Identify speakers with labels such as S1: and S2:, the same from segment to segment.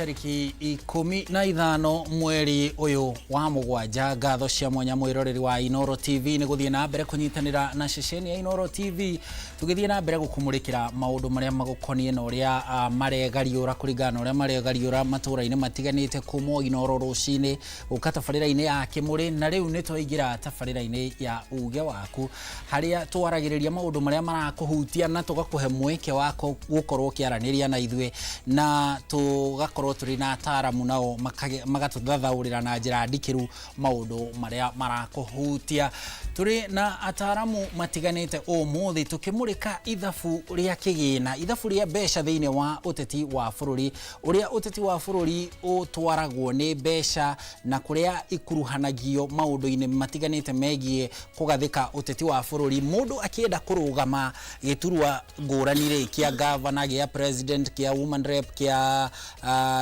S1: Tarĩki 15 mweri ũyũ wa mũgwanja. Ngatho cia mwanya mwĩroreri wa Inooro TV nĩ gũthiĩ na mbere kũnyitanĩra na ceceni ya Inooro TV, tũgĩthiĩ na mbere gũkũmũrĩkĩra maũndũ marĩa magũkoniĩ na ũrĩa maregariũra kũringana na ũrĩa maregariũra matũũra-inĩ matiganĩte, kuma o Inooro rũcinĩ gũka tabarĩra-inĩ ya Kĩmũrĩ. Na rĩu nĩ twaingĩra tabarĩra-inĩ ya Uge Waku, harĩa twaragĩrĩria maũndũ marĩa marakũhutia na tũgakũhe mweke wa gũkorwo ũkĩaranĩria na ithuĩ, na tũgakorwo tũrĩ na ataramu nao magatũthathaũrĩra na njĩra ndikĩru maũndũ marĩa marakũhutia. Tũrĩ na ataramu matiganĩte ũmũthĩ tũkĩmũrĩka ithabu rĩa kĩgĩna, ithabu rĩa mbeca thĩinĩ wa ũteti wa bũrũri, ũrĩa ũteti wa bũrũri ũtwaragwo nĩ mbeca na kũrĩa ikuruhanagio maũndũ-inĩ matiganĩte megiĩ kũgathĩka ũteti wa bũrũri. Mũndũ akĩenda kũrũgama gĩturwa ngũrani rĩ, kĩa gavana, gĩa president, kĩa woman rep, kĩa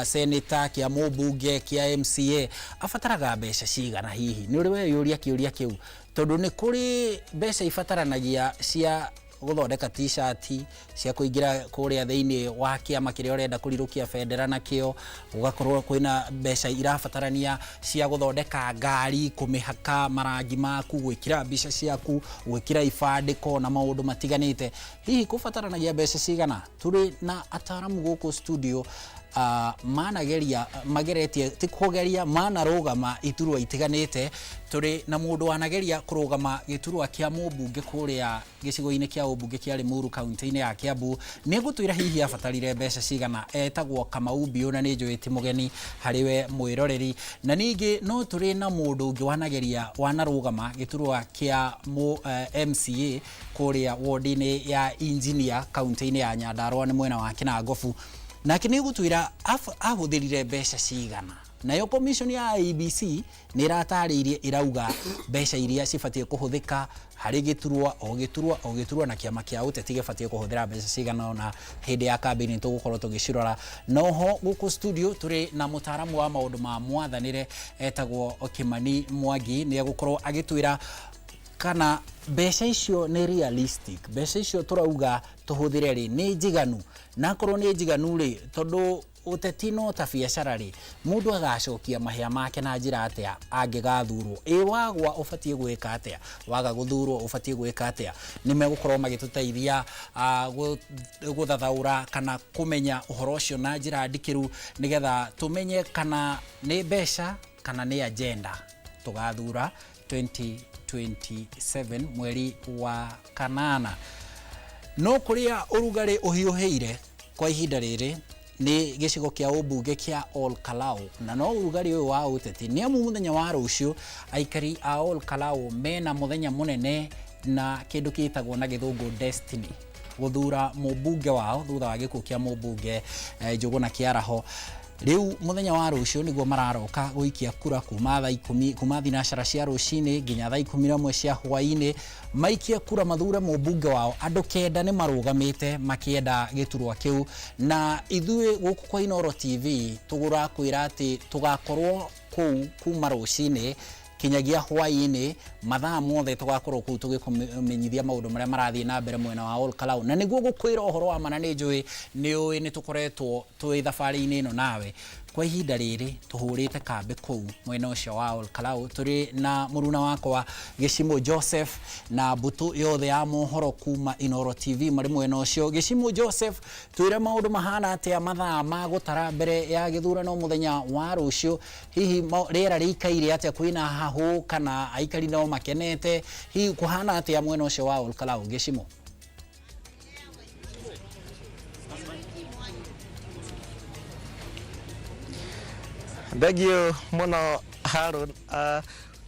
S1: senator, kĩa mũmbunge, kĩa MCA, abataraga mbeca cigana hihi? Nĩ ũrĩ weyũria kĩũria kĩu? Tondũ nĩ kũrĩ mbeca ibataranagia cia gũthondeka t-shirt, cia kũingĩra kũrĩa thĩinĩ wa kĩama kĩrĩa ũrenda kũrirũkia bendera nakĩo, gũgakorwo kwĩna mbeca irabatarania cia gũthondeka ngari, kũmĩhaka marangi maku, gwĩkĩra mbica ciaku, gwĩkĩra ibandĩko na maũndũ matiganĩte. Hihi kũbataranagia mbeca cigana? Tũrĩ na ataramu gũkũ studio manageria, mageretie, ti kũgeria, manarũgama iturwa itiganĩte. Tũrĩ na mũndũ wanageria kũrũgama gĩturwa kĩa mũmbunge kũrĩa gĩcigo-inĩ kĩa ũmbunge kĩa Limuru kaunti-inĩ ya Kiambu. Nĩ egũtwĩra hihi abatarire mbeca cigana. Etagwo Kamau Mbiũ na nĩ njũĩ ti mũgeni harĩ we mwĩroreri. Na ningĩ no tũrĩ na mũndũ ũngĩ wanageria, wanarũgama gĩturwa kĩa MCA kũrĩa ward-inĩ ya Engineer kaunti-inĩ ya Nyandarua nĩ mwena wa Kinangofu. Nake nĩ egũtwĩra ahũthĩrire mbeca cigana. Nayo commission ya IEBC nĩ ĩratarĩirie, ĩrauga mbeca iria cibatiĩ kũhũthĩka harĩ gĩturwa o gĩturwa o gĩturwa, na kĩama kĩa ũteti gĩbatiĩ kũhũthĩra mbeca cigana ũna hĩndĩ ya kambĩini. Tũgũkorwo tũgĩcirora. Noho gũkũ studio tũrĩ na mũtaaramu wa maũndũ ma mwathanĩre etagwo Kimani Mwangi. Nĩ egũkorwo agĩtwĩra kana mbeca icio nĩ realistic, mbeca icio tũrauga tũhũthĩre rĩ, nĩ njiganu, na akorwo nĩ njiganu rĩ, tondũ ũteti no ta biacara rĩ, mũndũ agacokia mahĩa make na njĩra atĩa angĩgathurwo? Ĩ wagwa ũbatiĩ gwĩka atĩa? Waga gũthurwo ũbatiĩ gwĩka atĩa? Nĩ megũkorwo magĩtũteithia gũthathaũra kana kũmenya ũhoro ũcio na njĩra ndikĩru, nĩgetha tũmenye kana nĩ mbeca kana nĩ agenda tũgathura 2027 mweri wa kanana. No kũrĩa ũrugarĩ ũhiũhĩire kwa ihinda rĩrĩ nĩ gĩcigo kĩa ũmbunge kĩa Ol Kalou, na no ũrugarĩ ũyũ wa ũteti nĩ amu mũthenya wa rũciũ aikari a Ol Kalou mena mũthenya mũnene na kĩndũ gĩtagwo na gĩthũngũ destiny, gũthura mũmbunge wao thutha wa gĩkuũ kĩa mũmbunge Njũgũna Kĩaraho. Rĩu mũthenya wa rũciũ nĩguo mararoka gũikia kura kuma thaa ikũmi, kuma thinacara cia rũcinĩ nginya thaa 11 cia hwainĩ, maikie kura mathure mũmbunge wao. Andũ 9 nĩ marũgamĩte makĩenda gĩturwa kĩu, na ithuĩ gũkũ kwa Inooro TV tũgũrakwĩra atĩ tũgakorwo kũu kuma rũcinĩ kinyagia hwainĩ, mathaa mothe tũgakorwo kũu tũgĩkũmenyithia maũndũ marĩa marathiĩ na mbere mwena wa Ol Kalou. Na nĩguo gũkwĩra ũhoro wa ma, na nĩ njũĩ nĩ ũĩ nĩ tũkoretwo twĩ thabarĩ-inĩ ĩno nawe kwa ihinda rĩrĩ, tũhũrĩte kambĩ kũu mwena ũcio wa Ol Kalou tũrĩ na mũruna wakwa Gĩcimũ Joseph na mbũtũ yothe ya mohoro kuma Inooro TV marĩ mwena ũcio. Gĩcimũ Joseph, twĩre maũndũ mahana atĩa mathaa ma gũtara mbere ya gĩthurano mũthenya wa rũciũ? Hihi rĩera rĩikaire atĩa, kwĩna hahũ kana aikari no makenete? Hihi kũhana atĩa mwena ũcio wa Ol Kalou, Gĩcimũ?
S2: Thengiũ mũno Haron,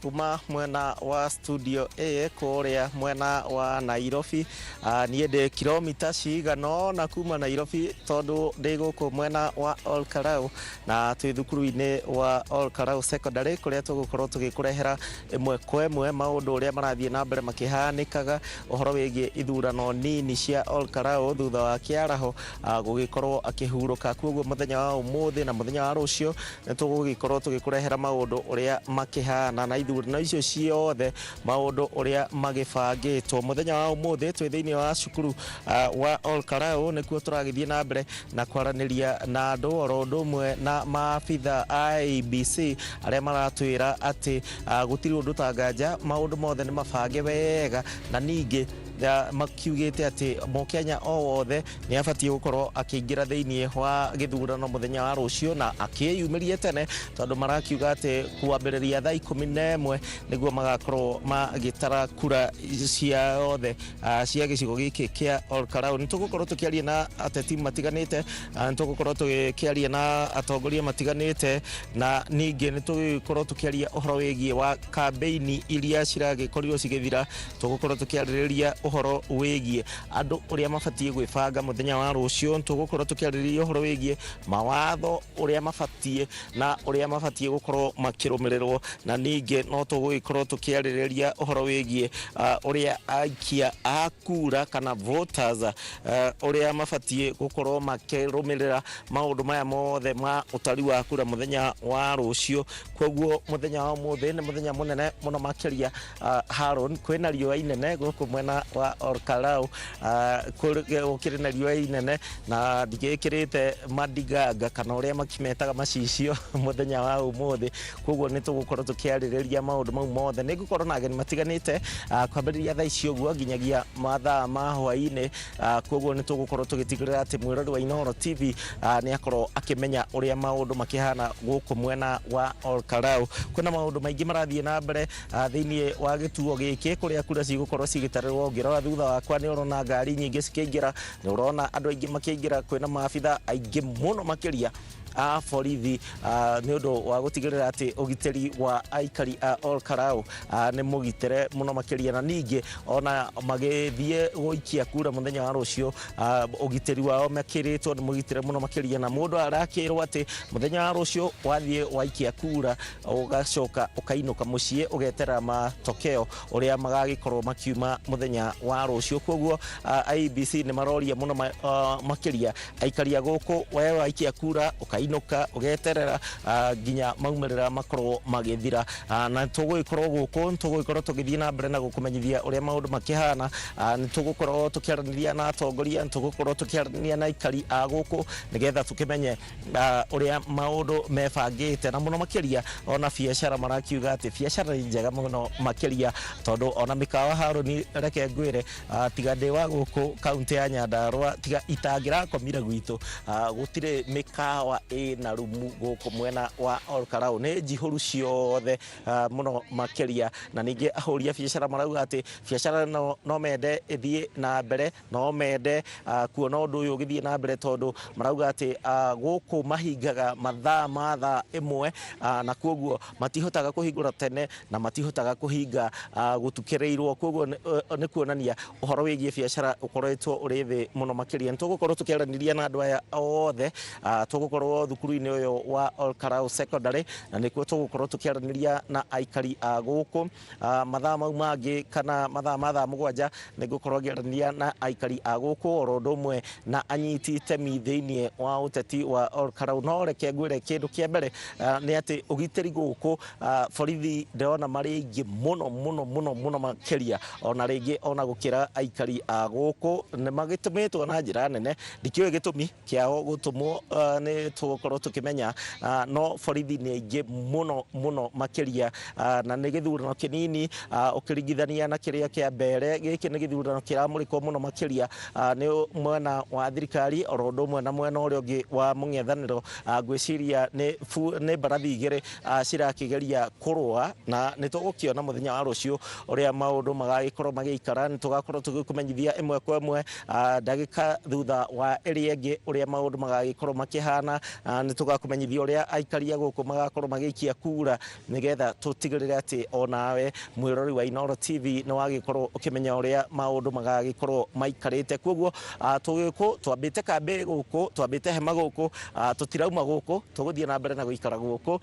S2: kuma mwena wa studio A kũrĩa mwena wa Nairobi. Niĩ ndĩ kilomita cigana ũna kuma Nairobi, tondũ ndĩ gũkũ mwena wa Ol Kalou na twĩ thukuru-inĩ wa Ol Kalou Secondary, kũrĩa tũgũkorwo tũgĩkũrehera ĩmwe kwa ĩmwe maũndũ ũrĩa marathiĩ na mbere makĩhanĩkaga ũhoro wĩgiĩ ithurano nini cia Ol Kalou thutha wa Kĩaraho gũgĩkorwo akĩhurũka. Koguo mũthenya wa ũmũthĩ na mũthenya wa rũciũ nĩ tũgũgĩkorwo tũgĩkũrehera maũndũ ũrĩa makĩhana na ithuĩ. ithurano icio ciothe maũndũ ũrĩa magĩbangĩtwo. Mũthenya wa ũmũthĩ twĩ thĩinĩ wa cukuru wa Olkalou, nĩkuo tũragĩthiĩ na mbere na kwaranĩria na andũ oro ũndũ ũmwe na maabitha a IEBC arĩa maratwĩra atĩ gũtirĩ ũndũ ta nganja, maũndũ mothe nĩ mabange wega, na ningĩ makiugĩte atĩ Mũkenya o wothe nĩ abatiĩ gũkorwo akĩingĩra thĩinĩ wa gĩthurano mũthenya wa rũciũ na akĩyumĩrie tene, tondũ marakiuga atĩ kwambĩrĩria thaa 11 nĩguo magakorwo magĩtara kura ciothe cia gĩcigo gĩkĩ kĩa Olkalou. Nĩ tũgũkorwo tũkĩaria na ateti matiganĩte, nĩ tũgũkorwo tũgĩkĩaria na atongoria matiganĩte, na ningĩ nĩ tũgũkorwo tũkĩaria ũhoro wĩgiĩ wa kambeini iria ciragĩkorirwo cigĩthira. Tũgũkorwo tũkĩarĩrĩria ũhoro wĩgiĩ andũ ũrĩa mabatiĩ gwĩbanga mũthenya wa rũciũ. Tũgũkorwo tũkĩarĩrĩria ũhoro wĩgiĩ mawatho ũrĩa mabatiĩ na ũrĩa mabatiĩ gũkorwo makĩrũmĩrĩrwo, na ningĩ no tũgũgĩkorwo tũkĩarĩrĩria ũhoro wĩgiĩ ũrĩa aikia a kura kana voters ũrĩa mabatiĩ gũkorwo makĩrũmĩrĩra maũndũ maya mothe ma ũtari wa kura mũthenya wa rũciũ. Koguo mũthenya wa ũmũthĩ nĩ mũthenya mũnene mũno makĩria. Haron, kwĩna riũa inene gũkũ mwena wa Olkalou, gũkĩrĩ na riũa inene na ndigĩkĩrĩte madiganga kana ũrĩa makimetaga macicio mũthenya wa ũmũthĩ. Koguo nĩ tũgũkorwo tũkĩarĩrĩria maũndũ mau mothe. Nĩ ngũkorwo na ageni matiganĩte kwambĩrĩria thaa ici ũguo nginyagia mathaa ma hwaĩ-inĩ. Koguo nĩ tũgũkorwo tũgĩtigĩrĩra atĩ mwĩrori wa Inooro TV nĩ akorwo akĩmenya ũrĩa maũndũ makĩhana gũkũ mwena wa Olkalou. Kwĩna maũndũ maingĩ marathiĩ na mbere thĩinĩ wa gĩtuo gĩkĩ kũrĩa kura cigũkorwo cigĩtarĩrwo. Ũngĩrora thutha wakwa nĩ ũrona ngari nyingĩ cikĩingĩra, nĩ ũrona andũ aingĩ makĩingĩra. Kwĩna maabitha aingĩ mũno makĩria a borithi nĩ ũndũ wa gũtigĩrĩra atĩ ũgitĩri wa aikari a Olkalou nĩ mũgitĩre mũno makĩria, na ningĩ ona magĩthiĩ gũikia kura mũthenya wa rũciũ ũgitĩri wao makĩrĩtwo nĩ mũgitĩre mũno makĩria. Na mũndũ arakĩrwo atĩ mũthenya wa rũciũ wathiĩ waikia kura ũgacoka ũkainũka mũciĩ ũgetera matokeo ũrĩa magagĩkorwo makiuma mũthenya wa rũciũ. Koguo IEBC nĩ maroria mũno makĩria aikari a gũkũ, we waikia kura ũkainũka ũgeterera nginya maumĩrĩra makorwo magĩthira. Na tũgũgĩkorwo gũkũ, tũgũgĩkorwo tũgĩthiĩ na mbere na gũkũmenyithia ũrĩa maũndũ makĩhana. Nĩ tũgũkorwo tũkĩaranĩria na atongoria, nĩ tũgũkorwo tũkĩaranĩria na aikari a gũkũ nĩgetha tũkĩmenye ũrĩa maũndũ mebangĩte, na mũno makĩria ona biacara marakiuga atĩ biacara nĩ njega mũno makĩria, tondũ ona mĩkawa, Harũni, reke ngwĩre, tiga ndĩ wa gũkũ kaunti ya Nyandarua, tiga itangĩrakomire gwitũ, gũtirĩ mĩkawa ĩna rumu gũkũ mwena wa Olkalou, nĩ njihũru ciothe mũno makĩria. Na ningĩ ahũri a biacara marauga atĩ biacara no mende ĩthiĩ na mbere, no mende kuona ũndũ ũyũ ũgĩthiĩ na mbere, tondũ marauga atĩ gũkũ mahingaga mathaa ma thaa 1, na koguo matihotaga kũhingũra tene na matihotaga kũhinga gũtukĩrĩirwo. Koguo nĩ kuonania ũhoro wĩgiĩ biacara ũkoretwo ũrĩ thĩ mũno makĩria. Nĩ tũgũkorwo tũkĩaranĩria na andũ aya othe. Tũgũkorwo thukuru-inĩ ũyũ wa Olkalou Secondary, na nĩkuo tũgũkorwo tũkĩaranĩria na aikari a gũkũ. Mathaa mau mangĩ kana mathaa ma thaa 7 nĩ ngũkorwo ngĩaranĩria na aikari a gũkũ oro ũndũ ũmwe na anyiti itemi thĩinĩ wa ũteti wa Olkalou. No reke ngwĩre kĩndũ kĩa mbere nĩ atĩ ũgitĩri gũkũ, borithi ndĩrona marĩ aingĩ mũno mũno mũno mũno makĩria, ona rĩngĩ ona gũkĩra aikari a gũkũ. Nĩ magĩtũmĩtwo na njĩra nene, ndikĩũĩ gĩtũmi kĩao gũtũmwo, nĩ tũgũkorwo tũkĩmenya, no borithi nĩ aingĩ mũno mũno makĩria, na nĩ gĩthurano kĩnini ũkĩringithania na kĩrĩa kĩa mbere. Gĩkĩ nĩ gĩthurano kĩramũrĩkwo mũno makĩria nĩ mwena wa thirikari oro ũndũ ũmwe na mwena ũrĩa ũngĩ wa mũng'ethanĩro. Ngwĩciria nĩ mbarathi igĩrĩ cirakĩgeria kũrũa, na nĩ tũgũkĩona mũthenya wa rũciũ ũrĩa maũndũ magagĩkorwo magĩikara. Nĩ tũgakorwo tũgĩkũmenyithia ĩmwe kwa ĩmwe, ndagĩka thutha wa ĩrĩa ĩngĩ, ũrĩa maũndũ magagĩkorwo makĩhana. Nĩ tũgakũmenyithia ũrĩa aikari a gũkũ magakorwo magĩikia kura, nĩgetha tũtigĩrĩre atĩ onawe mwĩrori wa Inooro TV nĩ wagĩkorwo ũkĩmenya ũrĩa maũndũ magagĩkorwo maikarĩte. Koguo tũgĩkũ twambĩte kambĩ gũkũ, twambĩte hema gũkũ, tũtirauma gũkũ, tũgũthiĩ na mbere na gũikara gũkũ,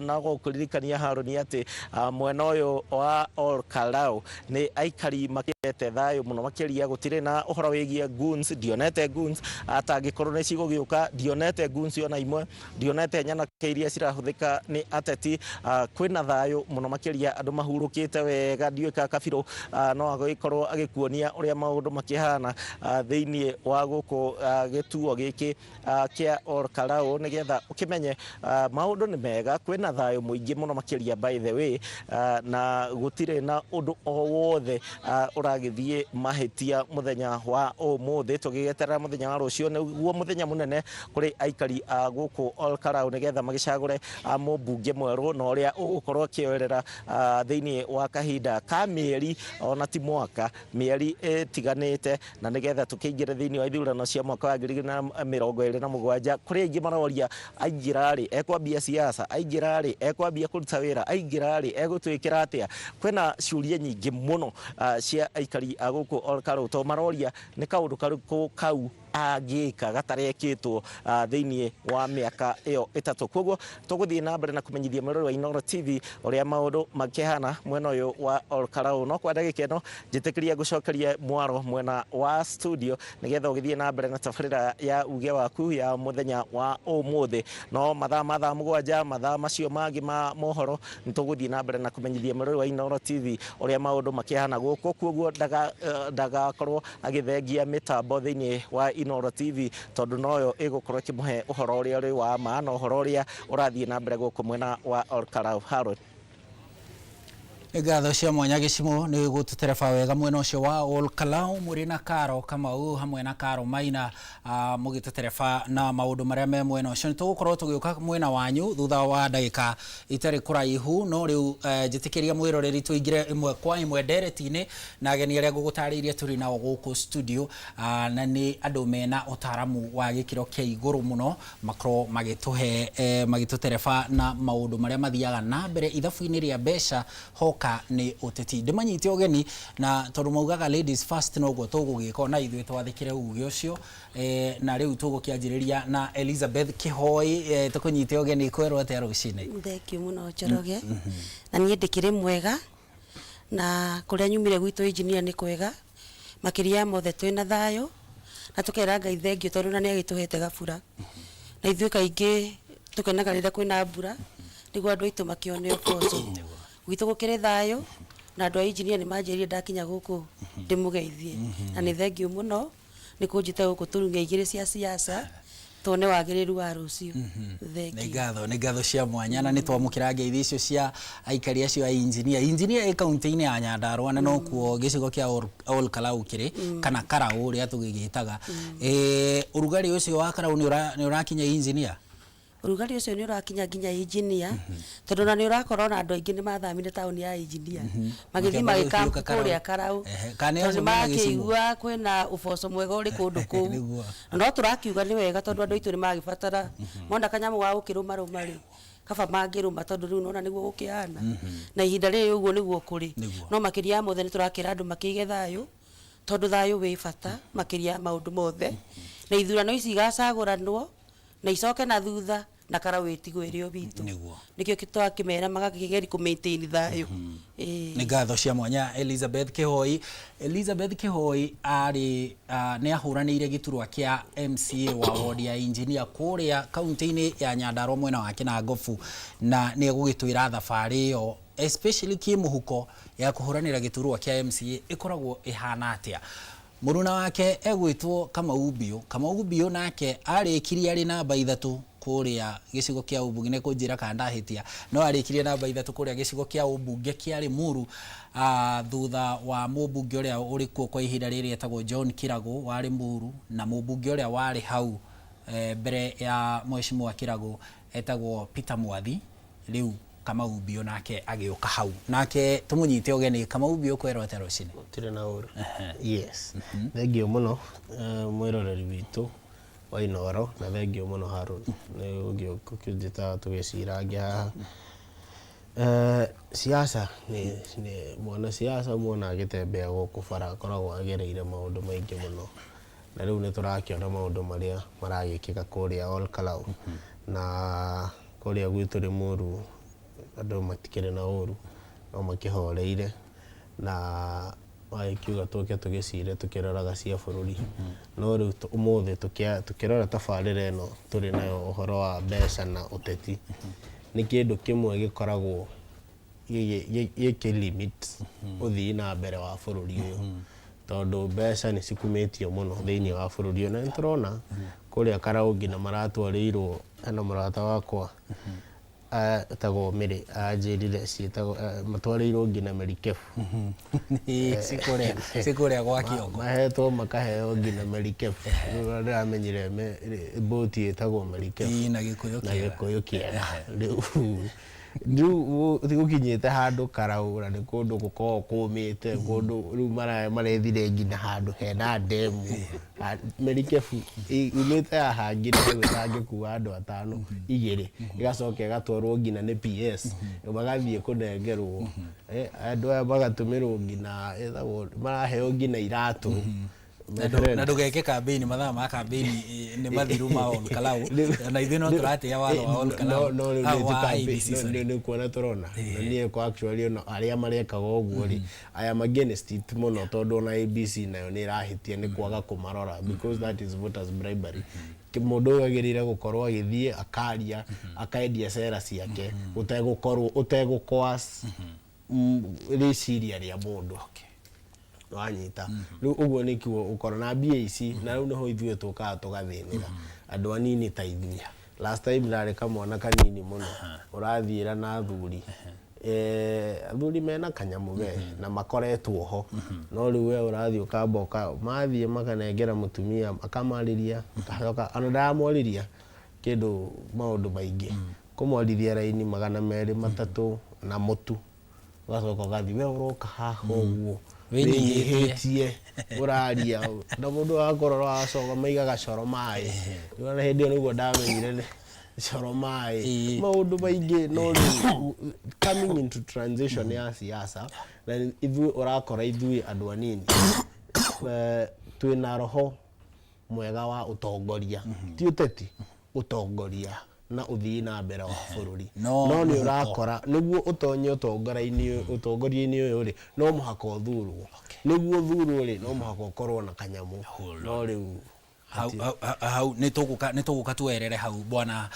S2: na gũkũririkania, Harũni, atĩ mwena ũyũ wa Olkalou nĩ aikari makĩete thayũ mũno makĩria. Gũtirĩ na ũhoro wĩgiĩ goons, ndionete goons atangĩkorwo nĩ cigũgĩũka. Gũgĩũka ndionete guns ona imwe, ndionete nyanake iria cirahũthĩka nĩ ateti. Kwĩna thayũ mũno makĩria, andũ mahurũkĩte wega. Ndiũĩ ka kabirũ no agĩkorwo agĩkuonia ũrĩa maũndũ makĩhana thĩinĩ wa gũkũ gĩtuo gĩkĩ kĩa Ol Kalou, nĩgetha ũkĩmenye maũndũ nĩ mega, kwĩna thayũ mũingĩ mũno makĩria, by the way, na gũtirĩ na ũndũ o wothe ũragĩthiĩ mahĩtia mũthenya wa ũmũthĩ. Tũgĩgĩeterera mũthenya wa rũciũ, nĩguo mũthenya mũnene kũrĩ aikari a gũkũ Ol Kalou, nĩgetha magĩcagũre mũmbunge mwerũ na ũrĩa ũgũkorwo akĩoerera thĩinĩ wa kahinda ka mĩeri, ona ti mwaka, mĩeri ĩtiganĩte, na nĩgetha tũkĩingĩre thĩinĩ wa ithurano cia mwaka wa 2027. Kũrĩ aingĩ maroria, aingĩra rĩ ekwambia siasa, aingĩra rĩ ekwambia kũruta wĩra, aingĩra rĩ egũtwĩkĩra atĩa? Kwĩna ciũria nyingĩ mũno cia aikari a gũkũ Ol Kalou, tondũ maroria nĩ kaũndũ karĩkũ kau angĩka gatarekĩtwo thĩinĩ wa mĩaka ĩyo 3. Koguo tũgũthiĩ na mbere na kũmenyithia mwĩrori wa Inooro TV ũrĩa maũndũ makĩhana mwena ũyũ wa Ol Kalou. No kwa ndagĩka ĩno njĩtĩkĩria ngũcokerie mwaro mwena wa studio, nĩgetha ũgĩthiĩ na mbere na tabarĩra ya uge waku ya mũthenya wa ũmũthĩ. No mathaa ma thaa 7, mathaa macio mangĩ ma mohoro, nĩ tũgũthiĩ na mbere na kũmenyithia mwĩrori wa Inooro TV ũrĩa maũndũ makĩhana gũkũ. Koguo ndagakorwo agĩthengia mĩtambo thĩinĩ wa Inooro TV, tondũ noyo ĩgũkorwo ĩkĩmũhe ũhoro ũrĩa ũrĩ wa ma na ũhoro ũrĩa ũrathiĩ na mbere gũkũ mwena wa Ol Kalou. Harold.
S1: Nĩ ngatho cia mwanya, Gĩcimo, nĩ gũtũtereba wega mwena ũcio wa Ol Kalou, mũrĩ na Karo Kamau hamwe na Karo Maina, mũgĩtũtereba na maũndũ marĩa me mwena ũcio. Nĩ tũgũkorwo tũgĩũka mwena wanyu thutha wa ndagĩka itarĩ kũraihu, no rĩu njĩtĩkĩria mwĩroreri tũingĩre ĩmwe kwa ĩmwe ndereti-inĩ na ageni arĩa ngũgũtarĩirie tũrĩ nao gũkũ studio, na nĩ andũ mena ũtaaramu wa gĩkĩro kĩa igũrũ mũno, makorwo magĩtũhe magĩtũtereba na maũndũ marĩa mathiaga na mbere ithabu-inĩ rĩa mbeca hoka nĩ ũteti. Ndĩmanyite ũgeni, na tondũ maugaga ladies first, noguo tũgũgĩka ona ithuĩ twathĩkĩre uge ũcio, na rĩu tũgũkĩanjĩrĩria na Elizabeth Kĩhoi. Tũkũnyite ũgeni, kwerwo atĩa rũcinĩ?
S3: Thank you mũno, Njoroge. Na niĩ ndĩkĩrĩ mwega, na kũrĩa nyumire gwitũ engineer nĩ kwega. Makĩria ya mothe twĩna thayũ na tũkera Ngai thengiũ, tondũ na nĩ agĩtũhete gabura, na ithuĩ kaingĩ tũkenaga rĩrĩa kwĩna mbura nĩguo andũ aitũ makĩone ũboco. Gwitũ gũkĩrĩ thayũ, na andũ a engineer nĩ manjĩrire ndakinya gũkũ ndĩmũgeithie, na nĩ thengiũ mũno nĩ kũnjĩta gũkũ tũrung'e igĩrĩ cia siasa, tuone wagĩrĩru wa rũciũ.
S1: Nĩ
S3: Thengiũ.
S1: ngatho, nĩ ngatho cia mwanya, na nĩ twamũkĩra ngeithi icio cia aikari acio a engineer. Engineer ĩ kaunti-inĩ ya Nyandarua, na nokuo gĩcigo kĩa Ol Kalou kĩrĩ, kana Karau ũrĩa tũgĩgĩtaga. Ũrugarĩ ũcio wa Karau nĩ ũrakinya engineer?
S3: Ũrugarĩ ũcio nĩ ũrakinya nginya engineer, tondũ na nĩ ũrakora ona andũ aingĩ nĩ mathamire taũni ya engineer magĩthiĩ
S1: Makĩamba
S3: magĩkamp
S1: gũthiũka Karau.
S3: kũrĩa Karau,
S1: Kana nĩ
S3: tondũ
S1: acio mena gĩcigo?
S3: nĩmakĩigua kwĩna ũboco mwega ũrĩ kũndũ kũu. Na no tũrakiuga nĩ wega, tondũ andũ aitũ nĩ magĩbatara mona kanyamũ ga gũkĩrũmarũma rĩ, kaba mangĩrũma, tondũ rĩu nona nĩguo gũkĩhana na ihinda rĩrĩ ũguo nĩguo kũrĩ. No makĩria ya mothe nĩ tũrakĩra andũ makĩige thayũ, tondũ thayũ wĩ bata makĩria ya maũndũ mothe, na ithurano ici igacagũranwo na icoke na thutha na Karau ĩtigwo ĩrĩ o witũ. Nĩkĩo twakĩmera magakĩgeria kũ maintain thayũ. Ĩĩ.
S1: Nĩ ngatho cia mwanya, Elizabeth Kĩhoi. Elizabeth Kĩhoi arĩ nĩ ahũranĩire gĩturwa kĩa MCA wa ward ya engineer kũrĩa kaunti-inĩ ya Nyandarua mwena wa Kinangofu, na nĩ egũgĩtwĩra thabarĩ ĩyo, especially kĩmũhuko, ya kũhũranĩra gĩturwa kĩa MCA ĩkoragwo ĩhana atĩa. Mũruna wake egwĩtwo Kamau Mbiũ. Kamau Mbiũ nake arĩkirie arĩ namba 3 kũrĩa gĩcigo kĩa ũmbunge, nĩ kũnjĩra kana ndahĩtia, no arĩkirie namba 3 kũrĩa gĩcigo kĩa ũmbunge kĩa Limuru, thutha wa mũmbunge ũrĩa ũrĩ kuo kwa ihinda rĩrĩ etagwo John Kiragu wa Limuru, na mũmbunge ũrĩa warĩ hau mbere ya mheshimiwa Kiragu etagwo Peter Mwathi. Rĩu Kamau Mbiũ nake agĩũka hau, nake tũmũnyite ũgeni. Kamau Mbiũ, kwerwo atĩa rũcinĩ?
S4: Gũtirĩ na ũru. Yes, thengiũ mũno, mwĩroreri witũ wa Inooro, na thengiũ mũno Harold nĩ gũkĩnjĩta tũgĩcirange haha. Siasa nĩ mwana siasa muona agĩtembea gũkũ bara akoragwo agereire maũndũ maingĩ mũno, na rĩu nĩ tũrakĩona maũndũ marĩa maragĩkĩka kũrĩa Ol Kalou na kũrĩa gwitũ Limuru. Andũ matikĩrĩ na ũru, no makĩhoreire, na Wagĩkiuga tũke tũgĩcire tũkĩroraga cia bũrũri. No rĩu ũmũthĩ tũkĩrora tabarĩra ĩno tũrĩ nayo ũhoro wa mbeca na ũteti, nĩ kĩndũ kĩmwe gĩkoragwo gĩkĩ limit ũthii na mbere wa bũrũri ũyũ, tondũ mbeca nĩ cikumĩtio mũno thĩinĩ wa bũrũri ũyũ. Na nĩ tũrona kũrĩa Karau nginya maratwarĩirwo, hena mũrata wakwa etagwo Mary anjĩrire ciĩtagwo matwarĩirwo nginya merikebu.
S1: Cikũrĩa cikũrĩa gwa kĩongo.
S4: Mahetwo makaheo nginya merikebu. Rĩu ndĩramenyire mbũti ĩtagwo merikebu.
S1: Ĩĩ, na Gĩkũyũ
S4: na
S1: kĩega.
S4: Gĩkũyũ kĩega. Rĩu gũkinyĩte handũ Karau na nĩ kũndũ gũkoragwo kũmĩte, kũndũ rĩu marethire nginya handũ hena ndemu. Merikebu umĩte haha nginya hau ĩtangĩkua andũ atano igĩrĩ, ĩgacoka ĩgatwarwo nginya nĩ PS, magathiĩ kũnengerwo. Andũ aya magatũmĩrwo nginya ĩtagwo maraheo nginya iratũ. My friend.
S1: Na ndũgeke kambĩini, mathaa ma kambĩini nĩ mathiru ma Ol Kalou, na ithuĩ no tũratĩĩa watho wa Ol Kalou.
S4: No rĩu
S1: Ah,
S4: nĩ
S1: wa
S4: ti
S1: IEBC, sorry.
S4: Nĩ kuona tũrona na niĩ kwa actually ona arĩa marekaga ũguo rĩ, I am against it mũno, tondũ ona ABC nayo nĩ ĩrahĩtia nĩ kwaga kũmarora, because that is voters bribery. Mũndũ ũyũ agĩrĩire gũkorwo agĩthiĩ akaria, akendia cera ciake ũtegũkorwo ũtegũkwas rĩciria rĩa mũndũ wanyita. Rĩu ũguo nĩkuo ũkora na mbia ici, na rĩu nĩho ithuĩ tũkaga tũgathĩnĩra andũ anini ta ithuĩ. Last time ndarĩ kamwana kanini mũno ũrathiĩra na athuri, athuri mena kanyamũ we na makoretwo ho, no rĩu we ũrathiĩ ũkamba ũka mathiĩ makanengera mũtumia akamarĩria, akacoka ona ndaramwarĩria kĩndũ maũndũ maingĩ, kũmwarithia raini 230 na mũtu, ũgacoka ũgathiĩ we ũroka haha ũguo
S1: Wĩnyihĩtie.
S4: Wĩnyihĩtie, ũraria na mũndũ akũrora, agacoka maigaga coro maĩ. Rĩu ona hĩndĩ ĩyo nĩguo ndamenyire nĩ coro maĩ. Maũndũ maingĩ. No rĩu coming into transition ya siasa, na ithuĩ ũrakora ithuĩ andũ anini twĩna roho mwega wa ũtongoria, ti ũteti, ũtongoria na ũthii na mbere wa bũrũri.
S1: No
S4: No nĩ
S1: mũhuko.
S4: Ũrakora nĩguo ũtonye ũtongoria-inĩ ũtongoria-inĩ ũyũ rĩ, no mũhaka ũthurwo. Nĩguo ũthurwo rĩ, no mũhaka ũkorwo na kanyamũ. No rĩu
S1: Hau hau, hau nĩ tũgũka tuerere hau, bwana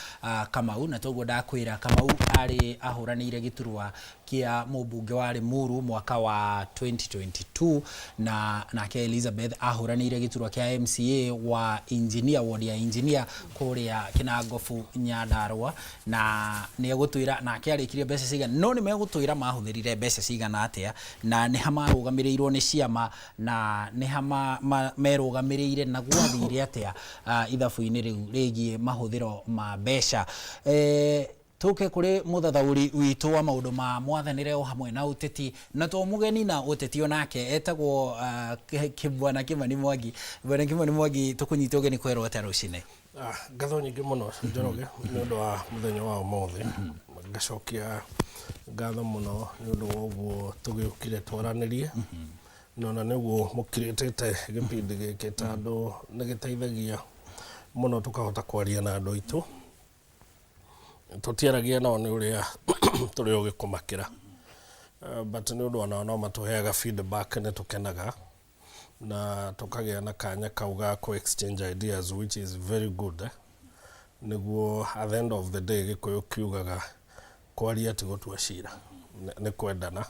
S1: Kamau. Na toguo ndakwĩra, Kamau arĩ ahũranĩire gĩturwa kĩa mũmbunge wa Limuru mwaka wa 2022, na nake Elizabeth ahũranĩire gĩturwa kĩa MCA wa engineer, ward ya engineer kũrĩa Kinangofu, Nyandarua, na nĩ egũtwĩra nake arĩkirie mbeca cigana, no nĩ megũtwĩra mahũthĩrire mbeca cigana atĩa, na nĩ ha marũgamĩrĩirwo nĩ ciama, na nĩ ha merũgamĩrĩire, na gwathire atĩa ithabu-inĩ rĩu rĩgiĩ mahũthĩro ma mbeca. Tũke kũrĩ mũthathaũri witũ wa maũndũ ma mwathanĩre o hamwe na ũteti, na to mũgeni na ũteti onake, etagwo Bwana Kimani Mwangi. Bwana Kimani Mwangi, tũkũnyita ũgeni kwerwo atĩa rũcinĩ?
S5: Ah, ngatho nyingĩ mũno Njoroge nĩ ũndũ wa mũthenya wa ũmũthĩ. Ngacokia ngatho mũno nĩ ũndũ wa ũguo tũgĩũkire twaranĩrie, na ona nĩguo mũkirĩtĩte gĩbindi gĩkĩ, tondũ nĩ gĩteithagia mũno tũkahota kwaria na andũ aitũ tũtiaragia nao nĩ ũrĩa tũrĩ ũgĩ kũmakĩra. But nĩ ũndũ onao no matũheaga feedback, nĩ tũkenaga na tũkagĩa na kanya kau ga kũ exchange ideas, which is very good, eh? Nĩguo at the end of the day Gĩkũyũ kiugaga kwaria ti gũtua cira, nĩ kwendana,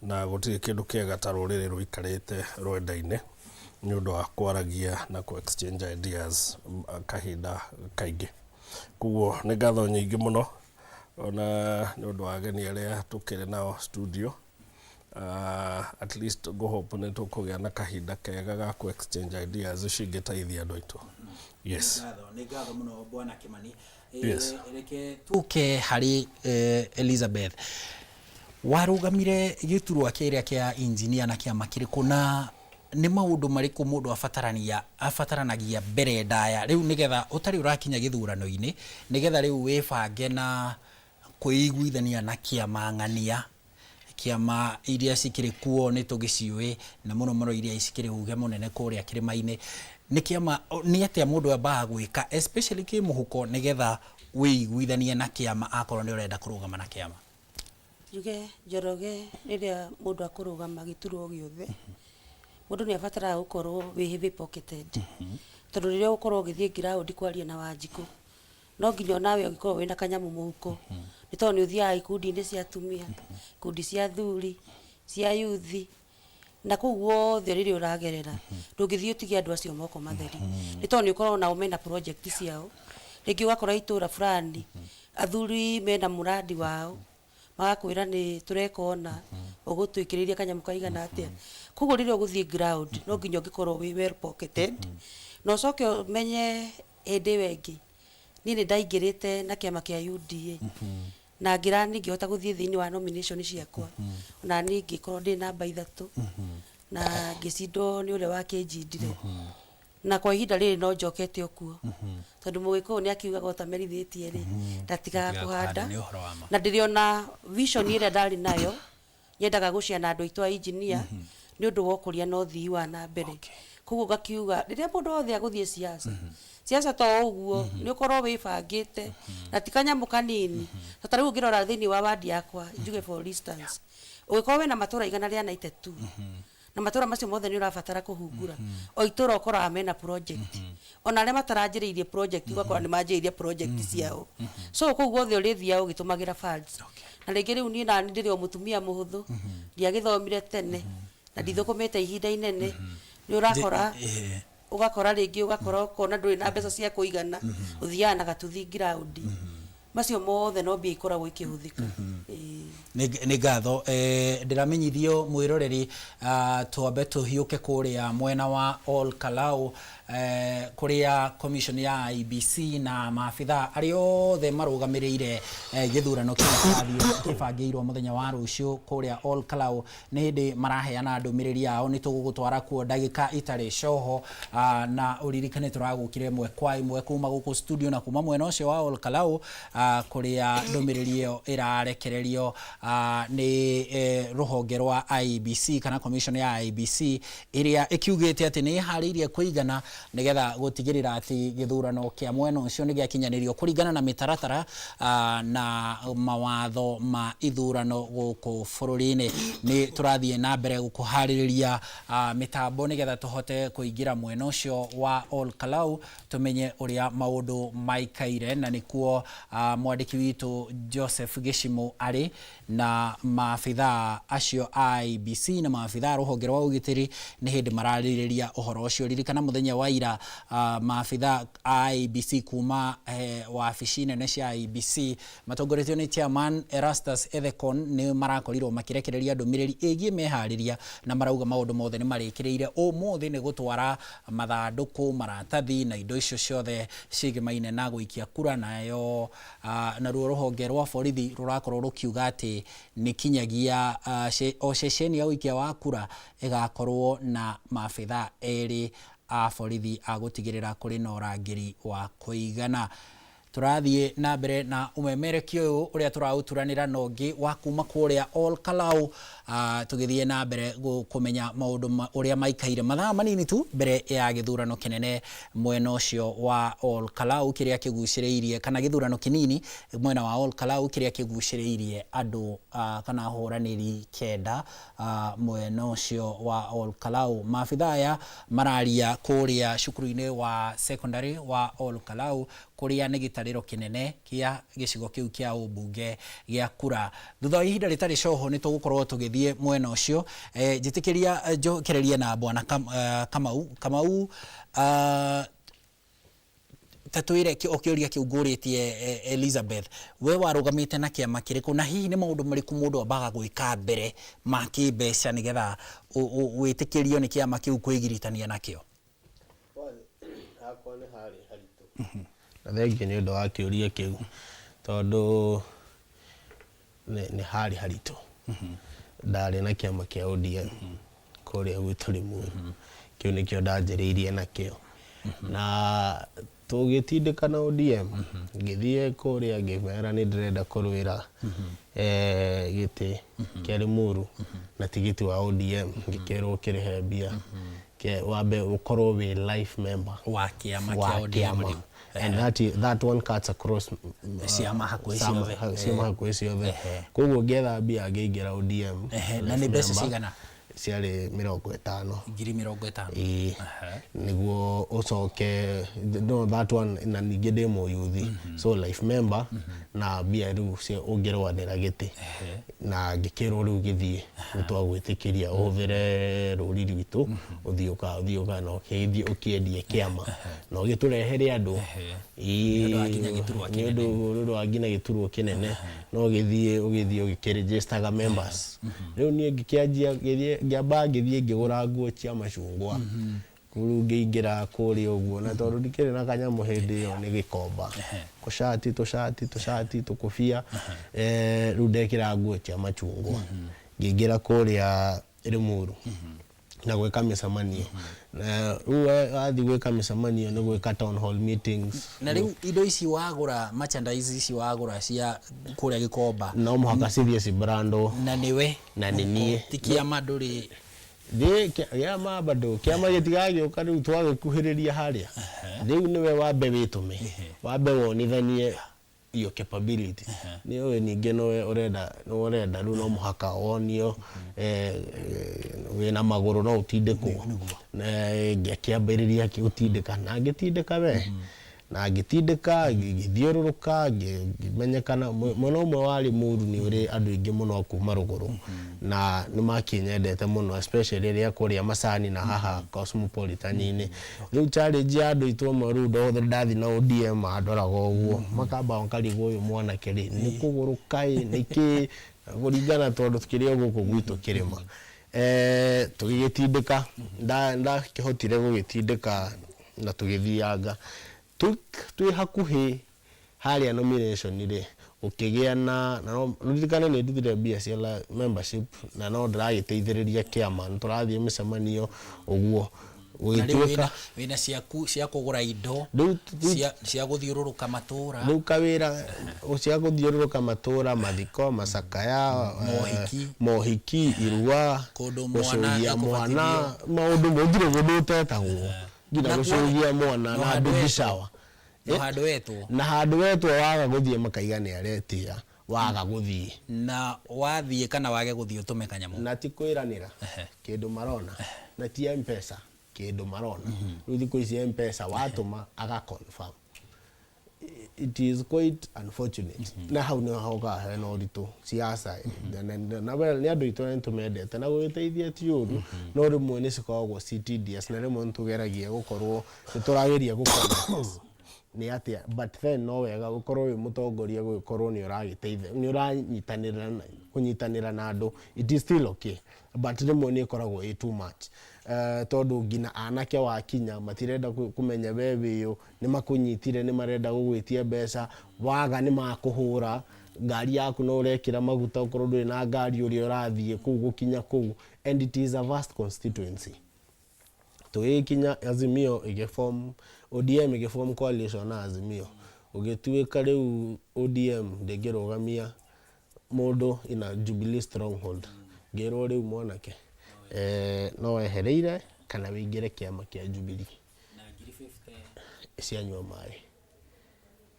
S5: na gũtirĩ kĩndũ kĩega ta rũrĩrĩ rũikarĩte rwendaine nĩ ũndũ wa kwaragia na kũ exchange ideas kahinda kaingĩ. Koguo nĩ ngatho nyingĩ mũno ona nĩ ũndũ wa ageni arĩa tũkĩrĩ nao studio. At least ngũhope nĩ tũkũgĩa na kahinda kega ga kũ exchange ideas cingĩteithia andũ aitũ. Yes.
S1: Nĩ ngatho mũno, bwana Kimani.
S5: Yes.
S1: Reke tuke harĩ Elizabeth. Warũgamire gĩturwa kĩrĩa kĩa engineer na kĩama kĩrĩkũ, na nĩ maũndũ marĩkũ mũndũ abatarania abataranagia mbere ndaya rĩu nĩgetha ũtarĩ ũrakinya gĩthurano-inĩ, nĩgetha rĩu wĩbange na kwĩiguithania na kĩama ng'ania, kĩama iria cikĩrĩ kuo nĩ tũgĩciũĩ, na mũno mũno iria cikĩrĩ uge mũnene kũrĩa kĩrĩma-inĩ? Nĩ kĩama nĩ atĩa mũndũ ambaga gwĩka, especially kĩmũhuko, nĩgetha wĩiguithanie na kĩama akorwo nĩ ũrenda kũrũgama na kĩama?
S3: Njuge Njoroge, rĩrĩa mũndũ akũrũgama gĩturwa o gĩothe, mũndũ nĩ abataraga gũkorwo wĩ heavy pocketed, tondũ rĩrĩa ũgũkorwo ũgĩthiĩ ground kwaria na Wanjikũ, no nginya onawe ũgĩkorwo wĩna kanyamũ mũhuko, nĩ tondũ nĩ ũthiaga ikundi-inĩ cia atumia, ikundi cia athuri, cia yuthi, na kũu guothe rĩrĩa ũragerera ndũngĩthiĩ ũtige andũ acio moko matheri, nĩ tondũ nĩ ũkoragwo nao mena project ciao. Rĩngĩ ũgakora itũra fulani athuri mena mũrandi wao, magakwĩra nĩ tũreka ũna, ũgũtwĩkĩrĩria kanyamũ kaigana atĩa. Koguo rĩrĩa ũgũthiĩ ground no nginya ũngĩkorwo wĩ well pocketed, na ũcoke ũmenye hĩndĩ ĩyo ĩngĩ niĩ nĩ ndaingĩrĩte na kĩama kĩa UDA na ngĩra niĩ ngĩhota gũthiĩ thĩinĩ wa nomination ciakwa, ona niĩ ngĩkorwo ndĩ namba 3 na ngĩcindwo nĩ ũrĩa wakĩnjindire. Na kwa ihinda rĩrĩ no njokete o kuo, tondũ mũgĩkũyũ nĩ akiugaga ũtamerithĩtie rĩ ndatigaga kũhanda.
S1: Nĩ ũhoro wa ma.
S3: Na ndĩrĩ ona vision ĩrĩa ndarĩ nayo, nyendaga gũciana andũ aitũ a engineer nĩ ũndũ wa ũkũria na ũthii wa na mbere. Koguo ngakiuga rĩrĩa mũndũ wothe agũthiĩ siasa, siasa to ũguo, nĩ ũkorwo wĩbangĩte na ti kanyamũ kanini. Ta rĩu ũngĩrora thĩinĩ wa wadi yakwa, njuge for instance, ũngĩkorwo wĩna matũra 192, na matũra macio mothe nĩ ũrabatara kũhungura, o itũra ũkoraga mena project, ona arĩa mataranjĩrĩirie project ũgakora nĩ manjĩrĩirie project ciao. So kũu guothe ũrĩthiaga ũgĩtũmagĩra funds. Na rĩngĩ rĩu niĩ nani ndĩrĩ o mũtumia mũhũthũ, ndiagĩthomire tene na ndithũkũmĩte ihinda inene, nĩ ũrakora ũgakora rĩngĩ ũgakora ũkona ndũrĩ na mbeca cia kũigana, ũthiaga na gatuthi ground. Macio mothe no mbia ikoragwo ikĩhũthĩka.
S1: Nĩ ngatho. Ndĩramenyithio mwĩroreri, twambe tũhiũke kũrĩa mwena wa Ol Kalou, kũrĩa commission ya IEBC na maabitha arĩa othe marũgamĩrĩire gĩthurano kĩu kĩrathiĩ kĩbangĩirwo mũthenya wa rũciũ kũrĩa Ol Kalou nĩ hĩndĩ maraheana ndũmĩrĩri yao. Nĩ tũgũgũtwara kuo ndagĩka itarĩ coho, na ũririkane tũragũkire ĩmwe kwa ĩmwe kuma gũkũ studio na kuma mwena ũcio wa Ol Kalou, kũrĩa ndũmĩrĩri ĩyo ĩrarekererio nĩ rũhonge rwa IEBC kana commission ya IEBC ĩrĩa ĩkiugĩte atĩ nĩ ĩharĩirie kũigana nĩgetha gũtigĩrĩra atĩ gĩthurano kĩa mwena ũcio nĩ gĩakinyanĩrio kũringana na mĩtaratara na mawatho ma ithurano gũkũ bũrũri-inĩ. Nĩ tũrathiĩ na mbere gũkũharĩrĩria mĩtambo nĩgetha tũhote kũingĩra mwena ũcio wa Ol Kalou tũmenye ũrĩa maũndũ maikaire, na nĩkuo mwandĩki witũ Joseph Gĩcimũ arĩ na maabithaa acio a IEBC na maabithaa a rũhonge rwa ũgitĩri nĩ hĩndĩ mararĩrĩria ũhoro ũcio. Ririkana mũthenya wa ira maabithaa a IEBC kuma wabici nene cia IEBC matongoretio nĩ chairman Erastus Ethekon nĩ marakorirwo makĩrekereria ndũmĩrĩri ĩgiĩ meharĩria na marauga maũndũ mothe nĩ marĩkĩrĩire. Ũmũthĩ nĩ gũtwara mathandũkũ, maratathi na indo icio ciothe ciĩgemaine na gũikia kura, nayo naruo rũhonge rwa borithi rũrakorwo rũkiuga atĩ nĩ kinyagia o ceceni ya ũikia wa kura ĩgakorwo na maabithaa erĩ a borithi a gũtigĩrĩra kũrĩ na ũrangĩri wa kũigana. Tũrathiĩ na mbere na ũmemerekia ũyũ ũrĩa tũraũturanĩra na ũngĩ wa kuma kũrĩa Ol Kalou, tũgĩthiĩ na mbere kũmenya maũndũ ũrĩa maikaire mathaa manini tu mbere ya gĩthurano kĩnene mwena ũcio wa Ol Kalou kĩrĩa kĩgucĩrĩirie, kana gĩthurano kĩnini mwena wa Ol Kalou kĩrĩa kĩgucĩrĩirie andũ kana ahũranĩri 9 mwena ũcio wa Ol Kalou. Maabithaa aya mararia kũrĩa cukuru-inĩ wa secondary wa Ol Kalou kũrĩa nĩ gĩtarĩro kĩnene kĩa gĩcigo kĩu kĩa ũmbunge gĩa kura. Thutha wa ihinda rĩtarĩ coho nĩ tũgũkorwo tũgĩthiĩ mwena ũcio. Njĩtĩkĩria njokererie na bwana Kamau. Kamau, ta twĩre o kĩũria kĩu ngũrĩtie Elizabeth, we warũgamĩte na kĩama kĩrĩkũ na hihi nĩ maũndũ marĩkũ mũndũ ambaga gwĩka mbere ma kĩmbeca nĩgetha wĩtĩkĩrio nĩ kĩama kĩu kwĩgiritania nakĩo?
S4: Hakwa nĩ harĩ haritũ. Na thengiũ nĩ ũndũ wa kĩũria kĩu, tondũ nĩ harĩ haritũ. Ndarĩ na kĩama kĩa ODM kũrĩa gwitũ Limuru. Kĩu nĩkĩo ndanjĩrĩirie nakĩo. Na tũgĩtindĩka na ODM, ngĩthiĩ kũrĩa ngĩmera nĩ ndĩrenda kũrũĩra gĩtĩ kĩa Limuru na tigiti wa ODM, ngĩkĩrwo ũkĩrĩhe mbia. Wambe ũkorwo wĩ life member
S1: wa kĩama
S4: wa
S1: kĩa ODM
S4: kĩama.
S1: Rĩu.
S4: And that one cuts across
S1: ciama hakuhĩ
S4: ciama
S1: ciothe.
S4: Ciama hakuhĩ ciothe. Koguo ngĩetha mbia, ngĩingĩra ODM.
S1: Na nĩ mbeca cigana?
S4: Ciarĩ 50.
S1: 50,000.
S4: Ĩĩ, nĩguo ũcoke no that one, na ningĩ ndĩ mũyuthi, so life member na mbia rĩu cia ũngĩrũanĩra gĩtĩ, na ngĩkĩrwo rĩu gĩthiĩ nĩ twagwĩtĩkĩria ũhũthĩre rũri rwitũ, ũthiĩ ũthiĩ ũka na ũkĩthiĩ ũkĩendie kĩama na ũgĩtũrehere andũ. Ĩĩ,
S1: Nĩ ũndũ wa nginya gĩturwa
S4: nĩ ũndũ wa nginya gĩturwa kĩnene, no ũgĩthiĩ ũgĩkĩregistaga members. Rĩu niĩ ngĩkĩanjia, ngĩthiĩ ngĩamba ngĩthiĩ ngĩgũra nguo cia macungwa, rĩu ngĩingĩra kũrĩa ũguo, na tondũ ndikĩrĩ na kanyamũ hĩndĩ ĩyo nĩ gĩkomba kũcati tũcati tũcati tũkũbia, rĩu ndekĩra nguo cia macungwa, ngĩingĩra kũrĩa Limuru na gwĩka mĩcemanio. Na rĩu wathiĩ gwĩka mĩcemanio nĩ gwĩka town hall meetings.
S1: Na rĩu indo ici wagũra, merchandise ici wagũra cia kũrĩa Gĩkomba,
S4: no mũhaka cithiĩ cibrandwo.
S1: Na nĩwe?
S4: Na nĩ niĩ.
S1: Ti kĩama ndũrĩ?
S4: Thĩ kĩama bado, kĩama gĩtigagĩũka. Rĩu twagĩkuhĩrĩria harĩa, rĩu nĩwe wambe wĩtũme, wambe wonithanie your capability. Nĩ ũĩ ningĩ nĩwe ũrenda, nĩwe ũrenda, rĩu no mũhaka wonio wĩna magũrũ no ũtindĩkwo. Ngĩkĩambĩrĩria gũtindĩka na ngĩtindĩka we na ngĩtindĩka, ngĩthiũrũrũka, ngĩmenyekana. Mwena ũmwe wa Limuru nĩ ũrĩ andũ aingĩ mũno a kuma rũgũrũ na nĩ makĩnyendete mũno, especially rĩrĩa kũrĩa Macani na haha Cosmopolitan-inĩ. Rĩu challenge ya andũ aitũ amwe, rĩu ndothe ndathi na ODM mandoraga ũguo, makamba makarigwo ũyũ mwanake rĩ nĩ kũgũrũka ĩ nĩkĩ, kũringana tondũ kĩrĩ o gũkũ gwitũ kĩrĩma. Tũgĩgĩtindĩka, ndakĩhotire gũgĩtindĩka na tũgĩthianga twĩ hakuhĩ harĩa nomination rĩ, gũkĩgĩa na no ririkane nĩ ndutire mbia cia membership na no ndĩragĩteithĩrĩria kĩama, nĩ tũrathiĩ mĩcemanio ũguo.
S1: Na rĩu
S4: gũgĩtuĩka
S1: wĩna ciaku cia kũgũra indo
S4: rĩu
S1: cia gũthiũrũrũka matũra.
S4: Rĩu kawĩra cia gũthiũrũrũka matũra, mathiko, macakaya,
S1: mohiki.
S4: Mohiki, irua,
S1: kũndũ mwana
S4: gũcũgia mwana, maũndũ gũtirĩ ũndũ ũtetagwo nginya gũcũgia mwana
S1: no
S4: na
S1: handũ
S4: baby
S1: wetwo.
S4: shower.
S1: No handũ wetwo.
S4: Na handũ wetwo waga gũthiĩ makaiga nĩ aretĩa waga gũthiĩ.
S1: Na wathiĩ kana wage gũthiĩ ũtũme kanyamũ.
S4: Na ti kwĩranĩra kĩndũ marona, na ti Mpesa kĩndũ marona. Rĩu thikũ ici Mpesa watũma aga confirm. It is quite unfortunate, na hau nĩho hokaga hena ũritũ siasa na well, nĩ andũ aitũ na nĩtũmendete na gũgĩteithia ti ũru, no rĩmwe nĩ cikoragwo ci tedious, na rĩmwe nĩtũgeragia gũkorwo nĩtũrageria gũ nĩ atĩa, but then no wega gũkorwo wĩ mũtongoria, gũgĩkorwo nĩ ũragĩteithia, nĩ ũranyitanĩra kũnyitanĩra na andũ, it is still okay, but rĩmwe nĩ ĩkoragwo ĩ too much, tondũ nginya anake wakinya matirenda kũmenya we wĩũ, nĩ makũnyitire, nĩ marenda gũgwĩtia mbeca, waga nĩ makũhũra ngari yaku, no ũrekĩra maguta ũkorwo ndũrĩ na ngari ũrĩa ũrathiĩ kũu gũkinya kũu, and it is a vast constituency. Tũgĩkinya Azimio ĩgĩform, ODM ĩgĩform coalition na Azimio, gũgĩtuĩka rĩu ODM ndĩngĩrũgamia mũndũ ina Jubilee stronghold. Ngĩrwo rĩu mwanake, no wehereire kana wĩingĩre kĩama kĩa Jubilee.
S1: Na 50,000.
S4: Cianyua maĩ.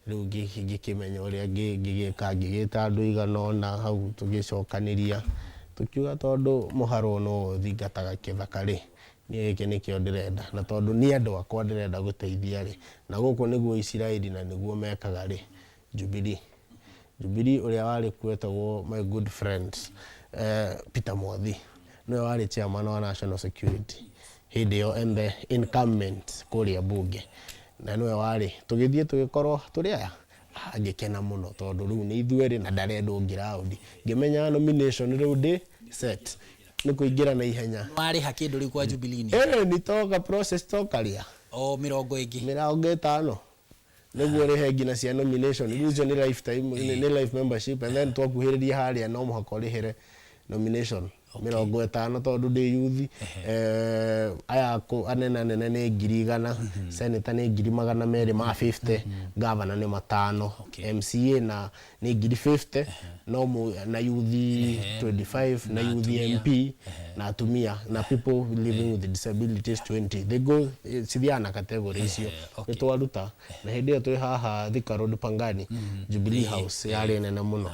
S4: Rĩu ngĩkĩmenya ũrĩa ngĩgĩka, ngĩgĩta andũ igana ũna hau, tũgĩcokanĩria, tũkiuga tondũ mũharwo no ũthingataga kĩthaka rĩ, niĩ gĩkĩ nĩkĩo ndĩrenda, na tondũ nĩ andũ akwa ndĩrenda gũteithia rĩ, na gũkũ nĩguo Isiraeli na nĩguo mekaga rĩ, Jubilee. Jubilee ũrĩa warĩ kuo etagwo my good friend, Peter Mwathi, nĩwe warĩ chairman wa National Security hĩndĩ ĩyo and the incumbent kũrĩa bunge, na nĩwe warĩ. Tũgĩthiĩ tũgĩkorwo tũrĩ aya. Ngĩkena mũno tondũ rĩu nĩ ithuerĩ na ndarenda ũngĩ round. Ngĩmenya nomination rĩu ndĩ set nĩ kũingĩra na ihenya.
S1: Warĩha kĩndũ rĩu kwa Jubilee?
S4: Ĩĩ, nĩ toka process tokarĩa.
S1: O mĩrongo ĩngĩ.
S4: 50 nĩguo ũrĩhe nginya cia nomination. Rĩu icio nĩ lifetime, nĩ life membership, and then twakuhĩrĩria harĩa no mũhaka ũrĩhĩre nomination 50 tondũ ndĩ yuthi. Aya anene anene nĩ 100,000, senator nĩ 250,000, governor nĩ 5,000, MCA na nĩ 50,000. No na youth 25 na youth MP na atumia na people living with disabilities 20. They go cithiaga na category icio. Nĩ twaruta na hĩndĩ ĩyo twĩ haha Thika Road Pangani, Jubilee House yarĩ nene mũno.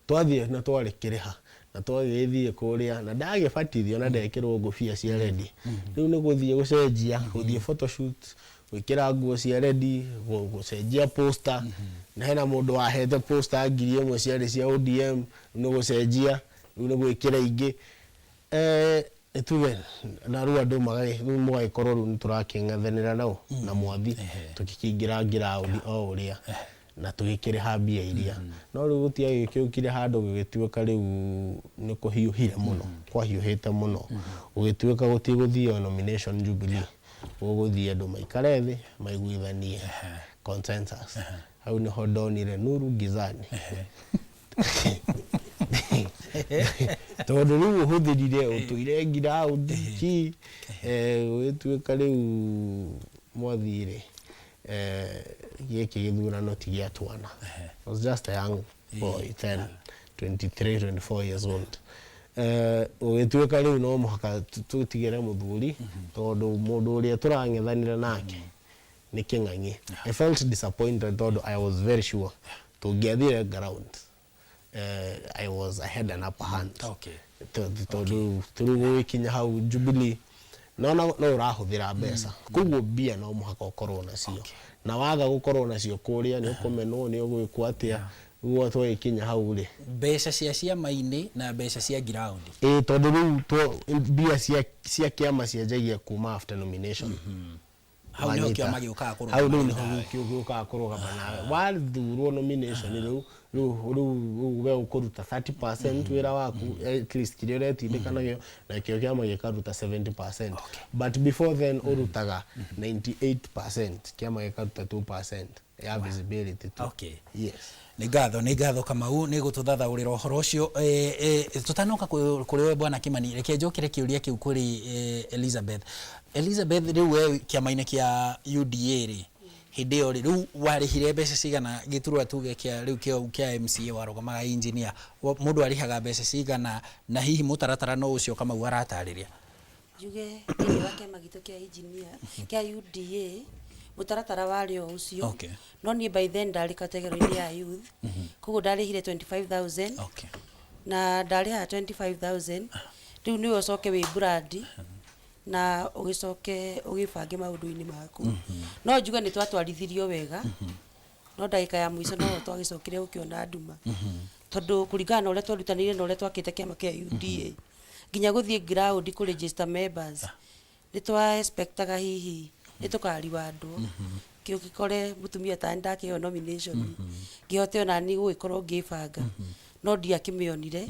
S4: Twathiĩ na twarĩkĩrĩha na twagĩthiĩ kũrĩa na ndagĩbatithio na ndekĩrwo ngũbia cia red. Rĩu nĩ gũthiĩ gũcenjia, gũthiĩ photoshoot, gwĩkĩra nguo cia red, gũcenjia poster, na hena mũndũ wahete poster 1000 ciarĩ cia ODM, nĩ gũcenjia, rĩu nĩ gwĩkĩra ingĩ. Nĩ tuge na rĩu andũ rĩu mũgagĩkorwo rĩu nĩ tũrakĩng'ethanĩra nao na mwathi tũgĩkĩingĩra ngiraũndi o ũrĩa na tũgĩkĩrĩha mbia iria, no rĩu gũtiagĩkĩũkire handũ gũgĩtuĩka rĩu nĩ kũhiũhire mũno, kwahiũhĩte mũno, gũgĩtuĩka gũtigũthio nomination Jubilee, gũgũthiĩ andũ maikare thĩ maiguithanie consensus. Hau nĩho ndonire nuru gizani, tondũ rĩu ũhũthĩrire ũtũire ngiraũndi ki, gũgĩtuĩka rĩu mwathirĩ, gĩkĩ gĩthurano ti gĩa twana. I was just a young boy 10 23 24 years old. Gũgĩtuĩka rĩu no mũhaka tũtigĩre mũthuri, tondũ mũndũ ũrĩa tũrang'ethanĩra nake nĩ kĩng'ang'i. I felt disappointed tondũ I was very sure tũngĩathire ground, I had an upper hand. Tondũ rĩu gũgĩkinya hau Jubilee no no no ũrahũthĩra mbeca, koguo mbia no mũhaka ũkorwo nacio, na waga gũkorwo nacio kũrĩa nĩ ũkũmenwo, nĩ ũgwĩkwo atĩa. Guo twagĩkinya hau rĩ,
S1: mbeca cia ciama-inĩ na mbeca cia ngiraũndi.
S4: Ĩ, tondũ rĩu mbia cia kĩama cianjagia kuma after nomination.
S1: Hau nĩho
S4: Wanyita.
S1: kĩama gĩũkaga kũrũgama
S4: Hau rĩu nĩho
S1: nawe.
S4: gĩũkaga kũrũgama nawe wathurwo nomination. Rĩu we ũkũruta 30% wĩra waku, at least kĩrĩa ũretindĩka nakĩo, nakĩo kĩama gĩkaruta 70%, but before then ũrutaga 98%, kĩama gĩkaruta 2% ya visibility tu. Yes.
S1: Nĩ ngatho, nĩ ngatho Kamau nĩ gũtũthathaũrĩra ũhoro ũcio. Tũtanoka kũrĩ we bwana Kimani, reke njokere kĩũria kĩu kũrĩ Elizabeth. Elizabeth, rĩu we kĩama-inĩ kĩa UDA rĩ, hĩndĩ ĩyo rĩ, rĩu warĩhire mbeca cigana gĩturwa tuge kĩa rĩu kĩo kĩa MCA warũgamaga engineer? Mũndũ arĩhaga mbeca cigana, na hihi mũtaratara no ũcio Kamau aratarĩria?
S3: Njuge thĩinĩ wa kĩama gitũ kĩa engineer kĩa UDA, mũtaratara warĩ o ũcio. No niĩ by then ndarĩ category-inĩ ya youth, koguo ndarĩhire 25,000. Na ndarĩhaga 25,000, rĩu nĩwe ũcoke wĩ brand na ũgĩcoke ũgĩbange maũndũ-inĩ maku. No njuge nĩ twatwarithirio wega, no ndagĩka ya mũico no twagĩcokire gũkĩona nduma, tondũ kũringana na ũrĩa twerutanĩirie na ũrĩa twakĩte kĩama kĩa UDA nginya gũthiĩ ground kũ register members, nĩ twa expectaga hihi nĩ tũkariwandwo kĩũgĩkore mũtumia ta ndakĩheo nomination ngĩhote ona niĩ gũgĩkorwo ngĩbanga, no ndiakĩmĩonire.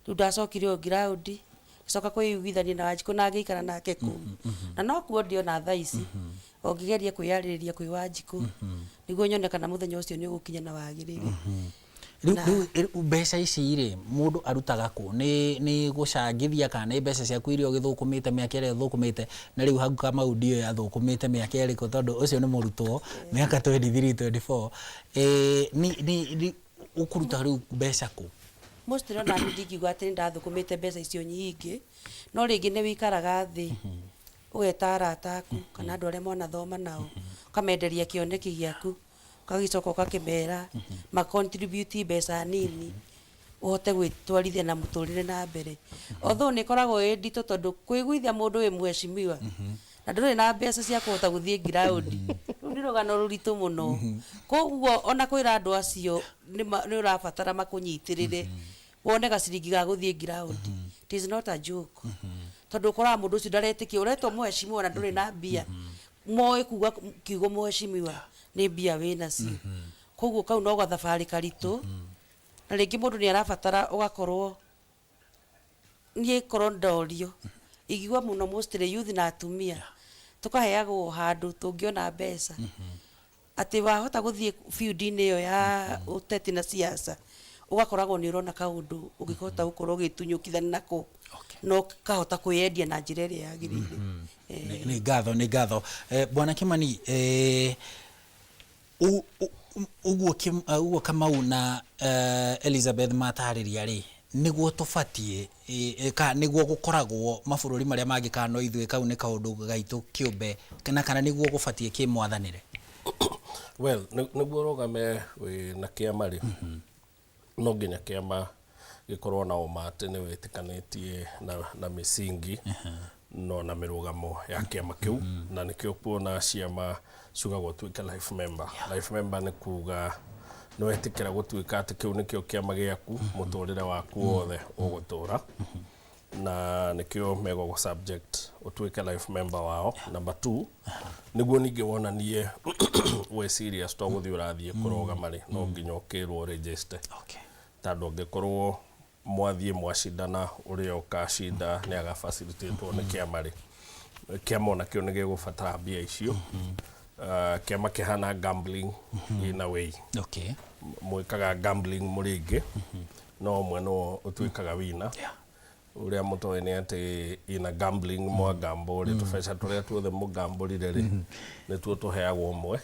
S3: Rĩu ndacokire o ground, ngĩcoka kwĩiguithania na Wanjikũ na ngĩikara nake kũu, na no kuo ndĩona thaa ici o ngĩgeria kwĩyarĩrĩria kwĩ Wanjikũ nĩguo nyone kana mũthenya ũcio nĩ ũgũkinya na wagĩrĩre.
S1: Rĩu
S3: Na-
S1: rĩu mbeca ici rĩ, mũndũ arutaga kũ? Nĩ gũcangithia kana nĩ mbeca ciaku iria ũgĩthũkũmĩte mĩaka ĩrĩa ũthũkũmĩte? Na rĩu hau Kamau ndiũĩ athũkũmĩte mĩaka ĩrĩkũ, tondũ ũcio nĩ mũrutwo mĩaka 23 24. Nĩ ũkũruta rĩu mbeca kũ?
S3: Mostly ona niĩ ndingiuga atĩ nĩ ndathũkũmĩte mbeca icio nyingĩ, no rĩngĩ nĩ wĩikaraga thĩ ũgeta arata aku kana andũ arĩa mwanathoma nao, ũkamenderia kĩoneki gĩaku, ũgagĩcoka ũgakĩmera ma contribute mbeca nini ũhote gwĩtwarithia na mũtũrĩre na mbere. Although nĩ ĩkoragwo ĩ nditũ, tondũ kwĩguithia mũndũ wĩ mheshimiwa na ndũrĩ na mbeca cia kũhota gũthiĩ ground, rĩu nĩ rũgano rũritũ mũno. Koguo ona kwĩra andũ acio nĩ ũrabatara makũnyitĩrĩre wone gaciringi ga gũthiĩ ground, it is not a joke, tondũ ũkoraga mũndũ ũcio ndaretĩkia ũretwo mheshimiwa na ndũrĩ na mbia. Moĩ kuga kiugo mheshimiwa nĩ mbia wĩ nacio. Koguo kau no gathabarĩ karitũ, na rĩngĩ mũndũ nĩ arabatara ũgakorwo niĩ korwo ndorio ingiuga mũno mostly youth na atumia tũkaheagwo handũ tũngĩona mbeca atĩ wahota gũthiĩ field-inĩ ĩyo ya ũteti na siasa, ũgakoragwo nĩ ũrona kaũndũ ũngĩhota gũkorwo ũgĩtunyũkithania nako na ũkahota kwĩyendia na njĩra ĩrĩa yagĩrĩire.
S1: Nĩ ngatho, nĩ ngatho. Bwana Kimani, Ũguo Kamau na Elizabeth matarĩria rĩ, nĩguo tũbatiĩ ka nĩguo gũkoragwo mabũrũri marĩa mangĩ, kana no ithuĩ kau nĩ kaũndũ gaitũ kĩũmbe, kana nĩguo gũbatiĩ kĩmwathanĩre?
S5: Well, nĩguo ũrũgame wĩ na kĩama rĩ, no nginya kĩama gĩkorwo na ũma atĩ nĩ wĩtĩkanĩtie na mĩcingi no na mĩrũgamo ya kĩama kĩu. Na nĩkĩo kuona ciama ciugagwo ũtuĩke life member. Life member nĩ kuga nĩ wetĩkĩra gũtuĩka atĩ kĩu nĩkĩo kĩama gĩaku mũtũrĩre waku wothe ũgũtũra, na nĩkĩo megũgũ subject ũtuĩke life member wao. Number two, nĩguo ningĩ wonanie wĩ serious to gũthiĩ ũrathiĩ kũrũgama rĩ, no nginya ũkĩrwo register, tondũ angĩkorwo mwathiĩ mwacindana, ũrĩa ũkacinda nĩ aga facilitatwo nĩ kĩama rĩ, kĩama onakĩo nĩ gĩgũbatara mbia icio. Kĩama kĩhana gambling in a way. Mwĩkaga gambling mũrĩ aingĩ, no ũmwe no ũtuĩkaga winner. Ũrĩa mũtoĩ nĩ atĩ ina gambling mwagambo rĩ, tũbeca tũrĩa tuothe mũgambũrire rĩ, nĩtuo tũheagwo ũmwe,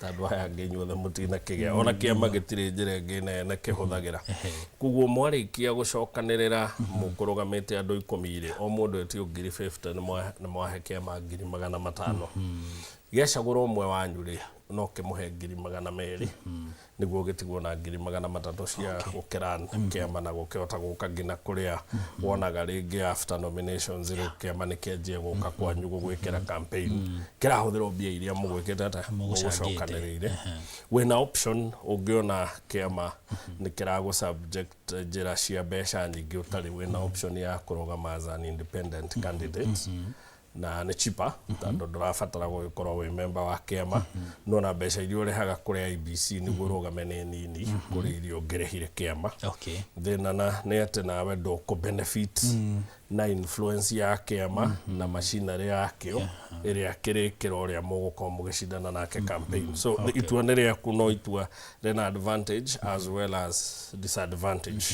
S5: tondũ aya angĩ inyuothe mũtinakĩgĩa. Ona kĩama gĩtirĩ njĩra ĩngĩ nene kĩhũthagĩra. Koguo mwarĩkia gũcokanĩrĩra mũkũrũgamĩte andũ 10 rĩ, o mũndũ etio ngiri 50, nĩ mwahe kĩama 500,000. Gĩacagũra ũmwe wanyu rĩ, no kĩmũhe 200,000 nĩguo gĩtigwo na 300,000 cia gũkĩra kĩama na gũkĩhota gũka nginya kũrĩa wonaga rĩngĩ after nominations rĩ, kĩama nĩ kĩanjia gũka kwanyu gũgwĩkĩra campaign, kĩrahũthĩrwo mbia iria mũgwĩkĩte atĩa?
S1: Mũgũcangĩte.
S5: Mũgũcokanĩrĩire. Wĩna option, ũngĩona kĩama nĩ kĩragũ subject njĩra cia mbeca nyingĩ ũtarĩ, wĩna option ya kũrũgama as an independent candidate, na nĩ cheaper tondũ ndũrabatara gũgĩkorwo wĩ member wa kĩama, no na mbeca iria ũrĩhaga kũrĩ IEBC nĩguo ũrũgame nĩ nini kũrĩ iria ũngĩrĩhire kĩama. Thĩna na nĩ atĩ nawe ndũkũ benefit na influence ya kĩama na machinery yakĩo ĩrĩa kĩrĩkĩra ũrĩa mũgũkorwo mũgĩcindana nake campaign. So itua nĩ rĩaku, no itua rĩna advantage as well as disadvantage.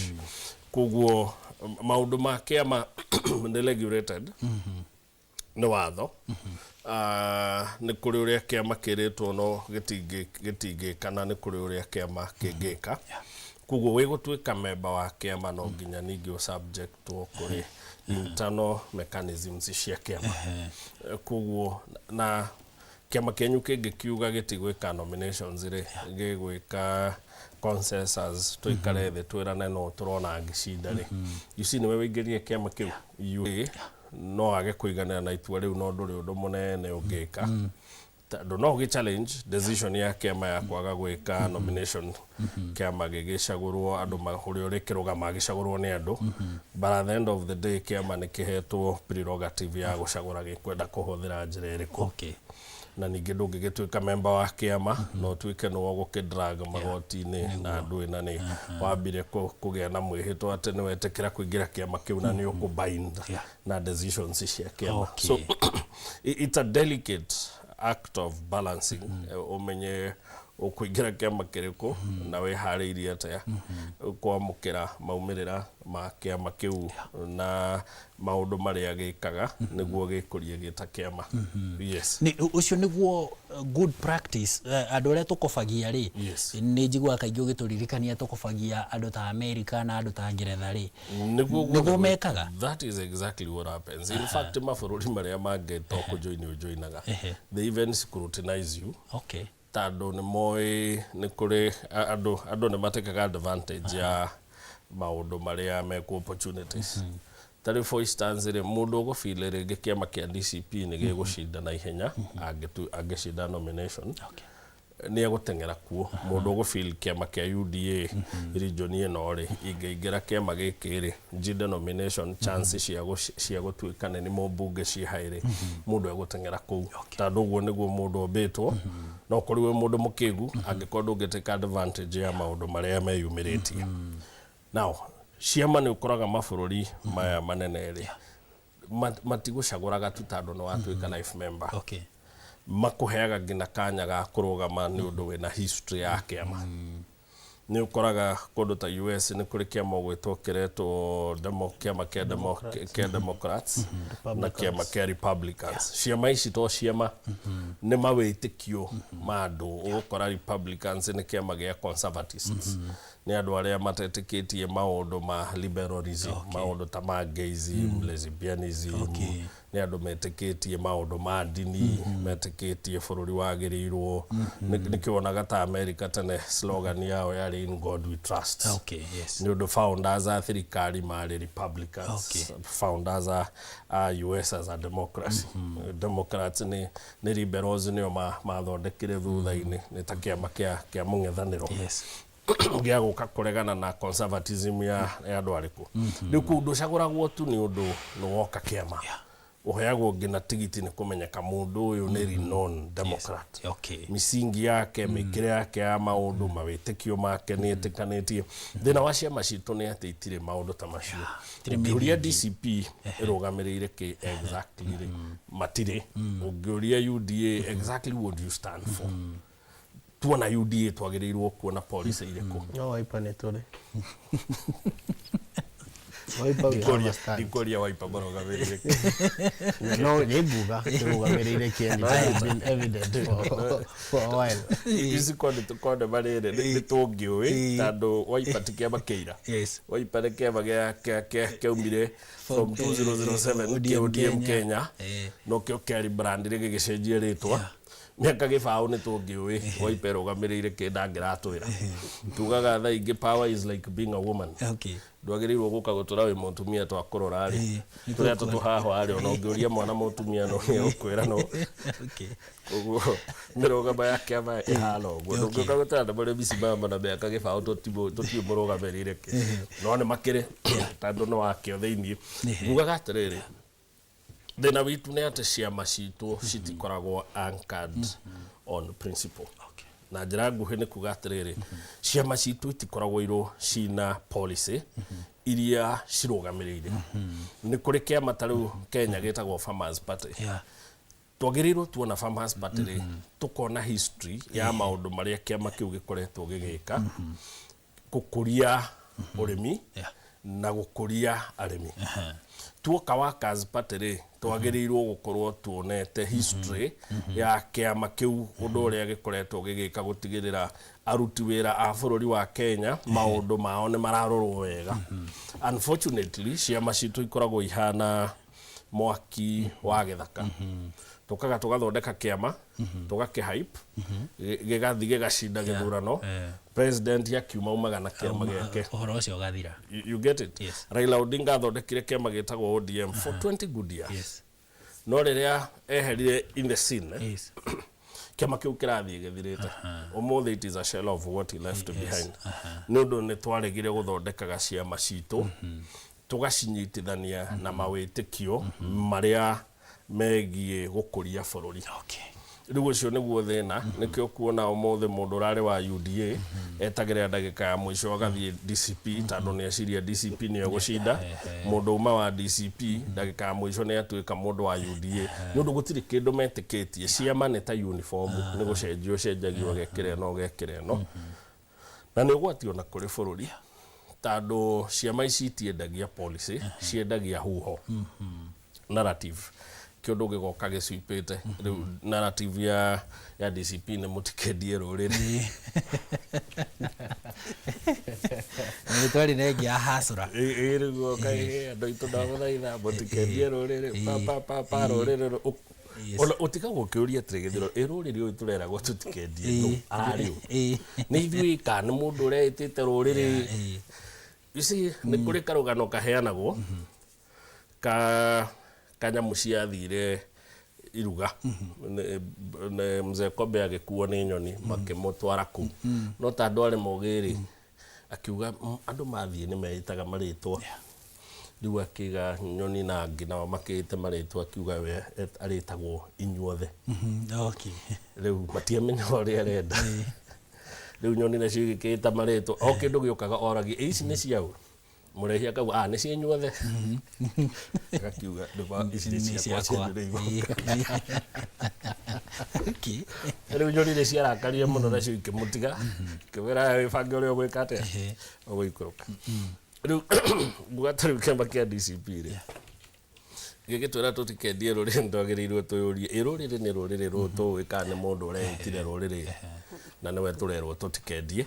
S5: Koguo maũndũ ma kĩama nĩ regulated nĩ watho. Nĩ kũrĩ ũrĩa kĩama kĩrĩtwo no gĩtingĩka, na nĩ kũrĩ ũrĩa kĩama kĩngĩka. Koguo wĩ gũtuĩka memba wa kĩama, no nginya ningĩ ũsubjectwo kũrĩ internal mechanisms cia kĩama. Koguo na kĩama kĩanyu kĩngĩkiuga gĩtigwĩka nominations rĩ, gĩgwĩka consensus, tũikare thĩ twĩrane no tũrona angĩcinda rĩ, you see, nĩwe wĩingĩrire kĩama kĩu. No age kũiganĩra na itua rĩu, no ndũrĩ ũndũ mũnene ũngĩka, tondũ no ũgĩ challenge decision ya kĩama ya kwaga gwĩka nomination, kĩama gĩgĩcagũrwo andũ ũrĩa ũrĩkĩrũgama agĩcagũrwo nĩ andũ. But at the end of the day, kĩama nĩ kĩhetwo prerogative ya gũcagũra gĩkwenda kũhũthĩra njĩra ĩrĩkũ. Na ningĩ ndũngĩgĩtuĩka memba wa kĩama no ũtuĩke nĩwe ũgũkĩdrag magoti-inĩ na ndũĩ, na nĩ wambire kũgĩa na mwĩhĩtwa atĩ nĩ wetĩkĩra kũingĩra kĩama kĩu na nĩ ũkũbind na decisions cia kĩama. So it's a delicate act of balancing. Ũmenye ũkũingĩra kĩama kĩrĩkũ na wĩharĩirie atĩa kwamũkĩra maumĩrĩra ma kĩama kĩu na maũndũ marĩa gĩkaga nĩguo gĩkũrie gĩta kĩama. Yes.
S1: Nĩ ũcio nĩguo good practice. Andũ arĩa tũkobagia rĩ, nĩ njiguaga kaingĩ ũgĩtũririkania tũkobagia andũ ta America na andũ ta Ngeretha rĩ,
S5: nĩguo
S1: nĩguo mekaga.
S5: That is exactly what happens. In fact, mabũrũri marĩa mangĩ to kũjoin ũjoinaga, they even scrutinize you, tondũ nĩ moĩ nĩ kũrĩ andũ nĩ matekaga advantage ya maũndũ marĩa mekũ opportunities. Ta rĩu, for instance rĩ, mũndũ ũgũfeel rĩngĩ kĩama kĩa DCP nĩ gĩgũcinda na ihenya angĩcinda nomination, nĩ egũteng'era kuo. Mũndũ ũgũfeel kĩama kĩa UDA region ĩno rĩ, ingĩingĩra kĩama gĩkĩ rĩ, njinde nomination, chance cia gũtuĩka nĩ mũmbunge ciĩ high rĩ, mũndũ egũteng'era kũu, tondũ ũguo nĩguo mũndũ ombĩtwo. No kũrĩ wĩ mũndũ mũkĩgu angĩkorwo ndũngĩtake advantage ya maũndũ marĩa meyumĩrĩtie. Now, ciama nĩ ũkoraga mabũrũri maya manene rĩ, matigũcagũraga tu tondũ nĩ watuĩka life member. Makũheaga nginya kanya ga kũrũgama nĩ ũndũ wĩna history ya kĩama. Nĩ ũkoraga kũndũ ta US nĩ kũrĩ kĩama ũgwĩtwo kĩretwo demo, kĩama kĩa demo, kĩa Democrats na kĩama kĩa Republicans. Ciama ici to ciama, nĩ mawĩtĩkio ma andũ. Ũgũkora Republicans nĩ kĩama gĩa conservatists, nĩ andũ arĩa matetĩkĩtie maũndũ ma liberalism, maũndũ ta ma gayism, lesbianism. Nĩ andũ metĩkĩtie maũndũ ma ndini, metĩkĩtie bũrũri wagĩrĩirwo. Nĩkĩo wonaga ta America tene slogan yao yarĩ "In God We Trust", nĩ ũndũ founders a thirikari marĩ Republicans. Founders a US as a democracy, Democrats nĩ liberals, nĩo mathondekire thutha-inĩ, nĩ ta kĩama kĩa mũng'ethanĩro gĩa gũka kũregana na conservatism ya andũ arĩkũ. Rĩu kũu ndũcagũragwo tu nĩ ũndũ nĩ woka kĩama, ũheagwo nginya tigiti nĩ kũmenyeka mũndũ ũyũ nĩ renowned Democrat. Misingi yake, mĩkĩre yake ya maũndũ, mawĩtĩkio make nĩ ĩtĩkanĩtie. Thĩna wa ciama citũ nĩ atĩ itirĩ maũndũ ta macio.
S1: Itirĩ.
S5: Ũngĩũria DCP ĩrũgamĩrĩire kĩ exactly rĩ, matirĩ. Ũngĩũria UDA exactly what do you stand for, tuona UDA twagĩrĩirwo kuona policy irĩkũ?
S4: No Wiper nĩ tũrĩ Wiper, we have a stand.
S5: Ndikũria Wiper marũgamĩrĩire kĩ.
S4: No nĩ nguga tũrũgamĩrĩire kĩeni, it has been evident for a while.
S5: Ici konde tũkonde marĩrĩ nĩ tũngĩũĩ tondũ Wiper ti kĩama kĩira. Wiper nĩ kĩama kĩaumire from 2007
S1: ODM
S5: kĩa ODM
S1: Kenya.
S5: Kenya, no kĩo kĩarĩ brand gĩgĩcenjia rĩtwa mĩaka gĩbaũ. Nĩ tũngĩũĩ Wiper ĩrũgamĩrĩire kĩ, ndangĩratwĩra. Tugaga thaa ingĩ power is like being a woman. Ndwagĩrĩirwo gũka gũtũra wĩ mũtumia twakũrora rĩ, tũrĩa tũtũhahwa rĩ, ona ũngĩũria mwana mũtumia no nĩegũkwĩra no. Koguo mĩrũgamo ya kĩama ĩhana ũguo, ndũngĩũka gũtũra na mũrĩmi simama na mĩaka gĩbaũ tũtiũ mũrũgamĩrĩire kĩ, no nĩ makĩrĩ tondũ nĩ wakĩo thĩiniĩ. Ngugaga atĩrĩrĩ, thĩna witũ nĩ atĩ ciama citũ citikoragwo anchored on principle. Na njĩra nguhĩ nĩ kuga atĩrĩrĩ, ciama citũ itikoragwo irũ cina policy iria cirũgamĩrĩire. Nĩ kũrĩ kĩama ta rĩu Kenya gĩtagwo Farmers Party. Twagĩrĩirwo tuona Farmers Party rĩ, tũkona history ya maũndũ marĩa kĩama kĩu gĩkoretwo gĩgĩka gũkũria ũrĩmi na gũkũria arĩmi. Tuoka Workers Party rĩ, twagĩrĩirwo gũkorwo tuonete history ya kĩama kĩu, ũndũ ũrĩa gĩkoretwo gĩgĩka gũtigĩrĩra aruti wĩra a bũrũri wa Kenya maũndũ mao nĩ mararorwo wega. Unfortunately, ciama citũ ikoragwo ihana mwaki wa gĩthaka. Tũkaga tũgathondeka kĩama, tũgakĩ hype, gĩgathiĩ gĩgacinda gĩthurano, president akiuma umaga na kĩama gĩake.
S1: Ũhoro ũcio ũgathira.
S5: You get it?
S1: Yes.
S5: Raila Odinga athondekire kĩama gĩtagwo ODM for 20 good years. No rĩrĩa eherire in the scene, kĩama kĩu kĩrathiĩ gĩthirĩte. Ũmũthĩ it is a shell of what he left behind, nĩ ũndũ nĩ twaregire gũthondekaga ciama citũ tũgacinyitithania na mawĩtĩkio marĩa megiĩ gũkũria bũrũri. Rĩu ũcio nĩguo thĩna. Nĩkĩo kuona ũmũthĩ mũndũ ũrarĩ wa UDA etagĩrĩra ndagĩka ya mũico agathiĩ DCP tondũ nĩ eciria DCP nĩyo gũcinda. Mũndũ uma wa DCP ndagĩka ya mũico nĩ atuĩka mũndũ wa UDA, nĩ ũndũ gũtirĩ kĩndũ metĩkĩtie. Ciama nĩ ta uniform, nĩ gũcenjio ũcenjagio, ũgekĩra ĩno, ũgekĩra ĩno, na nĩ ũgwati ona kũrĩ bũrũri tondũ ciama ici itiendagia policy, ciendagia huho, narrative. Kĩũndũ gĩgoka gĩcwipĩte. Rĩu narrative ya DCP nĩ mũtikendie rũrĩrĩ.
S1: Nĩ twarĩ na ĩngĩ ya hasũra.
S5: Ĩ rĩu goka andũ aitũ, ndagũthaitha mũtikendie rũrĩrĩ, pa pa pa pa rũrĩrĩ ona ũtigagwo ũkĩũria atĩrĩ, gĩthĩro ĩ rũrĩrĩ ũyũ tũreragwo tũtikendie nũ ararĩ ũ? Nĩ ithuĩ kana nĩ mũndũ ũreĩtĩte rũrĩrĩ? You see, nĩ kũrĩ karũgano kaheanagwo ka kanyamũ ciathire iruga. Nĩ mzee Kobe agĩkuo nĩ nyoni, makĩmũtwara kũu, no ta andũ arĩ mogĩ rĩ, akiuga, andũ mathiĩ nĩ meĩtaga marĩtwa." Rĩu akĩiga nyoni na angĩ nao makĩĩte marĩtwa, akiuga we arĩtagwo inyuothe. Rĩu matiamenya ũrĩa arenda. Rĩu nyoni nacio igĩkĩĩta marĩtwa, o kĩndũ gĩũkaga oragia, "Ĩ, ici nĩ ciaũ?" Mũrehi akauga, "Ah, nĩ cia inyuothe." Agakiuga, "Ndũba, ici nĩ
S1: Nĩ
S5: ciakwa."
S1: ciakwa.
S5: Cianyu nĩ igũka. Rĩu nyoni nĩ ciarakarire mũno nacio ikĩmũtiga, ikĩmwĩra, "Aya, wĩbange ũrĩa ũgwĩka atĩa, ũgũikũrũka." Rĩu nguga ta rĩu kĩama kĩa DCP rĩ, gĩgĩtwĩra tũtikendie rũrĩrĩ, nĩtwagĩrĩirwo twĩyũrie, ĩ rũrĩrĩ nĩ rũrĩrĩ rũũ tũĩ kana nĩ mũndũ ũreitire rũrĩrĩ na nĩwe tũrerwo tũtikendie?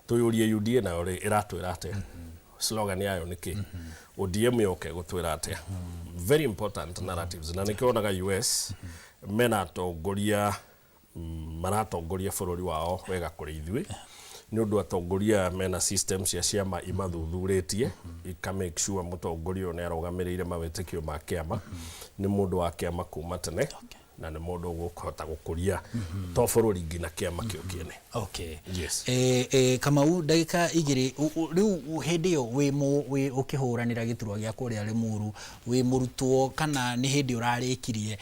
S5: Twĩyũrie, UDA nayo rĩ, ĩratwĩra atĩa? Slogan yayo nĩ kĩ? ODM yoke gũtwĩra atĩa? Very important narratives. Na nĩkĩo wonaga US mena atongoria maratongoria bũrũri wao wega kũrĩ ithuĩ, nĩ ũndũ atongoria aya mena system cia ciama imathuthurĩtie, ika make sure mũtongoria ũyũ nĩ arũgamĩrĩire mawĩtĩkio ma kĩama, nĩ mũndũ wa kĩama kuma tene, na nĩ mũndũ ũgũkũhota gũkũria to bũrũri nginya kĩama kĩo kĩene. Yes.
S1: Kamau, ndagĩka 2, rĩu hĩndĩ ĩyo wĩ mũ wĩ ũkĩhũranĩra gĩturwa gĩa kũrĩa Limuru, wĩ mũrutwo kana nĩ hĩndĩ ũrarĩkirie?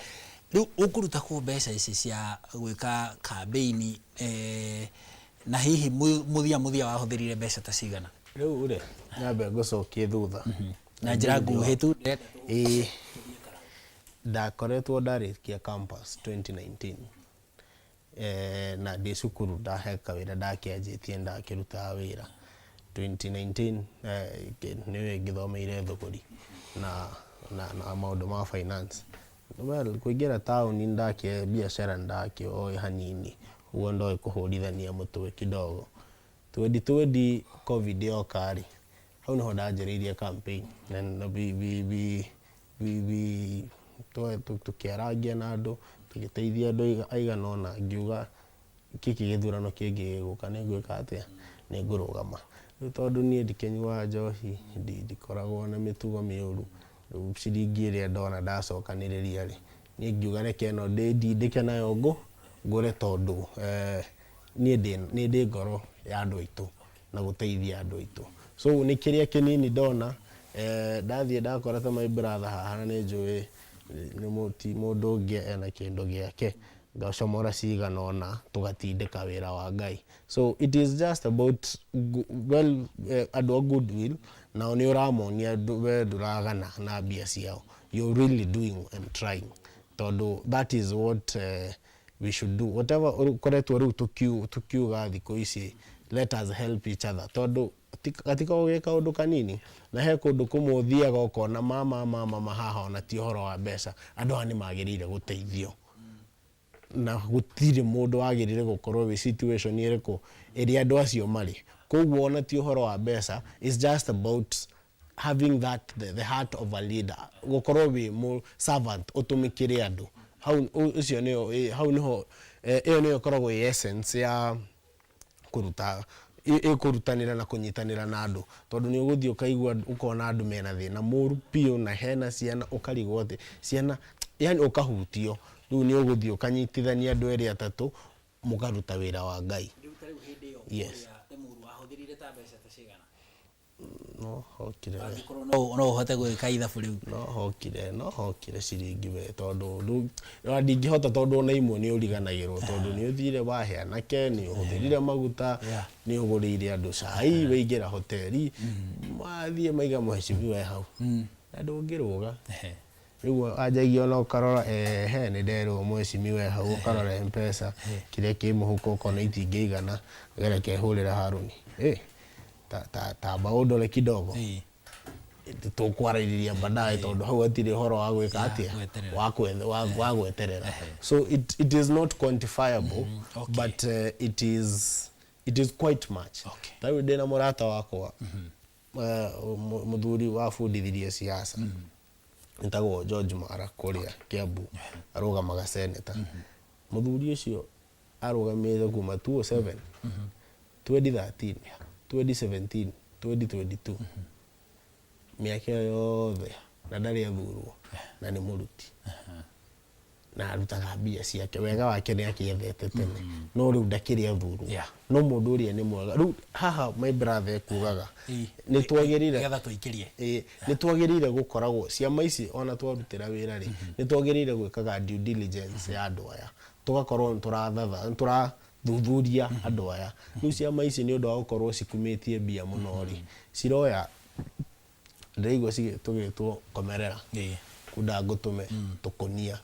S1: Rĩu ũkũruta kũ mbeca ici cia gwĩka kambĩini, na hihi mũthia mũthia wahũthĩrire mbeca ta cigana?
S4: Rĩu rĩ, nyambe ngũcokie thutha
S1: na njĩra nguhĩ tu, ndĩrenda.
S4: Ĩĩ, ndakoretwo ndarĩkia campus 2019, na ndĩ cukuru ndahe kawĩra ndakĩanjĩtie, ndakĩrutaga wĩra 2019. Nĩwe ngĩthomeire thũgũri na maũndũ ma finance. Well, kũingĩra taũni ndakĩ biacara ndakĩoĩ hanini ũguo, ndoĩ kũhũrithania mũtwe kidogo. 2020 COVID yoka rĩ, hau niho ndanjĩrĩirie campaign na we tũkĩarangia na andũ, tũgĩteithia andũ aigana ũna. Ngiuga gĩkĩ gĩthurano kĩngĩ gĩgũka nĩ ngwĩka atĩa? Nĩ ngũrũgama. Rĩu tondũ niĩ ndikĩnyuaga njohi, ndikoragwo na mĩtugo mĩũru, rĩu ciringi ĩrĩa ndona ndacokanĩrĩria rĩ, niĩ ngiuga reke ĩno ndĩndindĩke nayo ngũre, tondũ niĩ nĩ ndĩ ngoro ya andũ aitũ na gũteithia andũ aitũ. So nĩ kĩrĩa kĩnini ndona, ndathiĩ ndakora ta my brother haha, na nĩ njũĩ nĩ ti mũndũ ũngĩ ena kĩndũ gĩake, ngacomora cigana ũna tũgatindĩka wĩra wa Ngai. So it is just about well, andũ a goodwill nao nĩ ũramonia we ndũragana na mbia ciao, you're really doing and trying, tondũ that is what we should do. Whatever ũkoretwo rĩu tukiuga thikũ ici, let us help each other, tondũ gatikoragwo ge kaũndũ kanini. Na he kũndũ kũmwe ũthiaga ũkona mama mama mahaha, ona ti ũhoro wa mbeca, andũ aya nĩ magĩrĩire gũteithio, na gũtirĩ mũndũ wagĩrĩire gũkorwo wĩ situation ĩrĩkũ ĩrĩa andũ acio marĩ. Koguo ona ti ũhoro wa mbeca, it's just about having that the heart of a leader, gũkorwo wĩ mũ servant, ũtũmĩkĩre andũ hau. Ũcio nĩyo hau nĩho ĩyo nĩyo ĩkoragwo ĩ essence ya kũruta ĩkũrutanĩra na kũnyitanĩra na andũ, tondũ nĩ ũgũthiĩ ũkaigua ũkona andũ mena thĩna mũru biũ, na hena ciana, ũkarigwo atĩ ciana, yani ũkahutio. Rĩu nĩ ũgũthiĩ ũkanyitithania andũ erĩ atatũ, mũkaruta wĩra wa Ngai.
S1: Rĩu ta rĩu hĩndĩ ĩyo
S4: Yes.
S1: kũrĩa Limuru wahũthĩrire ta mbeca ta cigana?
S4: No hokire
S1: Angĩkorwo no ũhote gwĩka ithabu rĩu.
S4: No hokire ciringi we, tondũ ona ndingĩhota, tondũ ona imwe nĩ ũriganagĩrwo, tondũ nĩ ũthire wahe anake, nĩ ũhũthĩrire maguta, nĩ ũgũrĩire andũ cai, waingĩra hoteli, mathiĩ maiga mheshimiwa e hau na ndũngĩrũga. Rĩu anjagia ona ũkarora, ehe, nĩ nderwo mheshimiwa e hau, ũkarora Mpesa kĩrĩa kĩ mũhuko, ũkona itingĩigana, reke hũrĩre Harũni, ta tamba ũndore kidogo, tũkwarĩrĩria baadaye, tondũ hau hatirĩ ũhoro wa gwĩka atĩa?
S1: Gweterera.
S4: Wa gweterera. So it is not quantifiable, but it is quite much. Ta rĩu ndĩna mũrata wakwa, mũthuri wabundithirie siasa, etagwo George Mara, kũrĩa Kiambu, arũgamaga senator. Mũthuri ũcio arũgamĩte kuma 2007, 2013, 2017, 2022, mĩaka ĩyo yothe, na ndarĩ athurwo, na nĩ mũruti na arutaga mbia ciake. Wega wake nĩ akĩethete tene, no rĩu ndakĩrĩ athurwo. No mũndũ ũrĩa nĩ mwega. Rĩu haha my brother ekugaga nĩ twagĩrĩire
S1: Nĩgetha tũikĩrie.
S4: Ĩĩ, nĩ twagĩrĩire gũkoragwo ciama ici ona twarutĩra wĩra rĩ, nĩ twagĩrĩire gwĩkaga due diligence ya andũ aya, tũgakorwo nĩ tũrathatha, nĩ tũrathuthuria andũ aya. Rĩu ciama ici, nĩ ũndũ wa gũkorwo cikumĩtie mbia mũno rĩ, ciroya, ndĩraigua tũgĩtwo komerera, kunda ngũtũme tũkũnia.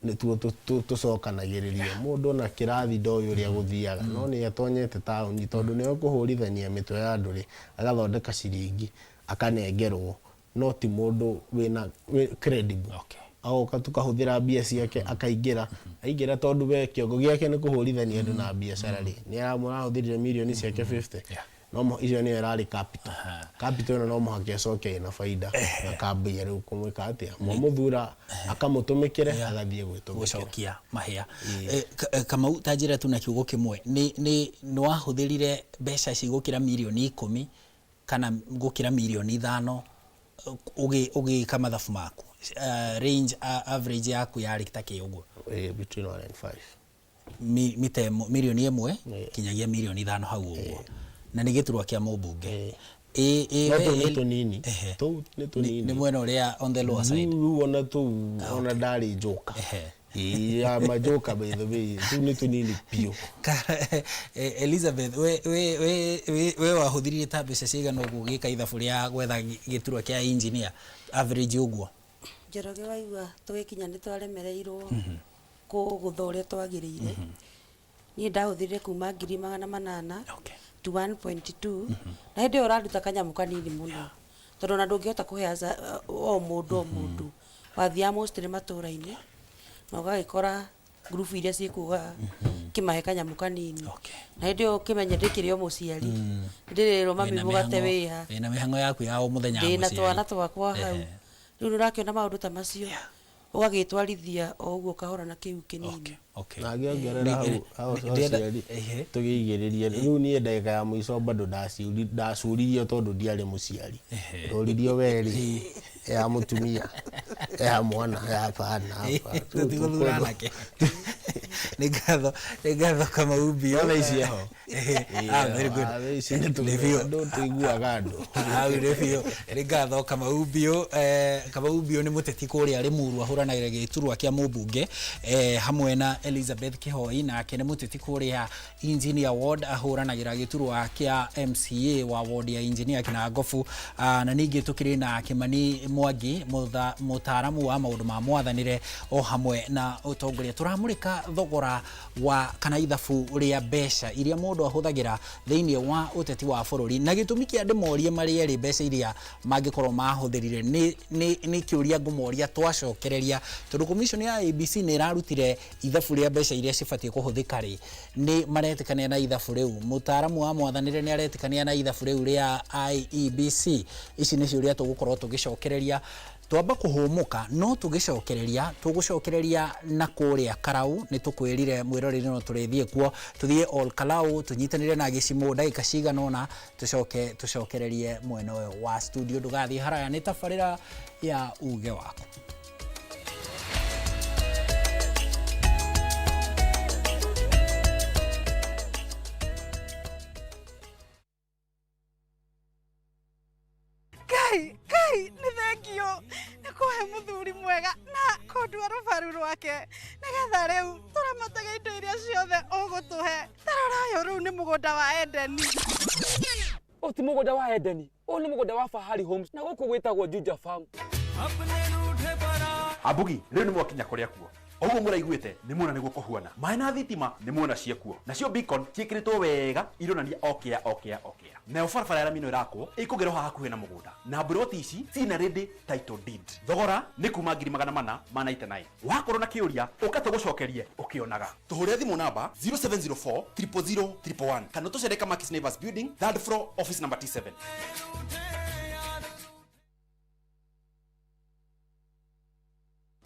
S4: Nĩtuo tũcokanagĩrĩria mũndũ na kĩrathi ndoĩ ũrĩa gũthiaga, no nĩ atonyete taũni tondũ nĩwe kũhũrithania mĩtwe ya andũ rĩ, agathondeka ciringi akanengerwo, no ti mũndũ wĩna wĩ credible. Agoka tukahũthĩra mbia ciake, akaingĩra aingĩra tondũ we kĩongo gĩake nĩ kũhũrithania andũ na biacara rĩ, nĩ aramũrahũthĩrire mirioni ciake 50. No icio nĩyo ĩrarĩ capital. Capital ĩno no mũhaka ĩcoke ĩna baida, akambia rĩu kũmwĩka atĩa, mwamũthura akamũtũmĩkĩre, agathiĩ gwĩtũmĩkĩra.
S1: Gũcokia mahĩa. Kamau, ta njĩra tu na kiugo kĩmwe, nĩ wahũthĩrire mbeca cigũkĩra mirioni 10 kana gũkĩra mirioni 5 ũgĩka mathabu maku? Range, average yaku yarĩ ta kĩ ũguo?
S4: Between 1 and 5.
S1: Mita ĩmwe, mirioni 1 kinyagia mirioni 5 hau ũguo, na nĩ gĩturwa kĩa mũmbunge.
S4: No tũu nĩ tũnini. Tũu nĩ tũnini.
S1: Nĩ mwena ũrĩa on the lower side.
S4: Rĩu ona tũu ona ndarĩ njoka. Ĩĩ, ya majoka, by the way, tũu nĩ tũnini biũ.
S1: Elizabeth, we wahũthĩrire ta mbeca cigana ũguo ũgĩka ithabu rĩa gwetha gĩturwa kĩa engineer, average ũguo?
S3: Njoroge, waigua tũgĩkinya nĩ twaremereirwo kũgũtha ũrĩa twagĩrĩire. Niĩ ndahũthĩrire kuma 800,000 to 1.2, na hĩndĩ ĩyo ũraruta kanyamũ kanini mũno, tondũ ona ndũngĩhota kũhe o mũndũ o mũndũ. Wathiaga mostly matũra-inĩ na ũgagĩkora ngurubu iria ciĩkuga kĩmahe kanyamũ kanini. Na hĩndĩ ĩyo ũkĩmenye ndĩkĩrĩ o mũciari, ndĩrĩrwo mami
S1: Wĩna
S3: mũgate wĩha.
S1: Wĩna mĩhang'o yaku ya o mũthenya ya
S3: Ndĩna
S1: mũciari.
S3: Twana twakwa hau. Rĩu nĩ ũrakĩona maũndũ ta macio, ũgagĩtwarithia o ũguo kahora na kĩu kĩnini.
S4: Na ngĩongerera hau hau aciari tũgĩigĩrĩrie rĩu, niĩ ndagĩka ya mũico bado ndacuririo tondũ ndiarĩ mũciari. Ndoririo, werĩ ya mũtumia, ya mwana, ya bana hapa.
S1: Tũtigũthura anake. Nĩ ngatho Kamau Mbio.
S4: No thaa ici eho.
S1: Ah, very good.
S4: Ah, thaa ici nĩ
S1: Nĩ biũ.
S4: Andũ tũiguaga andũ.
S1: Hau nĩ biũ. Nĩ ngatho Kamau Mbio. Kamau Mbio nĩ mũteti kũrĩa Limuru, ahũranagĩra gĩturwa kĩa mũmbunge, hamwe na Elizabeth Kihoi, nake nĩ mũteti kũrĩa Engineer Ward, ahũranagĩra gĩturwa kĩa MCA wa ward ya Engineer Kinangofu. Na ningĩ tũkĩrĩ na Kimani Mwangi, mũtaaramu wa maũndũ ma mwathanĩre o hamwe na ũtongoria. Tũramũrĩka thogora wa kana ithabu rĩa mbeca iria mũndũ ahũthagĩra thĩinĩ wa ũteti wa bũrũri, na gĩtũmi kĩa ndĩmorie marĩ erĩ mbeca iria mangĩkorwo mahũthĩrire nĩ kĩũria ngũmoria twacokereria, tondũ commission ya IEBC nĩ ĩrarutire ithabu rĩa mbeca iria cibatiĩ kũhũthĩka rĩ, nĩ maretĩkania na ithabu rĩu? Mũtaaramu wa mwathanĩre nĩ aretĩkania na ithabu rĩu rĩa IEBC? Ici nĩ ciũria tũgũkorwo tũgĩcokereria twamba kũhũmũka, no tũgĩcokereria tũgũcokereria na kũrĩa Karau. Nĩ tũkwĩrire mwĩroreri no tũrĩthiĩ kuo, tũthiĩ Ol Kalou tũnyitanĩre na gĩcimũ ndagĩka cigana ũna, tũcoke tũcokererie mwena ũyũ wa studio. Ndũgathiĩ haraya, nĩ tabarĩra ya uge waku.
S6: Ngai, Ngai, nĩ thengio nĩ kũhe mũthuri mwega na kũndua rũbaru rwake, nĩgetha rĩu tũramatage indo iria ciothe ũgũtũhe. Tarora ũyũ, rĩu nĩ mũgũnda wa Edeni.
S7: Ũyũ ti mũgũnda wa Edeni, ũyũ nĩ mũgũnda wa Fahari Homes, na gũkũ gwĩtagwo Juja Farm.
S8: Ambugi rĩu nĩ mwakinya kũrĩa kuo ũguo mũraiguĩte, nĩ muona nĩguo kũhuana maĩ na thitima, nĩ muona ciekuo nacio beacon ciĩkĩrĩtwo wega, ironania okĩa okĩa okĩa. Nayo barabara ya rami ĩno ĩrakwo ĩkũgerwo haha hakuhĩ na mũgũnda, na mburoti ici cina ready title deed. Thogora nĩ kuma 499,000. Wakorwo na kĩũria, ũka tũgũcokerie ũkĩonaga. Tũhũrĩre thimũ namba 0704 000 111 kana tũcere Kamakis Neighbors Building, third floor, office number T7.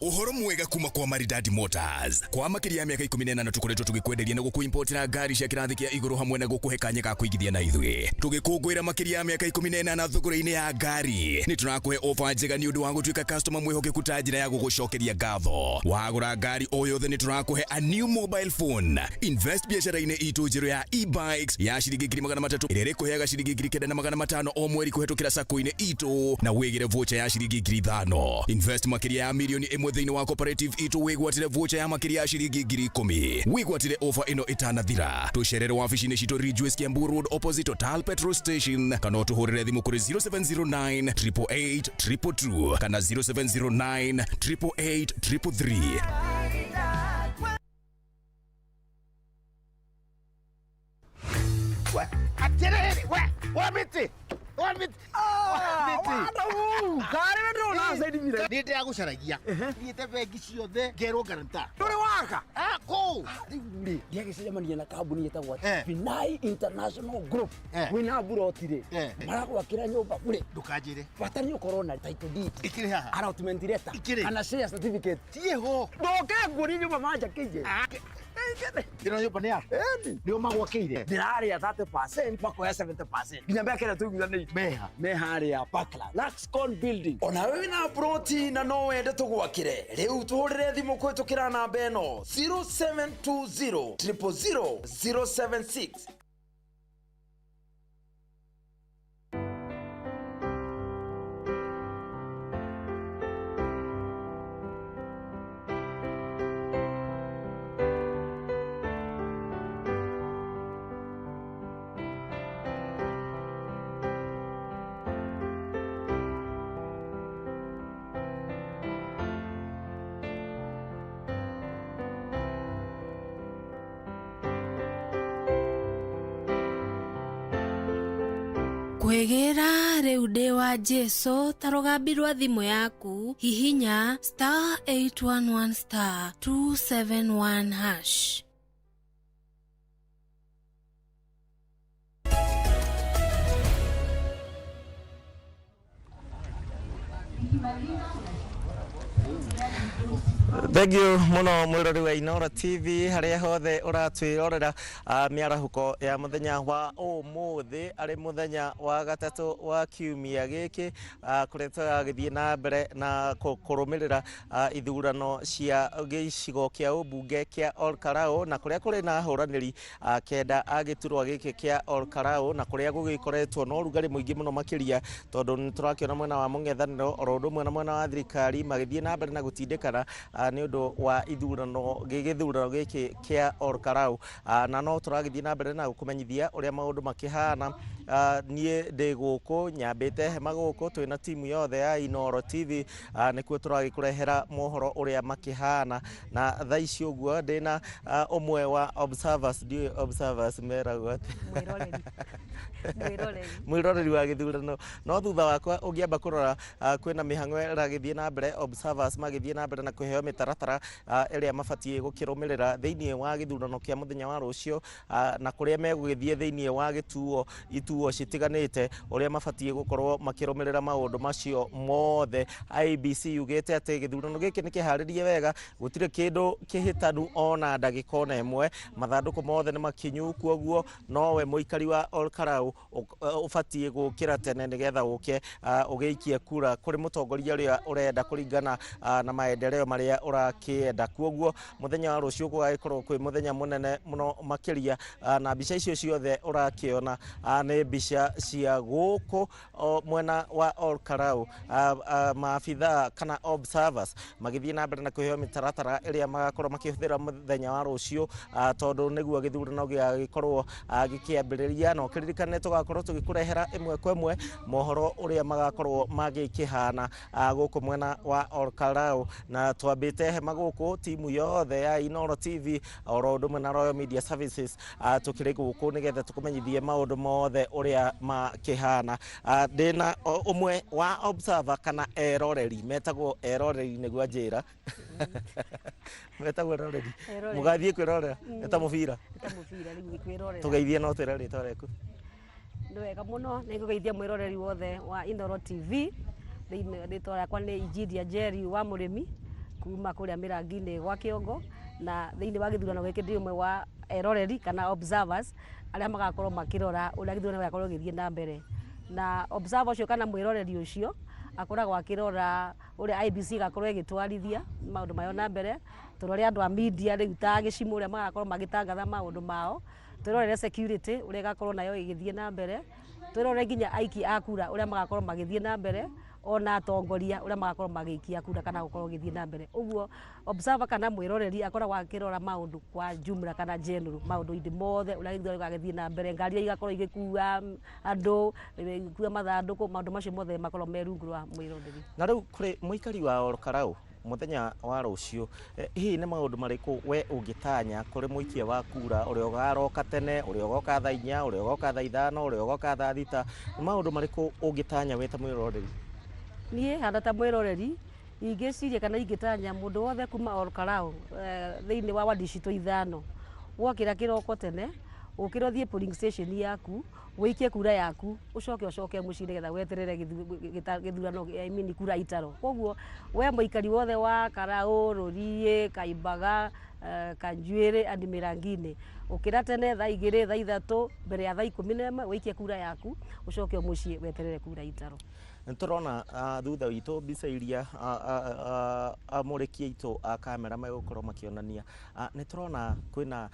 S9: Uhoro mwega kuma kwa Maridadi Motors. Kwa makĩria ya mĩaka 18 tũkoretwo tũgĩkwenderia na gũkũimportera ngari cia kĩrathi kĩa igũrũ, hamwe na gũkũhe kanya ga kũigithia na ithuĩ. Tũgĩkũngũĩra makĩria ya mĩaka 18 thogora-inĩ ya ngari, nĩ tũrakũhe ofa njega nĩ ũndũ wa gũtuĩka customer mwĩhokeku, ta njĩra ya gũgũcokeria ngatho. Wagũra ngari o yothe, nĩ tũrakũhe a new mobile phone. Invest biacara-inĩ itũ njerũ ya e-bikes ya ciringi 300,000, ĩrĩa ĩrĩkũheaga ciringi 9,500 o mweri kũhetũkĩra sacco-inĩ itũ, na wĩgĩre voucher ya ciringi 5,000. Invest makĩria ya 1 mirioni thĩinĩ wa cooperative itũ, wĩgwatĩre voucher ya makĩria ya ciringi 10,000. Wĩgwatĩre ofa ĩno ĩtanathira. Tũcerere wabici-inĩ citũ Ridgeways, Kiambu Road, opposite Total petrol station, kana ũtũhũrĩre thimũ kũrĩ 0709 888 222 kana 0709 888 333.
S10: Nĩ ndĩragũcaragia thiĩte bengi ciothe ngerwo guarantor.
S11: Ndũrĩ waka?
S10: Kũ?
S11: Rĩu rĩ, ndiagĩcemania na kambuni ĩtagwo Vinai International Group. Wĩna mburoti rĩ, maragwakĩra nyũmba bure.
S10: Ndũkanjĩre.
S11: Bata nĩ ũkorwo na title deed.
S10: Ikĩrĩ haha.
S11: Allotment letter.
S10: Ikĩrĩ.
S11: Kana share certificate.
S10: Ciĩho.
S11: Ndoke nguonie nyũmba manjakĩire.
S10: Ĩno nyũmba nĩ yaku? Nĩo magwakĩire?
S11: Ndĩrarĩa 30% makoya 70%. Nginya mĩaka ĩrĩa tũiguithanĩirie.
S10: Meha.
S11: Me harĩa Parkland. Luxcon building. Ona wewe wĩna ploti na no wende tũgwakĩre, rĩu tũhũrĩre thimũ kũhĩtũkĩra namba ĩno 0720 000 076.
S12: Kwĩgĩra rĩu ndĩ wa Jesu ta rũgambi rwa thimũ yaku, hihinya star 811 star 271 hash.
S2: Thank you muno mwirori wa Inooro TV haria hothe uratwirorera miarahuko ya muthenya wa umuthi ari muthenya wa gatatu wa kiumia giki kuria turagithie na mbere na kurumirira ithurano cia gicigo kia ubunge kia Olkarau na kuria kuri na ahuraniri kenda a giturwa giki kia Olkarau na kuria gugikoretwo na urugari muingi muno makiria tondu niturakiona mwena wa mung'ethaniro oro undu umwe na mwena wa thirikari magithie na mbere na gutindikana ni undu wa ithurano githurano giki kia Olkarau na no turagithie na mbere na gukumenyithia uria maundu makihana. Nie ndi guku nyambite hema guku twina timu yothe ya Inooro TV nikuo turagikurehera mohoro uria makihana na thaa ici uguo ndina umwe wa observers, ndiũĩ observers meragwo atĩa, mwiroreri wa githurano. No thutha wakwa ungiamba kurora kwina mihang'o ĩragĩthiĩ na mbere, observers magĩthiĩ na mbere na kũheo mĩtaratara ĩrĩa mabatiĩ gũkĩrũmĩrĩra thĩinĩ wa gĩthurano kĩa mũthenya wa rũciũ na kũrĩa megũgĩthiĩ thĩinĩ wa gĩtuo ituo citiganĩte ũrĩa mabatiĩ gũkorwo makĩrũmĩrĩra maũndũ macio mothe. IEBC yugĩte atĩ gĩthurano gĩkĩ nĩ kĩharĩrie wega, gũtirĩ kĩndũ kĩhĩtanu ona ndagĩka ona ĩmwe, mathandũkũ mothe nĩ makinyu, kuoguo nowe mũikari wa Olkarau ũbatiĩ gũkĩra tene nĩgetha ũke ũgĩikie kura kũrĩ mũtongoria ũrĩa ũrenda kũringana na maendeleo marĩa ũrakĩenda. Kuoguo mũthenya wa rũciũ gũgagĩkorwo kwĩ mũthenya mũnene mũno makĩria na mbica icio ciothe ũrakĩona nĩ mbica cia gũkũ mwena wa Olkarau. Maabithaa kana observers magĩthiĩ na mbere na kũheo mĩtaratara ĩrĩa magakorwo makĩhũthĩra mũthenya wa rũciũ tondũ nĩguo gĩthurano gĩgagĩkorwo gĩkĩambĩrĩria. Na ũkĩririkane tũgakorwo tũgĩkũrehera ĩmwe kwa ĩmwe mohoro ũrĩa magakorwo magĩkĩhana gũkũ mwena wa Olkarau. Na twambĩte hema gũkũ timu yothe ya Inooro TV oro ũndũ ũmwe na Royal Media Services tũkĩrĩ gũkũ nĩgetha tũkũmenyithie maũndũ mothe ũrĩa makĩhana. Ndĩna ũmwe wa observer kana eroreri, metagwo eroreri nĩguo anjĩra metagwo eroreri, mũgathiĩ kwĩrorera nĩ ta mũbira, tũgeithie no twĩre rĩtwa rĩaku.
S3: Nĩ wega mũno, nĩ ngũgeithia mwĩroreri wothe wa Inooro TV. Rĩtwa rĩakwa nĩ Injinia Njeri wa Mũrĩmi kuma kũrĩa Mĩrangi-inĩ gwa Kĩongo, na thĩinĩ wa gĩthurano gĩkĩ ndĩ ũmwe wa eroreri kana observers arĩa magakorwo makĩrora ũrĩa gĩthurano gĩgakorwo gĩgĩthiĩ na mbere. Na observer ũcio kana mwĩroreri ũcio akoragwo akĩrora ũrĩa IEBC ĩgakorwo ĩgĩtwarithia maũndũ mayo na mbere, tũrore andũ a media rĩu ta gĩcimũ ũrĩa magakorwo magĩtangatha maũndũ mao, twĩrorere security ũrĩa ĩgakorwo nayo ĩgĩthiĩ na mbere, twĩrorere nginya aiki a kura ũrĩa magakorwo magĩthiĩ na mbere, ona atongoria ũrĩa magakorwo magĩikia kura kana gũkorwo gĩthiĩ na mbere. Ũguo observer kana mwĩroreri akoragwo akĩrora maũndũ kwa jumla kana general, maũndũ-inĩ mothe ũrĩa gĩthurano gĩgagĩthiĩ na mbere, ngari iria igakorwo igĩkua andũ, igĩkua mathandũkũ, maũndũ macio mothe makorwo me rungu rwa mwĩroreri.
S2: Na rĩu kũrĩ mũikari wa Olkarau Mũthenya wa rũciũ, hihi nĩ maũndũ marĩkũ we ũngĩtanya kũrĩ mũikia wa kura ũrĩa ũgaroka tene, ũrĩa ũgoka thaa 4, ũrĩa ũgoka thaa 5, ũrĩa ũgoka thaa 6? Nĩ maũndũ marĩkũ ũngĩtanya wĩ ta mwĩroreri?
S3: Niĩ hana ta mwĩroreri ingĩciria kana ingĩtanya mũndũ wothe kuma Ol Kalou, thĩinĩ wa wadi citũ 5, wokĩra kĩroko tene, ũkĩra ũthiĩ polling station yaku, wĩikie kura yaku, ũcoke ũcoke mũciĩ nĩgetha weterere gĩthurano, I mean kura itarwo. Koguo we mũikari wothe wa Karau, Rũriĩ, Kaimbaga, Kanjuĩrĩ and Mĩrangi-inĩ, ũkĩra tene thaa 2, thaa 3, mbere ya thaa 11, wĩikie kura yaku, ũcoke mũciĩ weterere kura itarwo.
S2: Nĩ tũrona thutha witũ mbica iria amũrĩki aitũ a kamera megũkorwo makĩonania. Nĩ tũrona kwĩna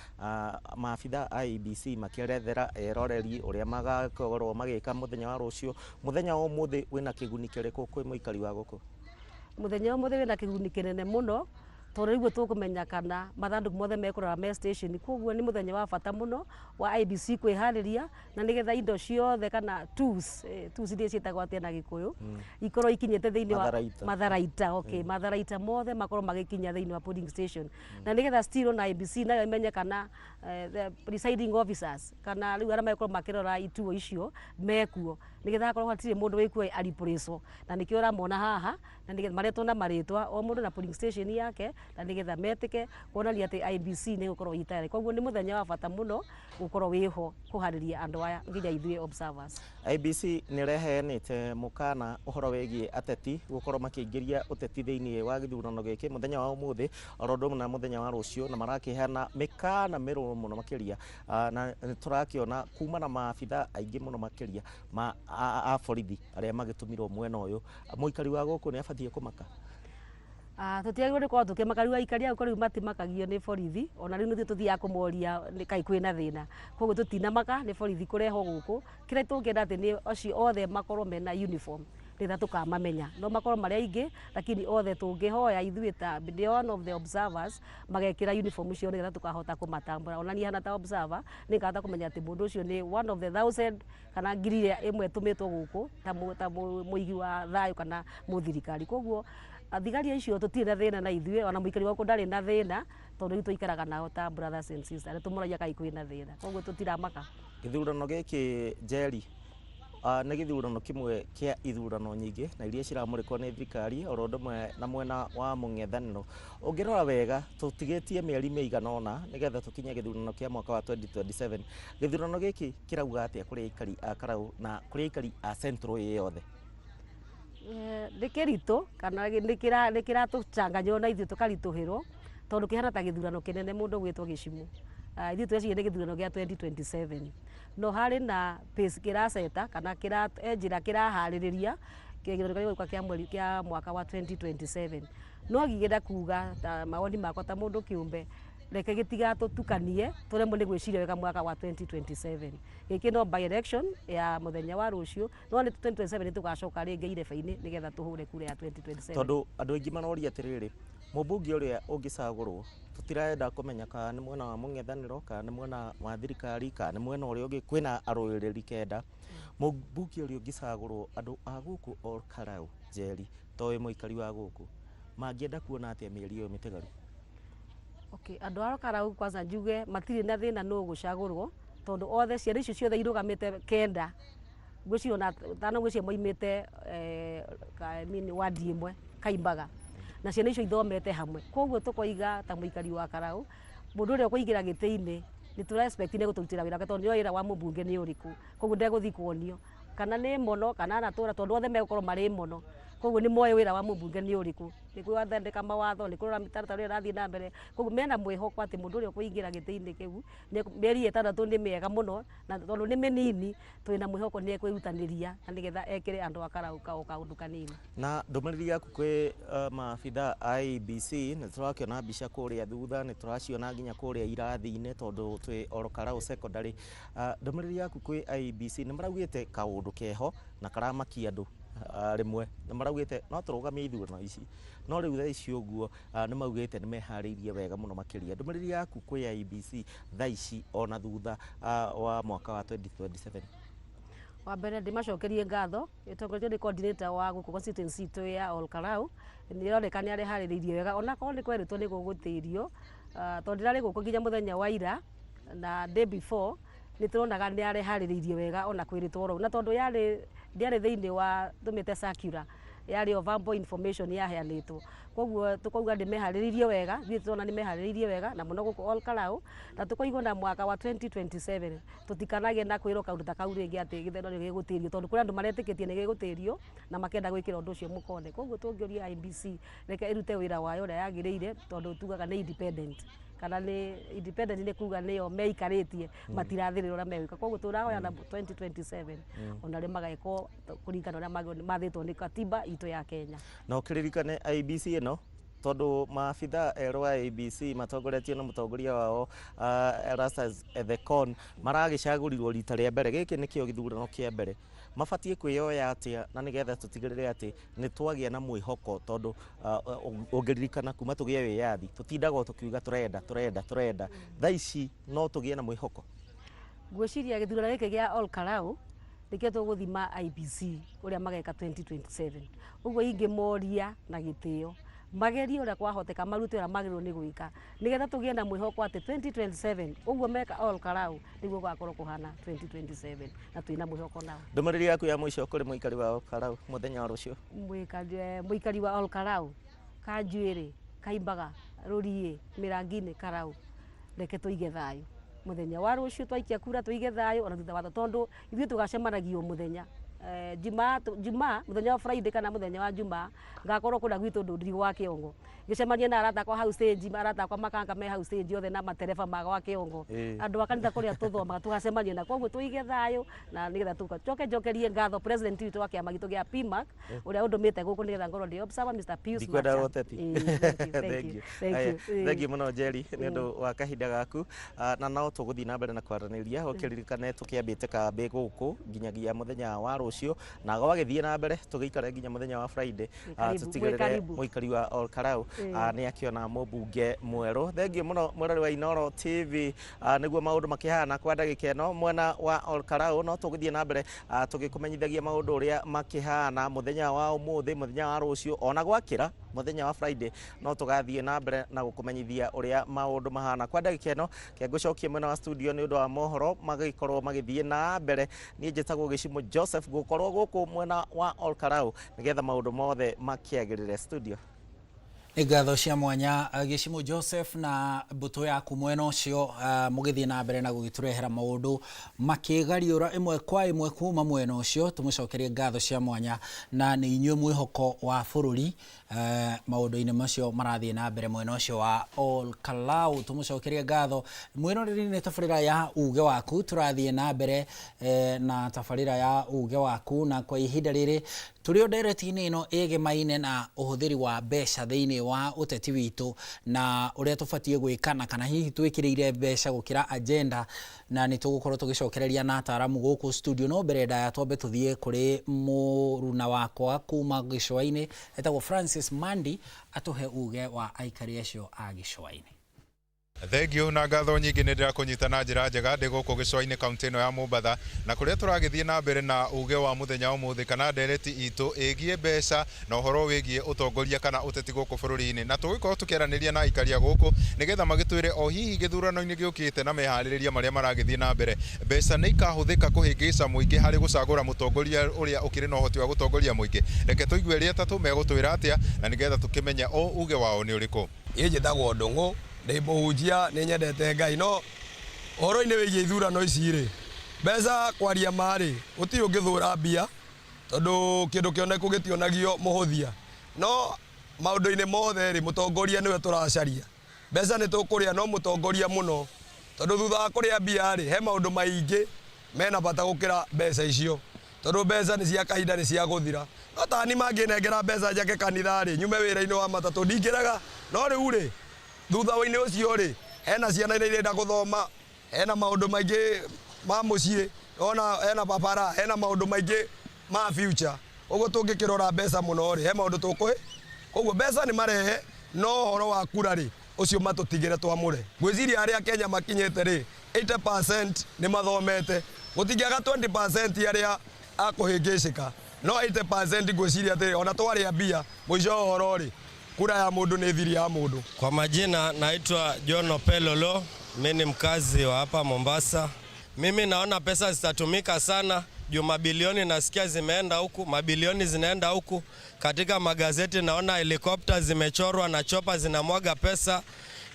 S2: maabitha a IEBC makĩerethera eroreri ũrĩa magakorwo magĩka mũthenya wa rũciũ. Mũthenya wa ũmũthĩ wĩna kĩguni kĩrĩkũ kwĩ mũikari wa gũkũ?
S3: Mũthenya wa ũmũthĩ wĩna kĩguni kĩnene mũno, tondũ rĩu tũkũmenya kana mathandũkũ mothe mekũrora me station. Koguo nĩ mũthenya wa bata mũno wa IEBC kwĩharĩria na nĩgetha indo ciothe kana tools, tools iria ciĩtagwo atĩa na Gĩkũyũ, ikorwo ikinyĩte thĩinĩ wa
S2: Matharaita.
S3: Matharaita, okay, matharaita mothe makorwo magĩkinya thĩinĩ wa polling station, na nĩgetha still na IEBC nayo imenye kana the presiding officers kana rĩu arĩa megũkorwo makĩrora ituo icio mekuo, nĩgetha hakorwo hatirĩ mũndũ wĩkuo aripũrĩcwo, na nĩkĩo ũramona haha, na nĩgetha maretwo na marĩtwa o mũndũ na polling station yake, na nĩgetha metĩke kuonania atĩ IEBC nĩ ĩgũkorwo ĩ tayarĩ. Koguo nĩ mũthenya wa bata mũno gũkorwo wĩho kũharĩria andũ aya nginya ithuĩ observers.
S2: IEBC nĩ ĩreheanĩte mũkana ũhoro wĩgiĩ ateti gũkorwo makĩingĩria ũteti thĩinĩ wa gĩthurano gĩkĩ mũthenya wa ũmũthĩ oro ũndũ ũmwe na mũthenya wa rũciũ, na marakĩheana mĩkana mĩrũrũ mũno makĩria, na nĩ tũrakĩona kuma na maabitha aingĩ mũno makĩria ma a borithi arĩa magĩtũmirwo mwena ũyũ. Mũikari wa gũkũ nĩ abatiĩ kũmaka?
S3: Tũtiagĩrĩirwo nĩ gũkorwo tũkĩmaka. Rĩu aikari a gũkũ rĩu matimakagio nĩ borithi, ona rĩu nĩthuĩ tũthiaga kũmoria kaĩ kwĩna thĩna. Koguo tũtinamaka nĩ borithi kũrehwo gũkũ. Kĩrĩa tũngĩenda atĩ nĩ acio othe makorwo mena uniform nĩgetha tũkamamenya. No makorwo marĩ aingĩ, lakini othe tũngĩhoya ithuĩ ta the one of the observers magekĩra uniform ciao nĩgetha tũkahota kũmatambũra. Ona niĩ hana ta observer nĩngahota kũmenya atĩ mũndũ ũcio nĩ one of the 1000 kana 1,000 ĩtũmĩtwo gũkũ ta mũigi wa thayũ kana mũthirikari. Koguo thigari icio tũtirĩ na thĩna na ithuĩ, ona mũikari wa gũkũ ndarĩ na thĩna, tondũ rĩu tũikaraga nao ta brothers and sisters, nĩ tũmoragia kaĩ kwĩna thĩna. Koguo tũtiramaka.
S2: Gĩthurano gĩkĩ Njeri, nĩ gĩthurano kĩmwe kĩa ithurano nyingĩ na iria ciramũrĩkwo nĩ thirikari oro ũndũ ũmwe na mwena wa mũng'ethanĩro. Ũngĩrora wega tũtigĩtie mĩeri mĩigana ũna nĩgetha tũkinye gĩthurano kĩa mwaka wa 2027. Gĩthurano gĩkĩ kĩrauga atĩa kũrĩ aikari a Karau na kũrĩ aikari a Central ĩ yothe?
S3: Nĩ kĩritũ kana nĩ kĩratũchanganya na ithuĩ tũkaritũhĩrwo, tondũ kĩhana ta gĩthurano kĩnene mũndũ gwĩtwo gĩcimu. Ithuĩ tũreciria nĩ gĩthurano gĩa 2027, no harĩ na pace kĩraceta kana njĩra kĩraharĩrĩria gĩthurano kĩrĩa gĩgũka kĩa mweri kĩa mwaka wa 2027. No ngĩenda kuga ta mawoni makwa ta mũndũ kĩũmbe, reke gĩtigatũtukanie tũremwo nĩ gwĩciria wega mwaka wa 2027. Gĩkĩ no by election ya mũthenya wa rũciũ, no nĩ 2027 nĩ tũgacoka rĩngĩ irebe-inĩ nĩgetha tũhũre kura ya 2027.
S2: Tondũ andũ aingĩ maroria atĩrĩrĩ, mũmbunge ũrĩa ũngĩcagũrwo tũtirenda kũmenya kana nĩ mwena wa mũng'ethanĩro kana nĩ mwena wa thirikari kana nĩ mwena ũrĩa ũngĩ, kwĩna arũĩrĩri 9. Mũmbunge ũrĩa ũngĩcagũrwo andũ a gũkũ Ol Kalou Njeri, to wĩ mũikari wa gũkũ, mangĩenda kuona atĩa mĩeri ĩyo mĩtigaru?
S3: Okay, andũ a Ol Kalou kwanza njuge matirĩ na thĩna nũ gũcagũrwo, tondũ othe ciana icio ciothe irũgamĩte 9, ngwĩciria ona 5 ngwĩciria moimĩte wadi ĩmwe Kaimbaga, na ciana icio ithomete hamwe. Koguo tũkoiga ta mũikari wa Karau, mũndũ ũrĩa ũkũingĩra gĩtĩ-inĩ nĩ tũra expect nĩ gũtũrutĩra wĩra wake, tondũ nĩoĩ wĩra wa mũmbunge nĩ ũrĩkũ. Koguo ndegũthiĩ kuonio kana nĩ mono kana anatũra, tondũ othe megũkorwo marĩ mono. Koguo nĩ moĩ wĩra wa mũmbunge nĩ ũrĩkũ, nĩ gũthondeka mawatho, nĩ kũrora mĩtaratara ĩrĩa ĩrathiĩ na mbere. Koguo mena mwĩhoko atĩ mũndũ ũrĩa ũkũingĩra gĩtĩ-inĩ kĩu mĩeri 6 nĩ mĩega mũno, na tondũ nĩ mĩnini twĩna mwĩhoko nĩ ekwĩrutanĩria na nĩgetha ekĩre andũ a Karau kaũndũ kanini.
S2: Na ndũmĩrĩri yaku kwĩ maabitha a IEBC, nĩ tũrakĩona mbica kũrĩa thutha, nĩ tũraciona nginya kũrĩa irathi-inĩ tondũ twĩ Ol Kalou Secondary. Ndũmĩrĩri yaku kwĩ IEBC, nĩ maraugĩte kaũndũ keho na karamakia andũ rĩmwe, nĩ maraugĩte no tũrũgamie ithurano ici, no rĩu thaa ici ũguo nĩ maugĩte nĩ meharĩirie wega mũno makĩria. Ndũmĩrĩri yaku kwĩ IEBC thaa ici ona thutha wa mwaka wa 2027?
S3: Wa mbere ndĩmacokerie ngatho ĩtongoretio nĩ coordinator wa gũkũ constituency itũ ya Olkalau. Nĩ ĩroneka nĩ areharĩrĩirie wega, onakorwo nĩ kwerĩtwo nĩ gũgũtĩrio, tondũ ndĩrarĩ gũkũ nginya mũthenya wa ira na day before, nĩ tũronaga nĩ areharĩrĩirie wega ona kwĩrĩtwo oro, na tondũ yarĩ ndĩarĩ thĩinĩ wa tũmĩte circular, yarĩ o verbal information yaheanĩtwo, koguo tũkauga nĩ meharĩrĩirie wega. Ithuĩ tũrona nĩ meharĩrĩirie wega na mũno gũkũ Olkalau, na tũkoigwo na mwaka wa 2027 tũtikanagĩe na kwĩrwo kaũndũ ta kau rĩngĩ atĩ gĩthurano nĩ gĩgũtĩrio, tondũ kũrĩ andũ maretĩkĩtie nĩ gĩgũtĩrio na makenda gwĩkĩra ũndũ ũcio mũkonde. Koguo tũngĩũria IEBC, reke ĩrute wĩra wayo ũrĩa yagĩrĩire, tondũ tugaga nĩ independent, kana nĩ independent nĩ kuga nĩo meikarĩtie, matirathĩrĩra ũrĩa megwĩka. Koguo tũrahoya na 2027 ona rĩ magekwo kũringana na ũrĩa mathĩtwo nĩ katiba itũ ya Kenya.
S2: Na ũkĩririkane IEBC ĩno, tondũ maabitha erũ a IEBC matongoretio na mũtongoria wao Erastus Ethekon maragĩcagũrirwo rita rĩa mbere, gĩkĩ nĩkĩo gĩthurano kĩa mbere, mabatiĩ kwĩyoya atĩa na nĩgetha tũtigĩrĩre atĩ nĩ twagĩa na mwĩhoko? Tondũ ũngĩririkana kuma tũgĩe wĩyathi tũtindaga o tũkiuga tũrenda tũrenda tũrenda, thaa ici no tũgĩe na mwĩhoko?
S3: Ngwĩciria gĩthurano gĩkĩ gĩa Olkalau nĩkĩo tũgũthima IEBC ũrĩa mageka 2027. Ũguo ingĩmoria na gĩtĩo magerie ũrĩa kwahoteka marute ũrĩa magĩrĩirwo nĩ gwĩka, nĩgetha tũgĩe na mwĩhoko atĩ 2027 ũguo meka Olkalau nĩguo gũgakorwo kũhana 2027, na twĩna mwĩhoko nao.
S2: Ndũmĩrĩri yaku ya mũico kũrĩ mũikari wa Olkalau mũthenya wa rũciũ?
S3: Mũikari wa Olkalau, Kanjuĩrĩ, Kaimbaga, Rũriĩ, Mĩrangi-inĩ, Karau, reke tũige thayũ mũthenya wa rũciũ, twaikia kura tũige thayũ ona thutha wa tondũ ithuĩ tũgacemanagia o mũthenya Juma, mũthenya wa Friday kana mũthenya wa Juma, ngakorwo kũrĩa gwitũ Ndũndiri gwa Kĩongo, ngĩcemania na arata akwa hau stage, arata akwa makanga me hau stage othe na matereba ma gwa Kĩongo, andũ a kanitha kũrĩa tũthomaga, tũgacemania na koguo tũige thayũ, na nĩgetha tũcoke njokerie ngatho president witũ wa kĩama gitũ gĩa PMAC ũrĩa ũndũmĩte gũkũ nĩgetha ngorwo ndĩ observer, Mr. Pius
S2: Ndikwenda
S3: Macha.
S2: ũteti.
S3: Ĩĩ, thank you, thank you, thank
S2: Aya,
S3: you. Ĩĩ.
S2: Thank you mũno Njeri nĩ ũndũ wa kahinda gaku. Na no tũgũthiĩ na mbere na kwaranĩria, ũkĩririkane tũkĩambĩte kambĩ gũkũ nginyagia mũthenya wa rũciũ, na gwagĩthiĩ na mbere tũgĩikare nginya mũthenya wa Friday.
S3: Karibu,
S2: Tũtigĩrĩre
S3: karibu.
S2: mũikari wa Olkalau nĩ akĩona mũmbunge mwerũ. Thank you mũno mwĩrori wa Inooro TV. Nĩguo maũndũ makĩhana kwa ndagĩka ĩno mwena wa Olkalau. No tũgũthiĩ na mbere tũgĩkũmenyithagia maũndũ ũrĩa makĩhana mũthenya wa ũmũthĩ, mũthenya wa rũciũ, ona gwakĩra mũthenya wa Friday no tũgathiĩ na mbere na gũkũmenyithia ũrĩa maũndũ mahana kwa ndagĩka ĩno. Kengũcokie mwena wa studio nĩ ũndũ wa mohoro magĩkorwo magĩthiĩ na mbere. Niĩ njĩtagwo Gĩcimo Joseph, gũkorwo gũkũ mwena wa Olkalau nĩgetha maũndũ mothe makĩagĩrĩre. Studio.
S1: Nĩ ngatho cia mwanya Gĩcimo Joseph na mbũtũ yaku mwena ũcio, mũgĩthiĩ na mbere na gũgĩtũrehera maũndũ makĩgariũra ĩmwe kwa ĩmwe kuma mwena ũcio. Tũmũcokerie ngatho cia mwanya, na nĩ inyuĩ mwĩhoko wa bũrũri maũndũ-inĩ macio marathiĩ na mbere mwena ũcio wa Olkalau. Tũmũcokerie ngatho. Mwĩroreri, nĩ tabarĩra ya uge waku tũrathiĩ na mbere na tabarĩra ya uge waku, na kwa ihinda rĩrĩ tũrĩ o ndereti-inĩ ĩno ĩgemaine na ũhũthĩri wa mbeca thĩinĩ wa ũteti witũ, na ũrĩa tũbatiĩ gwĩka, na kana hihi twĩkĩrĩire mbeca gũkĩra agenda, na nĩ tũgũkorwo tũgĩcokereria na ataramu gũkũ studio. No mbere ndaya twambe tũthiĩ kũrĩ mũruna wakwa kuma gĩcũa-inĩ etagwo Francis Mandi, atũhe uge wa aikari acio a gĩcũa-inĩ.
S13: Thengiũ na ngatho nyingĩ, nĩ ndĩrakũnyita na njĩra njega ndĩ gũkũ gĩcũa-inĩ, kaunti ĩno ya Mombatha, na kũrĩa tũragĩthiĩ na mbere na uge wa mũthenya ũmũthĩ kana ndereti itũ ĩgiĩ mbeca na ũhoro wĩgiĩ ũtongoria kana ũteti gũkũ bũrũri-inĩ, na tũgĩkorwo tũkĩaranĩria na aikari a gũkũ nĩgetha magĩtwĩre o hihi gĩthurano-inĩ gĩũkĩte na meharĩrĩria marĩa maragĩthiĩ na mbere, mbeca nĩ ikahũthĩka kũhĩngĩca mũingĩ harĩ gũcagũra mũtongoria ũrĩa ũkĩrĩ na ũhoti wa gũtongoria mũingĩ. Reke tũigue arĩa atatũ megũtwĩra atĩa, na nĩgetha tũkĩmenye o uge wao nĩ ũrĩkũ.
S14: Niĩ njĩtagwo Ndũng'ũ, ndĩ mũhunjia, nĩ nyendete Ngai, no ũhoro-inĩ wĩgiĩ ithurano ici rĩ, mbeca, kwaria ma rĩ, gũtirĩ ũngĩthũra mbia, tondũ kĩndũ kĩoneku gĩtionagio mũhũthia, no maũndũ-inĩ mothe rĩ, mũtongoria nĩwe tũracaria. Mbeca nĩ tũkũrĩa, no mũtongoria mũno, tondũ thutha wa kũrĩa mbia rĩ, he maũndũ maingĩ mena bata gũkĩra mbeca icio, tondũ mbeca nĩ cia kahinda, nĩ cia gũthira. No tani mangĩnengera mbeca njake kanitha rĩ, nyume wĩra-inĩ wa matatũ, ndingĩrega. No rĩu rĩ, thutha-inĩ ũcio rĩ, hena ciana iria irenda gũthoma, hena maũndũ maingĩ ma mũciĩ, ona hena babara, hena maũndũ maingĩ ma future. Ũguo tũngĩkĩrora mbeca mũno rĩ, he maũndũ tũkũĩ. Koguo mbeca nĩ marehe, no ũhoro wa kura rĩ, ũcio matũtigĩre twamũre. Ngwĩciria arĩa Kenya makinyĩte rĩ, 80% nĩ mathomete, gũtingĩaga 20% arĩa a kũhĩngĩcĩka no 80% ngwĩciria atĩrĩ ona twarĩa mbia mũico wa ũhoro rĩ kura ya mũndũ nĩ thiri ya mũndũ.
S15: Kwa majina naitwa John Opelolo, mi ni mkazi wa hapa Mombasa. Mimi naona pesa zitatumika sana juu mabilioni nasikia zimeenda huku, mabilioni zinaenda huku. Katika magazeti naona helikopta zimechorwa na chopa zinamwaga pesa.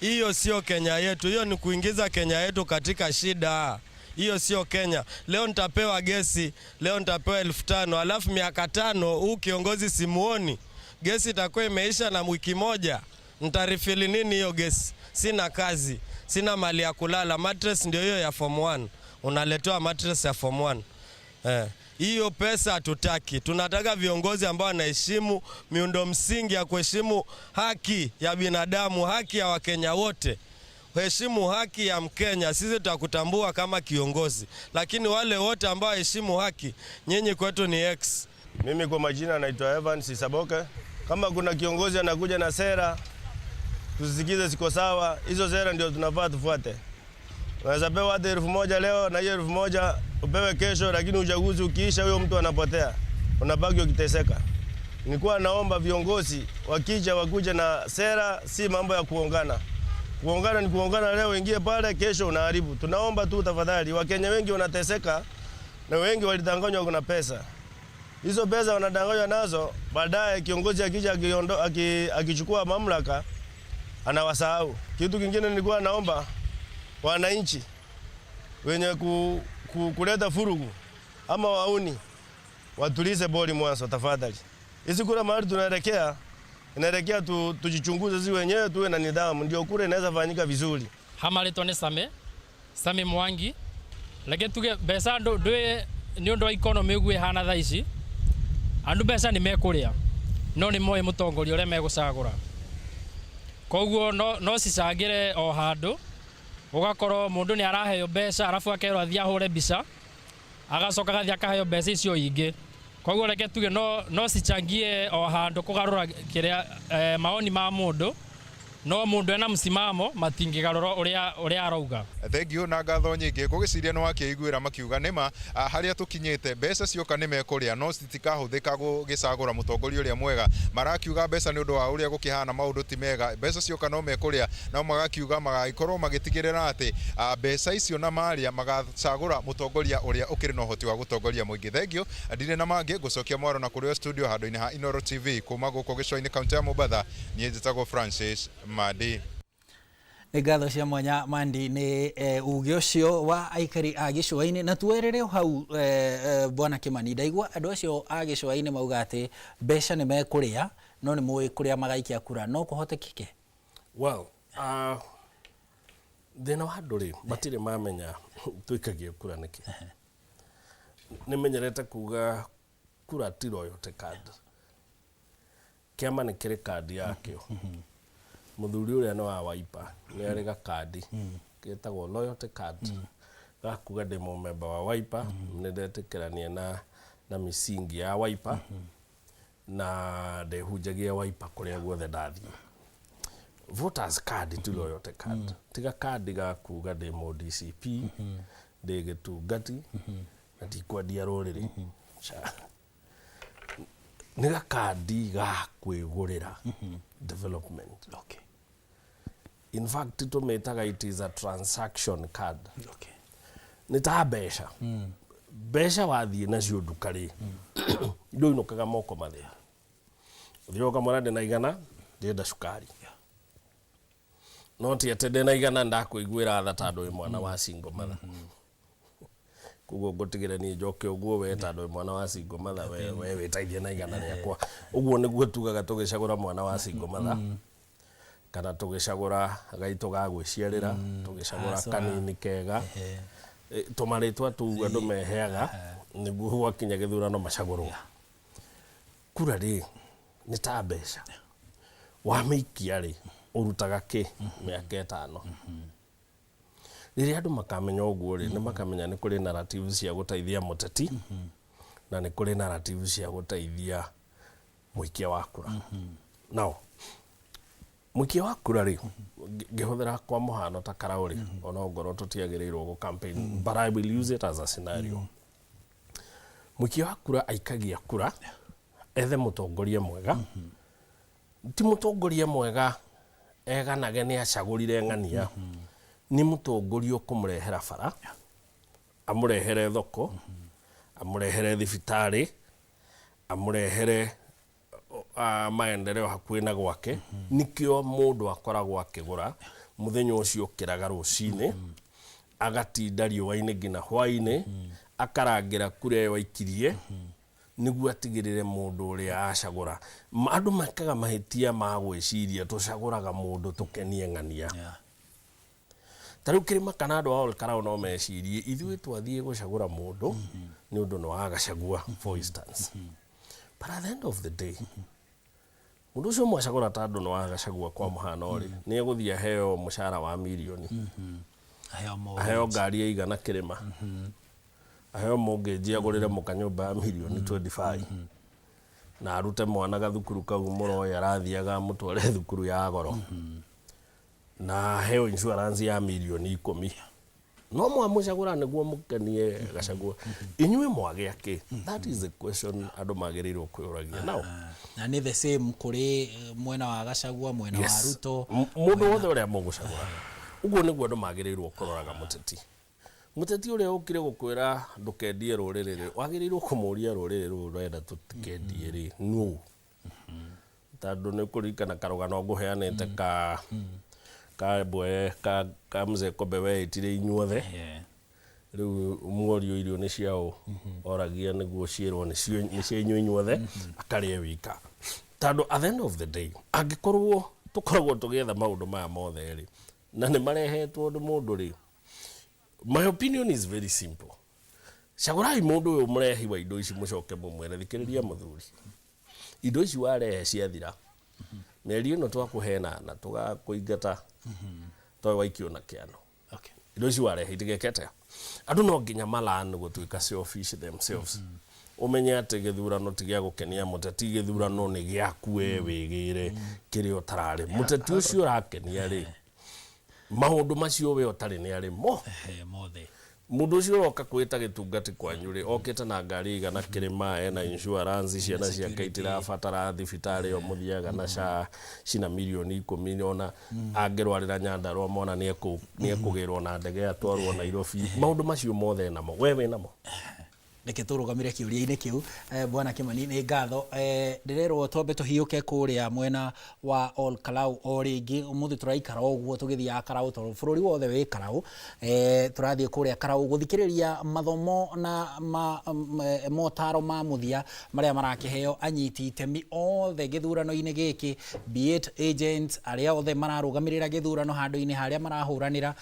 S15: Hiyo sio Kenya yetu, hiyo ni kuingiza Kenya yetu katika shida. Hiyo sio Kenya. Leo nitapewa gesi, leo nitapewa 5,000, alafu miaka 5 huu kiongozi simuoni, gesi itakuwa imeisha na wiki moja ntarifili nini hiyo gesi? Sina kazi, sina mali ya kulala. Mattress ndio hiyo ya form 1, unaletewa mattress ya form 1. Hiyo pesa hatutaki. Tunataka viongozi ambao wanaheshimu miundo msingi ya kuheshimu haki ya binadamu, haki ya Wakenya wote. Heshimu haki ya Mkenya, sisi tutakutambua kama kiongozi. Lakini wale wote ambao heshimu haki, nyinyi kwetu ni X.
S14: Mimi kwa majina naitwa Evans Isaboke. Kama kuna kiongozi anakuja na sera tusikize ziko sawa, hizo sera ndio tunafaa tufuate. Unaweza pewa hata 1,000 leo na hiyo 1,000 upewe kesho, lakini uchaguzi ukiisha huyo mtu anapotea, unabaki ukiteseka. Nilikuwa naomba viongozi wakija wakuje na sera, si mambo ya kuongana. Kuongana ni kuongana leo, ingie pale, kesho unaharibu. Tunaomba tu tafadhali, Wakenya wengi wanateseka na wengi walidanganywa kuna pesa. Hizo pesa wanadanganywa nazo, baadaye kiongozi akija akichukua mamlaka anawasahau. Kitu kingine nilikuwa naomba wananchi wenye kuleta furugu ama wauni watulize boli mwanzo tafadhali. Hizi kura mahali tunaelekea, inaelekea tujichunguze sisi wenyewe, tuwe na nidhamu, ndio kura inaweza fanyika vizuri.
S16: Hama rĩtwa nĩ Same, Same Mwangi. Reke tuge mbeca ndũĩ nĩ ũndũ wa economy ũguo ĩhana thaa ici, andũ mbeca nĩ mekũrĩa, no nĩ moĩ mũtongoria ũrĩa megũcagũra. Koguo no cicangĩre o handũ, ũgakorwo mũndũ nĩ araheo mbeca arabu akerwo athiĩ ahũre mbica, agacoka agathiĩ akaheo mbeca icio ingĩ. Koguo reke tuge no cichangie o handũ kũgarũra kĩrĩa maoni ma mũndũ, no mũndũ ena msimamo matingĩgarũra ũrĩa arauga.
S13: Thank you na ngatho nyingĩ. Ngũgĩciria nĩ wakĩiguĩra makiuga nĩma harĩa tũkinyĩte mbeca cioka nĩ mekũrĩa no citikahũthĩka gũgĩcagũra mũtongoria ũrĩa mwega. Marakiuga mbeca nĩ ũndũ wa ũrĩa gũkĩhana maũndũ ti mega, mbeca cioka no mekũrĩa, no magakiuga magagĩkorwo magĩtigĩrĩra atĩ mbeca icio na marĩa magacagũra mũtongoria ũrĩa ũkĩrĩ na ũhoti wa gũtongoria mũingĩ. Thank you, ndirĩ na mangĩ, ngũcokia mwaro na kũrĩ o studio handũ-inĩ ha Inooro TV kuma gũkũ gĩcũa-inĩ kaunti ya Mombatha. Niĩ njĩtagwo Francis Mandi.
S1: Nĩ ngatho cia mwanya Mandi nĩ uge ũcio wa aikari a gĩcũa-inĩ. Na tuerere hau bwana Kimani, ndaigua andũ acio a gĩcũa-inĩ mauga atĩ mbeca nĩ mekũrĩa no nĩ moĩ kũrĩa magaikia kura, no kũhotekeke?
S5: Well, thĩna wa andũ rĩ, matirĩ mamenya tũikagie kura nĩkĩ. Nĩmenyerete kuga kura ti loyalty card. Kĩama nĩ kĩrĩ kandi yakĩo. Mũthuri ũrĩa nĩ wa Wiper nĩ arĩ gakandi getagwo loyalty card, gakuga ndĩ mũmemba wa Wiper, nĩ ndetĩkĩrania na misingi ya Wiper na ndĩhunjagia Wiper kũrĩa guothe ndathiĩ. Voters card ti loyalty card, tiga kandi ga kuga ndĩ mũ DCP, ndĩ gĩtungati na ndikwendia rũrĩrĩ. Nĩ gakandi ga kwĩgũrĩra development.
S1: Okay.
S5: In fact, tũmĩtaga it is a transaction card. Okay. Nĩ ta mbeca. Mbeca wathiĩ nacio nduka rĩ, ndũinũkaga moko matheri. Ũthiaga ũkamwĩra ndĩna 100, ndĩrenda cukari. No ti atĩ ndĩna 100 ndakũiguĩra tha tondũ wĩ mwana wa single mother. Koguo ngũtigĩre niĩ njoke ũguo we tondũ wĩ mwana wa single mother, we wĩteithie na 100 rĩakwa. Ũguo nĩguo tugaga tũgĩcagũra mwana wa single mother, kana tũgĩcagũra gaitũ ga gwĩciarĩra, tũgĩcagũra kanini kega, tũmarĩtwa tũu andũ meheaga nĩguo gwakinya gĩthurano macagũrwo. Kura rĩ nĩ ta mbeca, wamĩikia rĩ ũrutaga kĩ mĩaka 5. Rĩrĩa andũ makamenya ũguo rĩ, nĩ makamenya nĩ kũrĩ narrative cia gũteithia mũteti na nĩ kũrĩ narrative cia gũteithia mũikia wa kura. Now, mũikia wa kura rĩ, ngĩhũthĩra kwa mũhano ta Karau rĩ, ona ongorwo tũtiagĩrĩirwo gũ campaign, but I will use it as a scenario. Mũikia wa kura aikagia kura ethe mũtongoria mwega. Ti mũtongoria mwega eganage nĩ acagũrire ng'ania, nĩ mũtongoria ũkũmũrehera bara, amũrehere thoko, amũrehere thibitarĩ, amũrehere maendeleo hakuhĩ na gwake. Nĩkĩo mũndũ akoragwo akĩgũra mũthenya ũcio ũkĩraga rũcinĩ, agatinda riũa-inĩ nginya hwaĩ-inĩ, akarangĩra kura ĩyo aikirie nĩguo atigĩrĩre mũndũ ũrĩa acagũra. Andũ mekaga mahĩtia ma gwĩciria tũcagũraga mũndũ tũkenie ng'ania. Ta rĩu kĩrĩma kana andũ a Ol Kalou no mecirie ithuĩ twathiĩ gũcagũra mũndũ nĩ ũndũ nĩ wa Gachagua, for instance. But at the end of the day, mũndũ ũcio mwacagũra tondũ nĩ wa Gachagua kwa mũhano rĩ, nĩ egũthiĩ aheo mũcara wa mirioni, aheo ngari ĩigana kĩrĩma, aheo mortgage, agũrĩre mũka nyũmba ya mirioni 25, na arute mwana gathukuru kau mũroĩ arathiaga amũtware thukuru ya goro, na aheo insurance ya mirioni 10. No mwamũcagũra nĩguo mũkenie Gachagua, inyuĩ mwagĩa kĩ? That is the question andũ magĩrĩirwo kwĩyũragia now.
S1: Na nĩ the same kũrĩ mwena wa Gachagua, mwena wa Ruto,
S5: mũndũ wothe ũrĩa mũgũcagũra. Ũguo nĩguo andũ magĩrĩirwo kũroraga mũteti. Mũteti ũrĩa ũkire gũkwĩra ndũkendie rũrĩrĩ rĩ, wagĩrĩirwo kũmũria rũrĩrĩ rũrũ ũrenda tũtikendie rĩ, nũ? Tondũ nĩ ũkũririkana karũgano ngũheanĩte ka mbwe ka mzee Kobe weĩtire inyuothe. Rĩu muorio irio nĩ ciaũ, oragia nĩguo ciĩrwo nĩ cia inyuĩ inyuothe, akarĩe wika. Tondũ at the end of the day, angĩkorwo tũkoragwo tũgĩetha maũndũ maya mothe rĩ, na nĩ marehetwo nĩ mũndũ rĩ, my opinion is very simple. Cagũrai mũndũ ũyũ mũrehi wa indo ici, mũcoke mũmwĩre, thikĩrĩria mũthuri, indo ici warehe ciathira, mĩeri ĩno twakũhe na tũgakũingata tondũ waikio na kĩano. Indo ici warehe itigeke atĩa? Andũ no nginya malan gũtuĩka selfish themselves. Ũmenye atĩ gĩthurano ti gĩa gũkenia mũteti, gĩthurano nĩ gĩaku we wĩgĩre kĩrĩa ũtararĩ. Mũteti ũcio ũrakenia rĩ, maũndũ macio we ũtarĩ nĩ arĩ mo
S1: mothe.
S5: Mũndũ ũcio ũroka kwĩta gĩtungati kwanyu rĩ, okĩte na ngari igana kĩrĩma, ena insurance, ciana ciake itirabatara thibitarĩ ĩyo mũthiaga na SHA cina mirioni 10, ona angĩrwarĩra Nyandarua mwana nĩ ekũgĩrwo na ndege atwarwo Nairobi. Maũndũ macio mothe enamo, we wĩnamo.
S1: Reke tũrũgamĩre kĩũria-inĩ kĩu. Bwana Kimani, nĩ ngatho. Ndĩrerwo twambe tũhiũke kũrĩa mwena wa Ol Kalou o rĩngĩ. Ũmũthĩ tũraikara ũguo tũgĩthiaga Karau tondũ bũrũri wothe wĩ Karau. Tũrathiĩ kũrĩa Karau gũthikĩrĩria mathomo na motaro ma mũthia marĩa marakĩheo anyiti itemi othe gĩthurano-inĩ gĩkĩ, be it agents arĩa othe mararũgamĩrĩra gĩthurano handũ-inĩ harĩa marahũranĩra,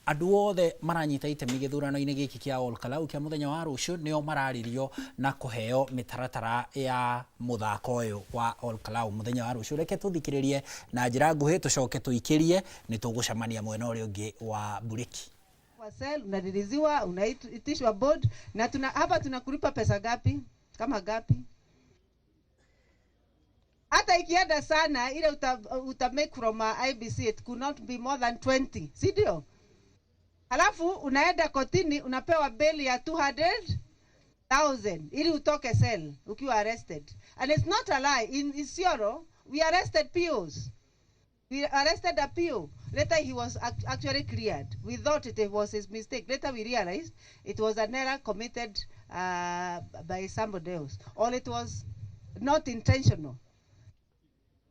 S1: andũ othe maranyita itemi gĩthurano-inĩ gĩkĩ kĩa Ol Kalou kĩa mũthenya wa rũciũ nĩo mararĩrio na kũheo mĩtaratara ya mũthako ũyũ wa Ol Kalou mũthenya wa rũciũ. Reke tũthikĩrĩrie na njĩra nguhĩ tũcoke tũikĩrie, nĩ tũgũcemania mwena ũrĩa ũngĩ wa mburĩki.
S17: Kwa cell unadiliziwa, unaitishwa board na tuna hapa tunakulipa pesa gapi? Kama gapi? Hata ikienda sana ile uta make from IBC it could not be more than 20, si ndio? Halafu unaenda kotini unapewa bail ya 200,000 ili utoke cell ukiwa arrested. And it's not a lie. In Isiolo we arrested POs. We arrested a PO. Later he was actually cleared. We thought it was his mistake. Later we realized it was an error committed by somebody else, or it was not intentional.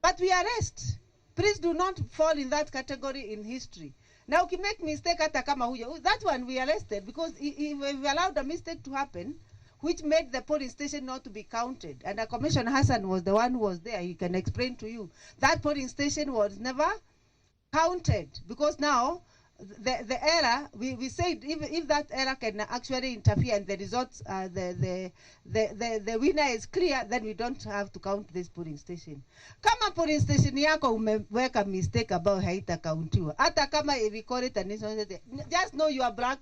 S17: But we arrest. Please do not fall in that category in history. Now, if you make mistake hata kama huyo, that one we arrested because if we allowed a mistake to happen, which made the polling station not to be counted. And the Commissioner Hassan was the one who was there. He can explain to you. That polling station was never counted because now the error, we said if that error can actually interfere and the results, the winner is clear, then we don't have to count this polling station. Kama polling station yako umeweka mistake ambayo haitakauntiwa, hata kama we call it a national, just know you are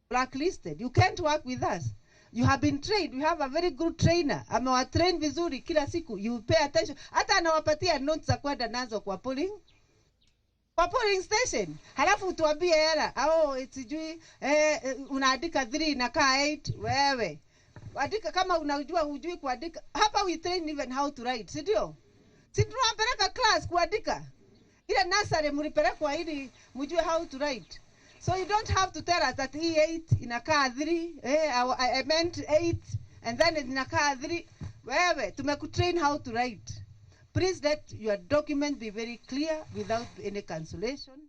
S17: blacklisted. You can't work with us. You have been trained. We have a very good trainer. Amewatrain vizuri kila siku. You pay attention. Hata anawapatia notes za kwenda nazo kwa polling station. Halafu tuambie hela. Au sijui unaandika 3 na kaa 8 wewe. Andika kama unajua hujui kuandika. Hapa we train even how to write, si ndio? Si tunawapeleka class kuandika. Ile nursery mlipelekwa ili mjue how to write. So you don't have to tell us that hii 8 inakaa 3, eh, I meant 8 and then inakaa 3. Wewe tumekutrain how to write. Please let your document be very clear without any cancellation.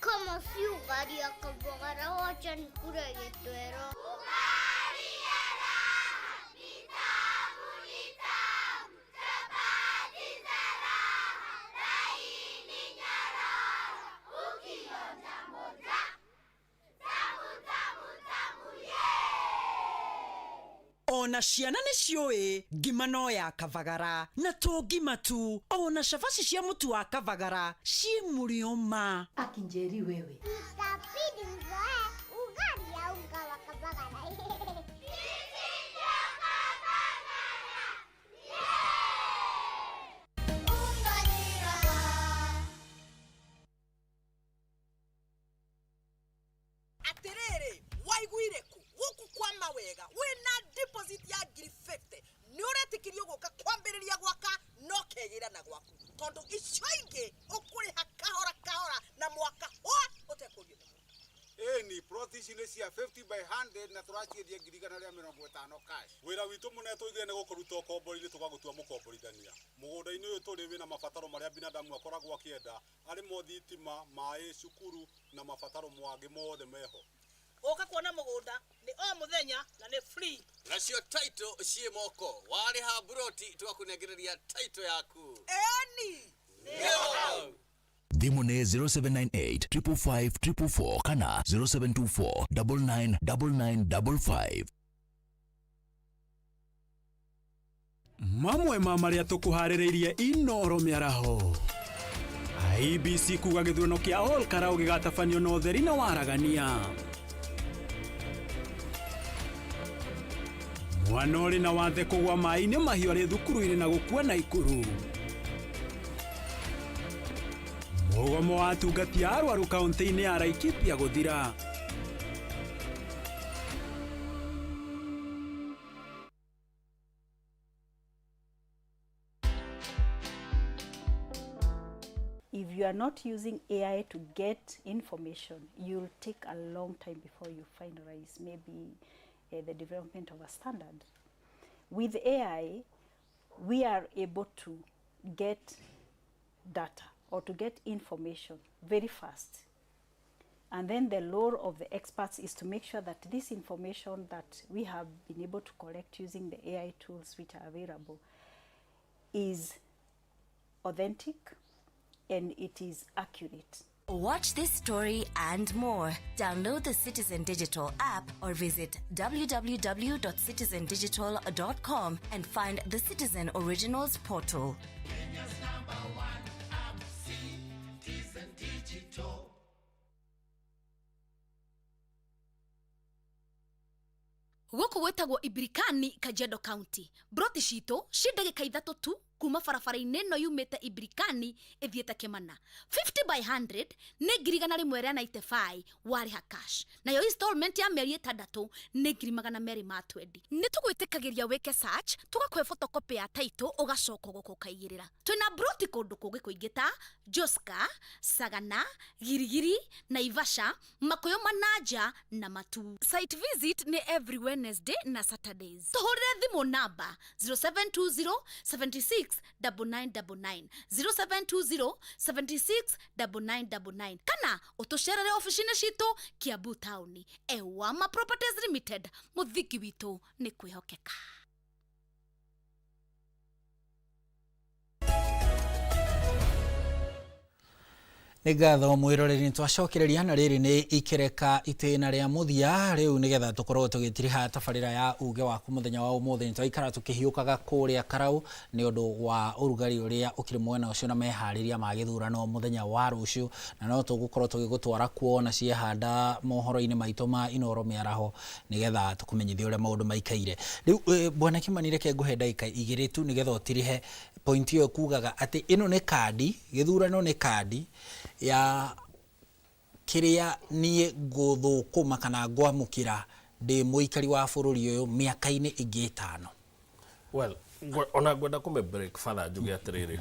S18: Kama si ugali ya Kabagara, wacha nikule gitwero.
S19: Ona ciana nĩ ciũĩ ngima no ya Kavagara na to ngima tu, ona cabaci cia mũtu wa Kavagara ciĩ mũrĩo ma.
S20: Akinjeri wewe.
S18: Itabidi mzoee ugali ya unga wa Kabagara.
S21: Atiriri, waiguire ku guku kwa mawega wina deposit ya ngiri 50 ni uretikirio guka kwambiriria gwaka no kegira na gwaku tondu icio ingi ukuriha kahora kahora na mwaka hwa utekurio.
S22: Ĩni plot ici nĩ cia 50 by 100 na tũraciendia ngiri igana rĩa mĩrongo ĩtano cash.
S23: Wĩra witũ mũnene tũigire nĩ gũkũruta ũkombori-inĩ tũgagũtua mũkomborithania. Mũgũnda-inĩ ũyũ tũrĩ wĩna mabataro marĩa binadamu akoragwo akĩenda arĩ mo thitima, maĩ, cukuru na mabataro mangĩ mothe meho.
S21: Ũka kuona mũgũnda nĩ o mũthenya na nĩ free.
S24: Nacio title ciĩ moko, warĩha mburoti tũgakũnengereria title yaku.
S21: Ĩni.
S9: Thimũ nĩ 0798 555 444 kana 0724 999955.
S25: Mamwe ma marĩa tũkũharĩrĩirie Inoro mĩaraho. IEBC kuga gĩthurano kĩa Ol Kalou gĩgatabanio na ũtheri na waragania. Mwana ũrĩ na wathe kũgwa maĩ-inĩ mahiũ arĩ thukuru-inĩ na gũkua Naikuru. Mũgomo wa atungati a arwaru kaunti-inĩ ya Laikipia gũthira.
S26: If you are not using AI to get information, you'll take a long time before you finalize maybe the development of a standard. With AI, we are able to get data or to get information very fast. And then the role of the experts is to make sure that this information that we have been able to collect using the AI tools which are available is authentic and it is accurate.
S27: Watch this story and more. Download the Citizen Digital app or visit www.citizendigital.com and find the Citizen Originals portal.
S28: Kenya's number one app, Citizen Digital.
S29: Gũkũ gwĩtagwo Ibirikani, Kajiado County. Broti citũ ci ndagĩka 3 tu kuma barabara-inĩ ĩno yumĩte Ibirikani ĩthiĩte Kĩmana. 50 by 100 nĩ ngiri igana rĩmwe rĩa 95 warĩha cash, nayo installment ya mĩeri 6 nĩ ngiri magana merĩ ma twendi. Nĩ tũgwĩtĩkagĩria wĩke search, tũgakũhe photocopy ya title ũgacoka ũgoka ũkaigĩrĩra. Twĩna broti kũndũ kũngĩ kũingĩ ta Joska, Sagana, Girigiri, Naivasha, Makuyu Manaja na Matu. Site visit nĩ every Wednesday na Saturdays. Tũhũrĩre thimũ namba 0720 76 9999, 0720 76 9999, kana ũtũcerere ofici-inĩ citũ Kiambu taũni. Ewama Properties Limited, mũthingi witũ nĩ kwĩhokeka.
S1: Nĩ ngatho mwĩroreri, nĩ twacokereria na rĩrĩ nĩ ikereka itĩna rĩa mũthia rĩu nĩgetha tũkorwo tũgĩtiriha tabarĩra ya uge waku mũthenya wa ũmũthĩ. Nĩ twaikara tũkĩhiũkaga kũrĩa Karau nĩ ũndũ wa ũrugarĩ ũrĩa ũkĩrĩ mwena ũcio na meharĩria ma gĩthurano mũthenya wa rũciũ, na no tũgũkorwo tũgĩgũtwara kuo na ciehanda mohoro-inĩ maitũ ma Inooro mĩaraho nĩgetha tũkũmenyithie ũrĩa maũndũ maikaire. Rĩu Bwana Kimani, reke ngũhe ndagĩka 2 tu nĩgetha ũtirihe point ĩyo kugaga atĩ ĩno nĩ kandi, gĩthurano nĩ kandi ya kĩrĩa niĩ ngũthũkũma kana ngwamũkĩra ndĩ mũikari wa bũrũri ũyũ mĩaka-inĩ ĩngĩ 5.
S5: Well, ona ngwenda kũme break further njuge atĩrĩrĩ,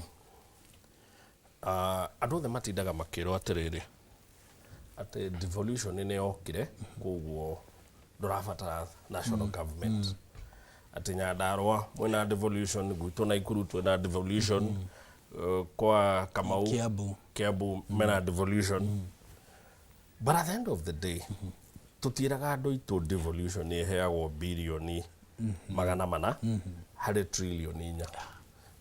S5: andũ othe matindaga makĩrwo atĩrĩrĩ atĩ devolution nĩ yokire, koguo ndũrabatara national government, atĩ Nyandarua mwĩna devolution, gwitũ Naikuru twĩna devolution, kwa Kamau
S1: Kiambu,
S5: Kiambu mena devolution. But at the end of the day, tũtiĩraga andũ aitũ devolution ĩheagwo birioni 400 harĩ trilioni 4,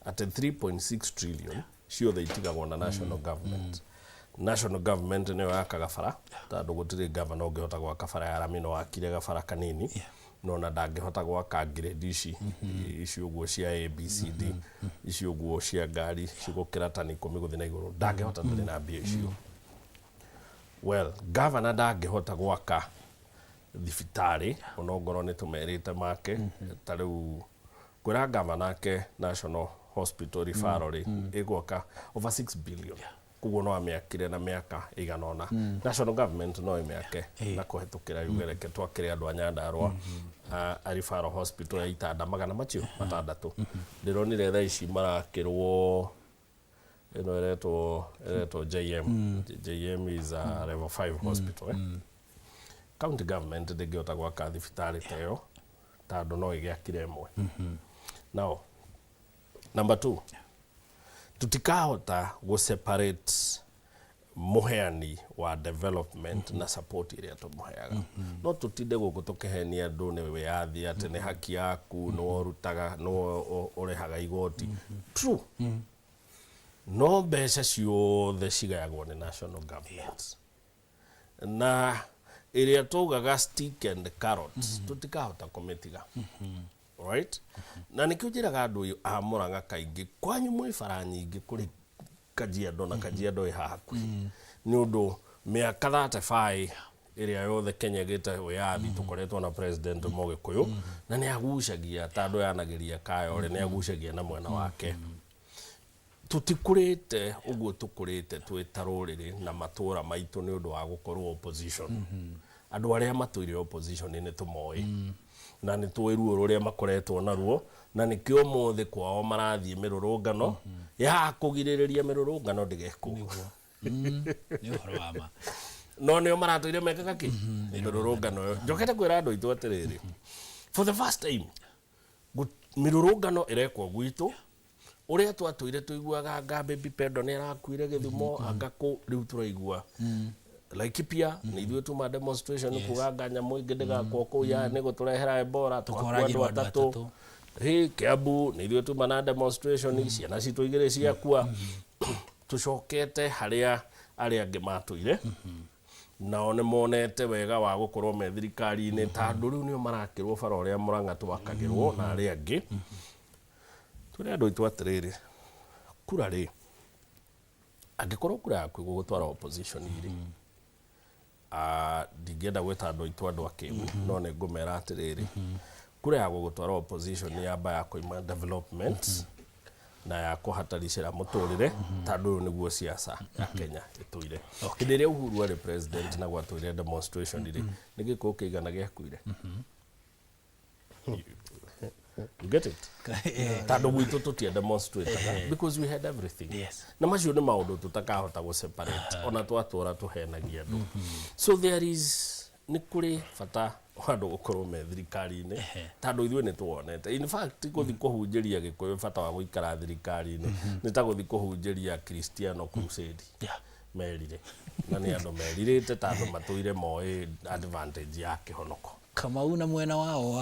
S5: atĩ 3.6 trillion ciothe itigagwo na national government. National government nĩyo yakaga bara, tondũ gũtirĩ governor ũngĩhota gwaka bara ya rami, no akire gabara kanini, no na ndangĩhota gwaka grade ici ici ũguo cia A B C D, ici ũguo cia ngari cigũkĩra tani 10 gũthiĩ na igũrũ, ndangĩhota, ndarĩ na mbia icio. Well, governor ndangĩhota gwaka thibitarĩ, onongorwo nĩ tũmerĩte make. Ta rĩu kwĩra governor ake National Hospital referral rĩ, ĩgwaka over 6 billion, koguo no amĩakire na mĩaka ĩigana ũna. National government no ĩmĩake na kũhetũkĩra yuge reke twakĩre andũ a Nyandarua a referral hospital ya itanda 600. Ndĩronire thaa ici marakĩrwo ĩno ĩretwo JM. JM is a level 5 hospital. County government ndĩngĩhota gwaka thibitarĩ ta ĩyo tondũ no ĩgĩakire ĩmwe. Now, number 2, tutikahota gũ separate mũheani wa development na support ĩrĩa tũmũheaga. No tũtinde gũkũ tũkĩhenia andũ nĩ wĩyathi, atĩ nĩ haki yaku, nĩwe ũrutaga, nĩwe ũrĩhaga igoti. True, no mbeca ciothe cigayagwo nĩ national government, na ĩrĩa tugaga stick and carrot tũtikahota kũmĩtiga, right? Na nĩkĩo njĩraga andũ a Murang'a kaingĩ, kwanyu mwĩ bara nyingĩ kũrĩ Kajiado, na Kajiado ĩ haha hakuhĩ, nĩ ũndũ mĩaka 35 ĩrĩa yothe Kenya ĩgĩte wĩyathi tũkoretwo na president Mũgĩkũyũ, na nĩ agucagia ta andũ yanagĩria Kayore, nĩ agucagia na mwena wake. Tũtikũrĩte ũguo tũkũrĩte twĩ ta rũrĩrĩ na matũra maitũ nĩ ũndũ wa gũkorwo opposition. Andũ arĩa matũire opposition nĩ tũmoĩ na nĩ tũĩ ruo rũrĩa makoretwo naruo, na nĩkĩo ũmũthĩ kwao marathiĩ mĩrũrũngano ya kũgirĩrĩria mĩrũrũngano ndĩgekwo.
S1: Nĩ ũhoro wa ma.
S5: No nĩo maratũire mekaga kĩ mĩrũrũngano ĩyo. Njokete kwĩra andũ aitũ atĩrĩrĩ, for the first time mĩrũrũngano ĩrekwo gwitũ, ũrĩa twatũire tũiguaga anga Baby Pendo nĩ arakuire Gĩthumo, anga kũ, rĩu tũraigua Laikipia nĩ ithuĩ tuma demonstration kuga anga nyamũ ĩngĩ ndĩgakwo kũu ya nĩ gũtũrehera Ebola, tũgakua
S1: Tũkoragirwo
S5: andũ
S1: andũ
S5: 3.
S1: 3.
S5: Hĩ Kiambu nĩ ithuĩ tuma na demonstration, ciana citũ 2 ciakua. Tũcokete harĩa arĩa angĩ matũire, nao nĩ monete wega wa gũkorwo me thirikari-inĩ, tondũ rĩu nĩo marakĩrwo bara ũrĩa Murang'a twakagĩrwo na arĩa angĩ. Twĩre andũ aitũ atĩrĩrĩ, kura rĩ, angĩkorwo kura yaku ĩgũgũtwara opposition rĩ, ndingĩenda gwĩta andũ aitũ andũ akĩgu, no nĩ ngũmera atĩrĩrĩ, kura ya gũgũtwara opposition nĩ yamba ya kũima development na ya kũhataricĩra mũtũrĩre, tondũ ũyũ nĩguo siasa ya Kenya ĩtũire. Hĩndĩ ĩrĩa Uhuru arĩ president na gwatũire demonstration rĩ, nĩ gĩkũyũ kĩigana gĩakuire? You get it? Tondũ gwitũ tũtia demonstrate because we had everything. Na macio nĩ maũndũ tũtakahota gũ separate ona twatũra tũhenagia andũ. So there is nĩ kũrĩ bata wa andũ gũkorwo me thirikari-inĩ, tondũ ithuĩ nĩ tuonete. In fact, gũthiĩ kũhunjĩria Gĩkũyũ bata wa gũikara thirikari-inĩ nĩ ta gũthiĩ kũhunjĩria Cristiano crusade merire, na nĩ andũ merirĩte tondũ matũire moĩ advantage ya kĩhonoko.
S1: Kamau na mwena wao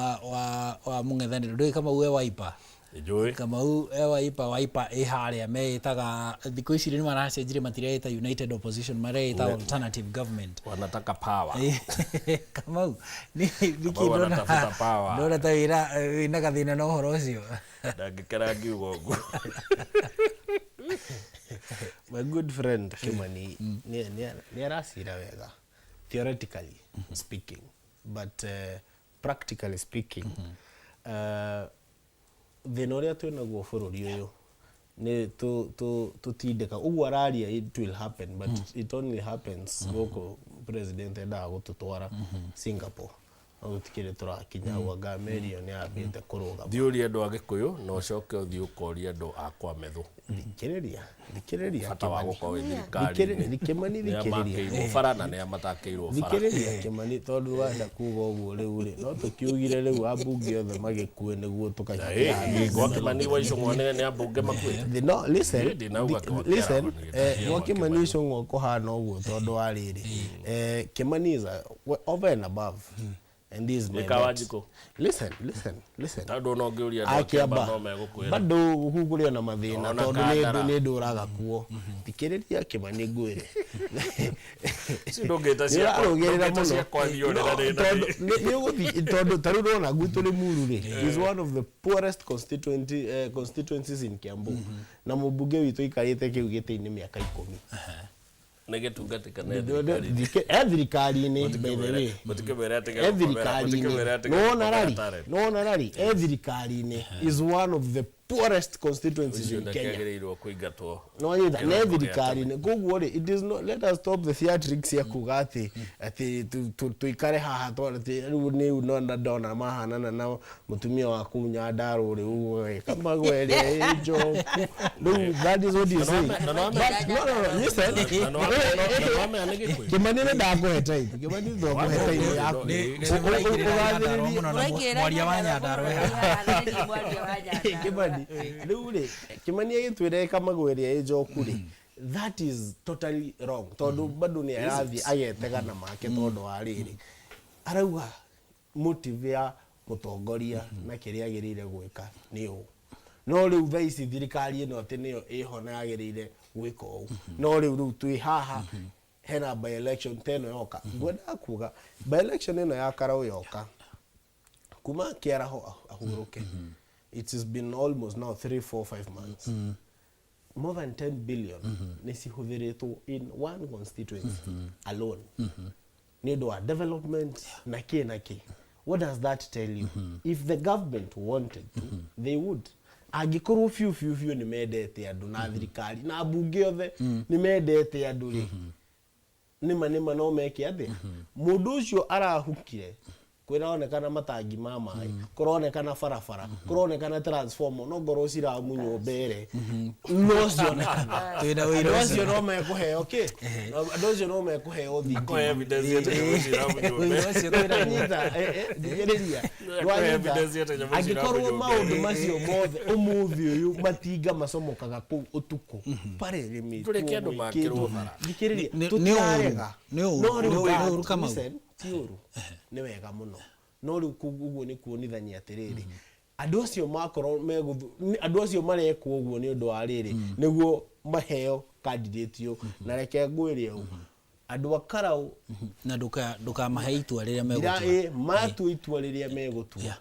S1: wa mũng'ethanĩro, ndũĩ Kamau e Wiper?
S5: Njũĩ.
S1: Kamau e Wiper, Wiper ĩ harĩa meĩtaga thikũ ici nĩ maracenjirie, matireĩta United Opposition, mareĩta Alternative Government.
S5: Wanataka power.
S1: Kamau, nĩkĩ?
S5: Kamau anatafuta power.
S1: Ndona ta wĩra wĩna gathĩna na ũhoro ũcio.
S5: Ndangĩkera ngiuga ũguo.
S3: My good friend Kimani nĩ aracira wega theoretically speaking, but practically speaking, thĩna ũrĩa twĩ naguo bũrũri ũyũ nĩ tũtindĩka ũguo araria. It will happen, but it only happens gũkũ president endaga gũtũtwara Singapore, no gũtikĩrĩ tũrakinya hau, anga meri ĩyo nĩ yambĩte kũrũgama.
S5: Thiĩ ũrie andũ a Gĩkũyũ na ũcoke ũthiĩ ũkorie andũ a kwa Methũ.
S3: Thikĩrĩria, thikĩrĩria.
S5: Bata wa
S3: Kimani.
S5: gũkorwo wĩ thirikari-inĩ.
S3: Kimani,
S5: Nĩa
S3: thikĩrĩria.
S5: makĩirwo bara na nĩa matakĩirwo bara.
S3: Thikĩrĩria Kimani, tondũ wenda kuga ũguo rĩu rĩ, no tũkiugire rĩu ambunge othe magĩkue nĩguo tũkahikia.
S5: Gwa Kimani wa Icũng'wa nĩ ambunge makuĩte?
S3: No, listen,
S5: Niĩ ndinauga kwa
S3: listen,
S5: Kĩaraho, nĩ
S3: gwa Kimani Icũng'wa kũhana ũguo tondũ wa rĩrĩ, Kimani is over and above, and this is my
S5: Ĩka
S3: bet.
S5: Wanjikũ.
S3: Listen, listen, listen.
S5: Tondũ ona ũngĩũria andũ a
S3: Akĩamba
S5: Kĩamba no megũkwĩra.
S3: Bado kũu kũrĩ ona mathĩna
S5: Ona
S3: tondũ nĩ
S5: Kandara.
S3: nĩ ndũraga kuo. Thikĩrĩria Kimani, ngwĩre.
S5: Ici ndũngĩta ciakwa,
S3: Nĩũrarũgĩrĩra
S5: ndũngĩta
S3: mũno.
S5: ciakwa thiĩ ũrĩra
S3: No,
S5: ndĩ na
S3: tondũ
S5: thĩ.
S3: nĩ ũgũthiĩ, tondũ ta rĩu ndona gwitũ Limuru rĩ, is one of the poorest constituencies in Kiambu, na mũmbunge witũ aikarĩte kĩu gĩtĩ-inĩ mĩaka 10.
S5: Nĩ gĩtungati kana thirikari?
S3: E thirikari-inĩ, by the way.
S5: Mũtikĩmwĩre atige
S3: E
S5: gũkomera,
S3: thirikari-inĩ.
S5: mũtikĩmwĩre atige
S3: Nĩwona
S5: gũkomera
S3: rari
S5: talent.
S3: Nĩwona rari e thirikari-inĩ is one of the poorest constituencies
S5: Ũcio
S3: in Kenya.
S5: ndakĩagĩrĩirwo kũingatwo.
S3: Nĩwanyita ne
S5: Kĩroko gĩa
S3: thirikari-inĩ, koguo rĩ, it is not, let us stop the theatrics ya kuga atĩ tũikare haha atĩ rĩu nĩ nona ndona mahanana na mũtumia wa kũu Nyandarũa rĩ, ũguo kamagwe ĩrĩa ĩ njoku rĩu, that is what you say. But no, listen.
S5: Na nĩwamenya nĩ Gĩkũyũ?
S3: Kimani, nĩ ndakũhe time. Kimani, ndakũhe time yaku.
S1: Ũraingĩrĩra mũno na mwaria wa Nyandarũa.
S3: Kimani, rĩu rĩ, Kimani agĩtwĩra ĩkamagwo ĩrĩa ĩ njoku rĩ, that is totally wrong, tondũ bado nĩ arathiĩ agetegana make, tondũ wa rĩrĩ, arauga motive ya mũtongoria na kĩrĩa agĩrĩire gwĩka nĩ ũũ, no rĩu thaa ici thirikari ĩno atĩ nĩyo ĩho na yagĩrĩire gwĩka ũũ, no rĩu twĩ haha hena by election ta ĩno yoka. Ngwendaga kuga by election ĩno ya Karau yoka, kuma Kĩaraho ahurũke, it has been almost now 3 4 5 months, more than 10 billion nĩ cihũthĩrĩtwo in one constituency alone nĩ ũndũ wa development na kĩ na kĩ. What does that tell you? If the government wanted to, they would. Angĩkorwo biũ biũ biũ nĩ mendete andũ, na thirikari na mbunge othe nĩ mendete andũ rĩ, nĩma nĩma no meke atĩa? Mũndũ ũcio arahukire, kwĩronekana matangi ma maĩ, kũronekana barabara, kũronekana transformer, no ngorwo ciramunywo mbere no cionekana.
S1: Twĩna ũira
S3: Andũ
S1: ũcio.
S3: Acio no mekũheo kĩ? Andũ acio no mekũheo thitima.
S5: Akũhe evidence atĩ nyamũ ciramunywo
S1: Ũira
S5: mbere.
S1: ũcio twĩna naguo.
S3: Nyita, thikĩrĩria.
S5: Akũhe
S3: Ndwanyita.
S5: evidence atĩ nyamũ
S3: Angĩkorwo
S5: ciramunywo
S3: maũndũ
S5: mbere.
S3: macio mothe ũmũthĩ ũyũ matinga macomokaga kũu ũtukũ parĩrĩmĩtwo
S5: Ndũreke andũ makĩrwo bara.
S3: Thikĩrĩria,
S1: Nĩ- nĩ ũũru.
S3: tũtirarega.
S1: Nĩ ũũru.
S3: No rĩu
S1: Nĩ ũũru, Kamau.
S3: listen, ti ũũru, nĩ wega mũno, no rĩu ũguo nĩ kuonithania atĩrĩrĩ, andũ acio makorwo andũ acio marekwo ũguo nĩ ũndũ wa rĩrĩ, nĩguo maheo candidate ũyũ. Na reke ngwĩre ũũ, andũ a Karau,
S1: Na ndũkamahe itua rĩrĩa megũtua.
S3: Matua itua rĩrĩa megũtua,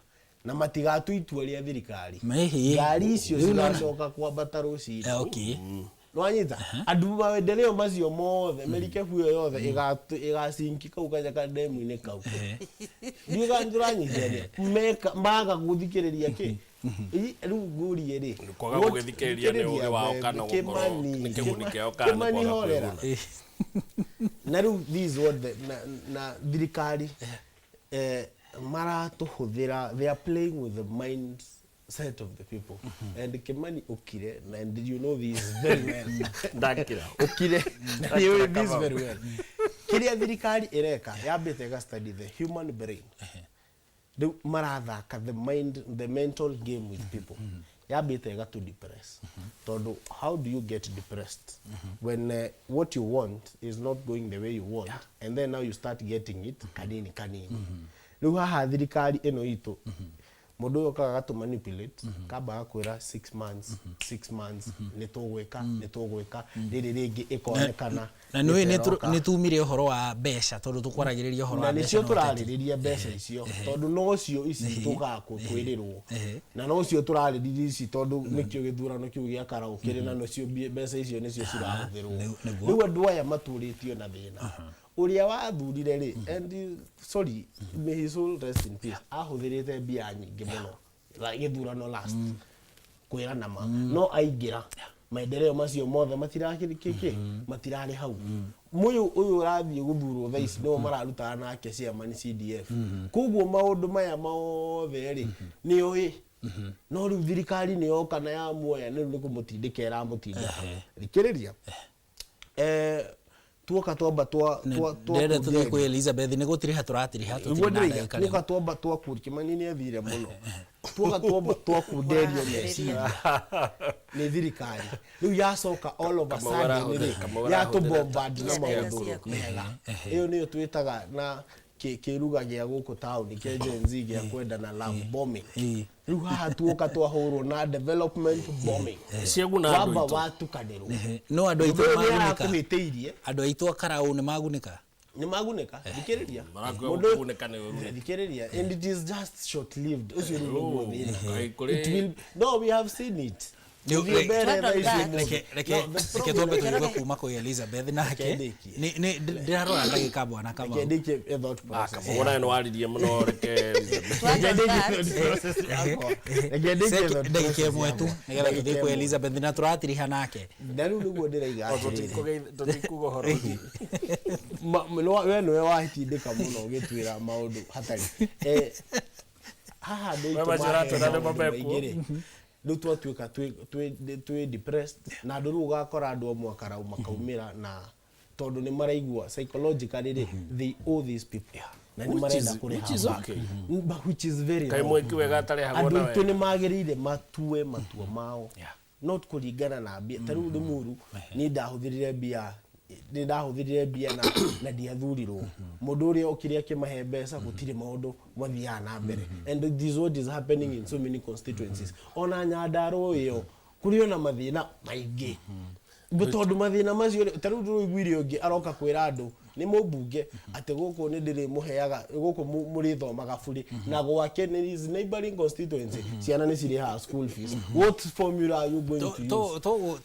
S3: na matigatua itua rĩa thirikari,
S1: Mĩhĩ.
S3: ngari icio
S1: Rĩu nona-
S3: cigacoka kwambata rũcinĩ. Nwanyita andũ maendeleo macio mothe, merikebu ĩyo yothe ĩgacinki kau kanyaka ndemu-inĩ kau, ndiũĩ kana nĩtũranyitithania. Meka maga gũthikĩrĩria kĩ? Rĩu ngũrie rĩ,
S5: Kwaga gũgĩthikĩrĩria nĩ ũgĩ wao kana gũkorwo nĩ kĩguni kĩao kana nĩ
S3: Kimani,
S5: kwaga
S3: horera.
S5: kwĩguna?
S3: Na rĩu this is what na thirikari maratũhũthĩra. They are playing with the mind set of the people. And Kimani, ukire, and you know this very well.
S5: Ndakira.
S3: Ukire, na you know this very well. Kĩrĩa thirikari ĩreka, yambĩte ĩga study the human brain. Rĩu marathaka the mind, the mental game with people. Yambĩte ĩgatu depress, tondũ how do you get depressed when what you want is not going the way you want, and then now you start getting it kanini kanini? Rĩu haha thirikari ĩno itũ Mũndũ ũyũ okaga agatũ manipulate, kamba agakwĩra 6 months, 6 months, nĩ tũgwĩka, nĩ tũgwĩka, rĩrĩ rĩngĩ ĩkonekana
S1: Na nĩ
S3: nĩ ta ĩroka.
S1: nĩ tumire ũhoro wa mbeca tondũ tũkwaragĩrĩria ũhoro
S3: Na
S1: wa mbeca
S3: nĩcio
S1: na ũteti.
S3: tũrarĩrĩria mbeca icio, tondũ nocio ici tũgakwĩrĩrwo, na nocio tũrarĩrĩria ici tondũ nĩkĩo gĩthurano kĩu gĩa Karau kĩrĩ, na nocio mbeca icio nĩcio cirahũthĩrwo. Rĩu andũ aya matũrĩtio na thĩna ũrĩa wathurire rĩ, and sorry, may his soul rest in peace, ahũthĩrĩte mbia nyingĩ mũno gĩthurano last kwĩrana ma, no aingĩra maendeleo macio mothe matirakĩrĩ kĩkĩ, matirarĩ hau. Mũyũ ũyũ ũrathiĩ gũthurwo thaa ici nĩo mararutaga nake chairman CDF, koguo maũndũ maya mothe rĩ nĩoĩ, no rĩu thirikari nĩ yoka na yamuoya, rĩu nĩ kũmũtindĩka ĩramũtindĩka. Thikĩrĩria, tuoka twamba twa twa twa
S1: Ndĩrenda tũthiĩ kwĩ Elizabeth, nĩ gũtiriha tũratiriha,
S3: nĩguo
S1: tũtirĩ na
S3: ndĩraiga.
S1: ndagĩka
S3: Tuoka
S1: rĩu.
S3: twamba twaku Kĩmani nĩ athire mũno, tuoka twamba twakunderio meciria nĩ thirikari, rĩu yacoka all of a
S5: Kamau
S3: sudden
S5: arahũthĩra-
S3: rĩ,
S5: Kamau arahũthĩra
S3: yatũbombard na
S5: tactics
S3: maũndũ
S5: ciaku.
S3: mega. Ĩyo nĩyo twĩtaga na kĩruga gĩa gũkũ taũni kĩa Gen Z gĩa kwenda na love bombing. Rĩu haha tuoka twahũrwo na development bombing.
S5: Ciaguna andũ
S3: Wamba
S5: aitũ.
S3: watukanĩrwo.
S1: No andũ aitũ
S3: Mũndũ ũyũ
S1: nĩ magunĩka.
S3: nĩarakũhĩtĩirie.
S1: Andũ aitũ a Karau nĩ magunĩka.
S3: Nĩ magunĩka, thikĩrĩria.
S5: Marakuga
S3: Mũndũ ũyũ-
S5: kũgunĩka nĩ ũru.
S3: Thikĩrĩria, and it is just short lived. Ũcio rĩu nĩguo thĩna.
S5: Kaĩ kũrĩ-
S3: It will, no, we have seen it.
S1: Rĩu-
S3: Gũthiĩ mbere thaa ici ũmũthĩ.
S1: Reke
S3: No, the
S1: reke twambe
S3: problem-
S1: tũigue kuma kwĩ Elizabeth nake.
S3: Reke ndĩkie.
S1: Ndĩrarora ndagĩka bwana Kamau.
S3: Reke ndĩkie a thought process.
S5: Kamau nawe nĩ waririe mũno, reke Elizabeth.
S3: Reke ndĩkie thought process yakwa. Reke ndĩkie thought
S1: Ndagĩka
S3: process
S1: ĩmwe tu
S3: yakwa.
S1: nĩgetha tũthiĩ
S3: Ndagĩka
S1: kwĩ
S3: ĩmwe.
S1: Elizabeth na tũratiriha nake.
S3: Na rĩu nĩguo ndĩraiga
S5: O,
S3: atĩrĩrĩ.
S5: tũtikuga ũhoro ũngĩ.
S3: We nĩwe wahĩtindĩka mũno ũgĩtwĩra maũndũ hatarĩ. Haha andũ
S5: We
S3: aitũ
S5: macio
S3: maheo
S5: ũratwĩra nĩ
S3: maũndũ
S5: mabekwo.
S3: maingĩ rĩ, rĩu twatuĩka twĩ depressed, na andũ rĩu ũgakora andũ amwe akarau makaumĩra, na tondũ nĩ maraigua psychologically rĩ, they owe these people na nĩ
S5: Which
S3: marenda
S5: is-
S3: kũrĩha
S5: which is
S3: back.
S5: okay.
S3: But which is very
S5: Kaĩ
S3: wrong.
S5: mwĩki wega atarĩhagwo
S3: Andũ
S5: na
S3: aitũ
S5: wega.
S3: nĩ magĩrĩire matue matua mao, not kũringana na mbia. Ta rĩu Rĩmuru, niĩ ndahũthĩrire mbia, nĩ ndahũthĩrire mbia na ndiathurirwo. Mũndũ ũrĩa okire akĩmahe mbeca, gũtirĩ maũndũ mathiaga na mbere, and this what is happening in so many constituencies. Ona Nyandarua ĩyo kũrĩ ona mathĩna maingĩ. Tondũ mathĩna macio rĩ, ta rĩu ndĩroiguire ũngĩ aroka kwĩra andũ nĩ mũmbunge atĩ gũkũ nĩ ndĩrĩmũheaga, gũkũ mũrĩthomaga burĩ, na gwake nĩ his neighboring constituency ciana nĩ cirĩhaga school fees. What formula are you going to use?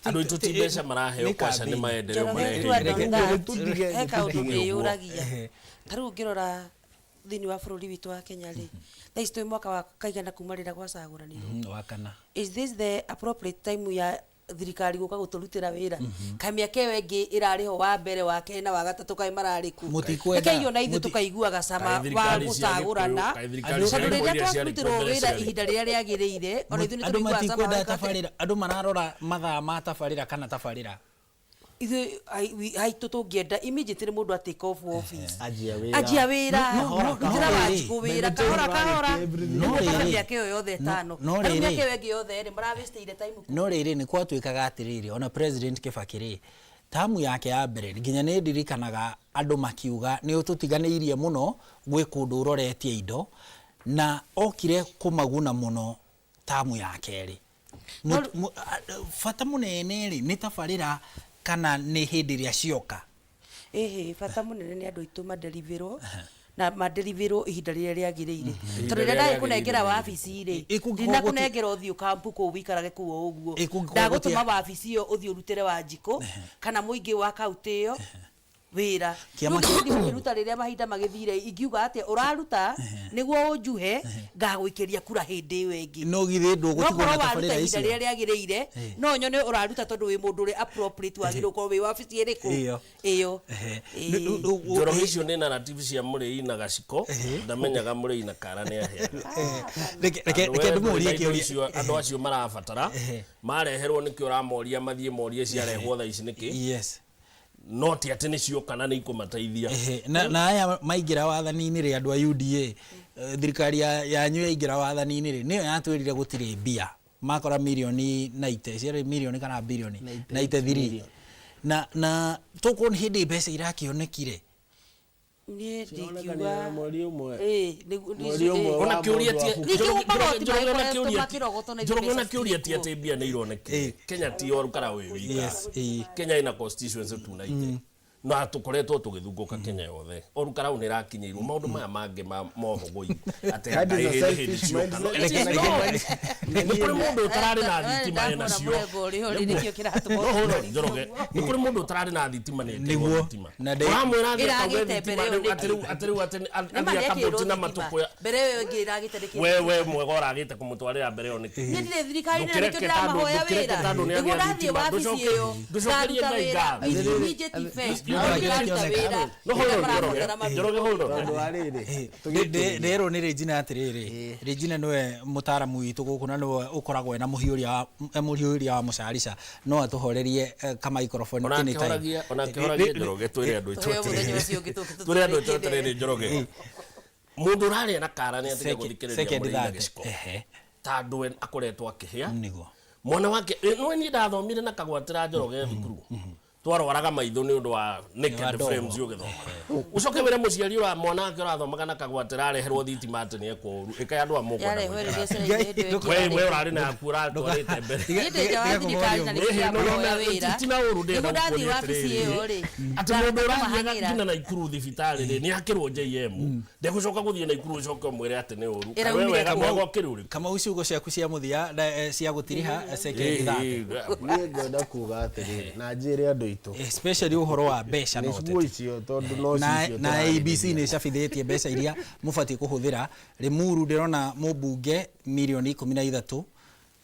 S5: Andũ aitũ ti mbeca maraheo kwaca, nĩ maendeleo
S2: Njoroge,
S5: mareheire.
S2: to add on that,
S3: Tũtige-
S2: he kaũndũ
S3: tũtige ũguo.
S2: ndĩyũragia. Ta rĩu ũngĩrora thĩinĩ wa bũrũri witũ wa Kenya rĩ, thaa ici twĩ mwaka wa kaigana kuma rĩrĩa gwacagũranirwo?
S1: Wa kana.
S2: Is this the appropriate time ya thirikari gũka gũtũrutĩra wĩra? Kaĩ mĩaka ĩyo ĩngĩ ĩrarĩ ho, wa mbere, wa kerĩ na wa gatatũ, kaĩ mararĩ ku?
S1: Mũtikwenda-
S2: Rekei ona ithuĩ tũkaiguaga cama
S5: Kaĩ
S2: wa
S5: thirikari cia
S2: gũcagũrana,
S5: Gĩkũyũ- kaĩ thirikari cia
S2: tondũ
S5: Gĩkũyũ
S2: rĩrĩa
S5: iria ciarĩ kuo
S2: twarutĩrwo
S5: mbere
S2: wĩra
S5: ciarĩ
S2: ihinda rĩrĩa rĩagĩrĩire, ona ithuĩ nĩ
S1: Andũ
S2: tũrĩiguaga cama
S1: matikwenda
S2: wa gwĩka atĩa.
S1: tabarĩra, andũ mararora mathaa ma tabarĩra kana tabarĩra.
S2: Ithuĩ haitũ tũngĩenda immediately mũndũ a take off office,
S3: Anjia wĩra.
S2: Anjia wĩra,
S1: No,
S2: rutĩra
S1: no,
S2: Wanjikũ wĩra kahora kahora,
S1: No
S2: nĩguo
S1: rĩrĩ.
S2: mĩaka ĩyo yothe ĩtano.
S1: No
S2: Na rĩu
S1: rĩrĩ.
S2: mĩaka ĩyo ĩngĩ yothe rĩ, marawastĩire time kũ?
S1: No rĩrĩ, nĩ gwatuĩkaga atĩrĩrĩ, ona President Kibaki rĩ, tamu yake ya mbere, nginya nĩ ndirikanaga andũ makiuga nĩ ũtũtiganĩirie mũno, gwĩ kũndũ ũroretie indo, na okire kũmaguna mũno tamu ya kerĩ. Bata mũnene rĩ, nĩ tabarĩra kana nĩ hĩndĩ ĩrĩa cioka?
S2: Ĩhĩ, bata mũnene nĩ andũ aitũ madeliverwo, na madeliverwo ihinda rĩrĩa rĩagĩrĩire,
S5: Ihinda
S2: tondũ rĩrĩa
S5: rĩrĩa
S2: ndagĩkũnengera
S5: rĩagĩrĩire.
S2: wabici rĩ,
S1: Ĩ, kũngĩkorwo
S2: ndinakũnengera ũthiĩ kampu kũu wĩikarage kũu o ũguo.
S1: Ĩ, kũngĩkorwo
S2: Ndagũtũma wabici ĩyo ũthiĩ ũrutĩre Wanjikũ kana mũingĩ wa kaũntĩ ĩyo wĩra.
S1: Kĩama
S2: Rĩu
S1: kĩa-
S2: ngĩthiĩ gũkĩruta rĩrĩa mahinda magĩthire, ingiuga atĩa ũraruta nĩguo ũnjuhe ngagũikĩria kura hĩndĩ ĩyo ĩngĩ.
S1: No githĩ
S2: No
S1: ndũgũtigwo
S2: korwo
S1: na
S2: waruta
S1: tabarĩra
S2: ihinda
S1: icio?
S2: rĩrĩa rĩagĩrĩire, no nyone ũraruta tondũ wĩ mũndũ ũrĩ appropriate, wagĩrĩirwo gũkorwo wĩ wabici ĩrĩkũ
S1: Ĩyo.
S2: ĩyo.
S5: Njoroge, icio nĩ narrative cia mũrĩi na gaciko, ndamenyaga mũrĩi na kara nĩ aheaga.
S1: Reke ndĩmũrie kĩũria.
S5: Andũ acio marabatara mareherwo nĩkĩo ũramoria mathiĩ morie ciarehwo thaa ici nĩkĩ?
S1: Yes.
S5: No ti atĩ nĩ cioka na nĩ ikũmateithia.
S1: Na aya maingĩra wathani-inĩ rĩ, andũ a UDA, thirikari yanyu yaingĩra wathani-inĩ rĩ, nĩyo yatwĩrire gũtirĩ mbia, makora mirioni 90 ciarĩ mirioni kana birioni 93, na tokorwo nĩ hĩndĩ mbeca irakĩonekire.
S2: Niĩ
S3: Cironekana
S2: ndingiuga
S3: mweri ũmwe.
S2: Ĩĩ, nĩguo-
S3: Mweri ũmwe
S2: ĩĩ.
S3: wa
S5: Ona kĩũria
S3: mũndũ
S5: ti-
S3: wa
S2: Ningĩ
S5: Njoroge-
S2: magoti
S5: Njoroge ona
S2: magĩkoretwo
S5: kĩũria ti-
S2: makĩrogotwo na
S5: Njoroge ona
S2: mbeca
S5: kĩũria ti
S2: citirĩ
S5: atĩ mbia nĩ ironekire Kenya ti Olkalau wĩ wika.
S1: Yes, ĩĩ.
S5: Kenya ina constituency 290 na tũkoretwo tũgĩthungũka Kenya yothe Olkalau nĩ ĩrakinyĩirwo maũndũ maya mangĩ ma mohũgũi atĩ
S3: That is a
S5: anga hĩndĩ
S3: selfish
S5: cioka. No,
S3: mindset.
S5: it is not. Nĩ kũrĩ mũndũ ũtararĩ na thitima
S2: Ndahũra
S5: ena cio
S2: mũrengo ũrĩa ũrĩ, nĩkĩo kĩratũma
S5: No, hold on, Njoroge. Nĩ kũrĩ mũndũ ũtararĩ na thitima nĩ ekĩrwo
S1: Nĩguo.
S5: thitima
S1: Na ndĩ-
S5: ũramwĩra athiĩ akauge
S2: Ĩragĩte
S5: thitima
S2: mbere ĩyo
S5: rĩu atĩ rĩu
S2: nĩkĩ?
S5: atĩ rĩu atĩ
S2: Nĩ ma
S5: athiĩ
S2: nĩekĩrirwo
S5: akabũti na
S2: thitima.
S5: matũkũya
S2: Mbere ĩyo ĩngĩ ĩragĩte nĩkĩ?
S5: we mwega ũragĩte kũmũtwarĩra mbere ĩyo nĩkĩ
S2: Niĩ ndirĩ thirikari-inĩ na nĩkĩo
S5: Ndũkĩreke tandũ-
S2: ndĩramahoya
S5: ndũkĩreke
S2: wĩra.
S5: tandũ nĩ
S2: Nĩguo
S5: agĩa
S2: ndathiĩ
S5: thitima.
S2: wabici
S5: Ndũcoke-
S2: ĩyo,
S5: ndũcokerie
S2: ndaruta
S5: Ngai
S2: wĩra.
S5: ngatho.
S2: Immediate effect. Ndaruta wĩra.
S5: No, hold on, Njoroge.
S2: Marabatara mabuku.
S5: Njoroge, hold on.
S3: Tondũ wa rĩrĩ
S1: Nderwo nĩ Regina atĩrĩrĩ, Regina nĩwe mũtaaramu witũ gũkũ na nĩwe ũkoragwo ena mũhiũria wa mũcarica, no atũhorerie ka microphone
S5: Ona
S1: anytime.
S5: akĩhoragia ona akĩhoragia Njoroge twĩre andũ aitũ
S2: Tũheo mũthenya
S5: atĩrĩrĩ.
S2: ũcio ũngĩ tũke
S5: Twĩre andũ aitũ
S2: tũtũrĩkie
S5: atĩrĩrĩ Njoroge mũndũ ũrarĩa na kara nĩ atige gũthikĩrĩria
S1: Second
S5: mũrĩi na
S1: third.
S5: gĩciko
S1: Ehe.
S5: tandũ we akoretwo akĩhĩa
S1: Nĩguo.
S5: mwana wake nĩ niĩ ndathomire na kagwatĩra Njoroge thukuru twarwaraga maitho nĩ ũndũ wa naked
S1: ndogo.
S5: frames ũgĩthoma ũcoke wĩre mũciari ũra mwana wake ũrathomaga na kagwatĩra areherwo thitima atĩ nĩ ekwo ũru ĩka andũ a mũkwenda
S2: Yarehwo
S5: gwĩka.
S2: ĩrĩ biacara-inĩ hĩndĩ ĩyo
S5: we we ũrarĩ na yaku ũratwarĩte mbere
S2: Niĩ ndĩ nja wa thirikari na nĩkĩo
S5: Ĩhĩ, no, no,
S2: ndĩramahoya
S5: no,
S2: wĩra.
S5: ti na ũru ndĩrenda
S2: Nĩguo ndathiĩ
S5: gũkuonia
S2: wabici
S5: atĩrĩrĩ.
S2: ĩyo rĩ,
S5: atĩ mũndũ ũrathiaga
S2: ndamahang'ĩra.
S5: nginya Naikuru thibitarĩ rĩ nĩ akĩrwo JM ndegũcoka gũthiĩ Naikuru ũcoke ũmwĩre atĩ nĩ ũru Kaĩ we
S2: Ĩraumire
S5: wega
S2: kũ?
S5: mwega ũkĩrĩ ũrĩkũ
S1: Kamau ciugo ciaku cia mũthia na, cia gũtiriha second third.
S3: Niĩ ngwenda kuga atĩrĩrĩ na njĩre andũ aitũ
S1: Especially ũhoro wa mbeca
S3: nĩ
S1: na
S3: ciugo
S1: ũteti.
S3: icio tondũ no
S1: na,
S3: cicio
S1: na ABC nä icabithä mbeca iria må batiä kå hå thä ra Limuru ndärona må mbunge mirioni 13,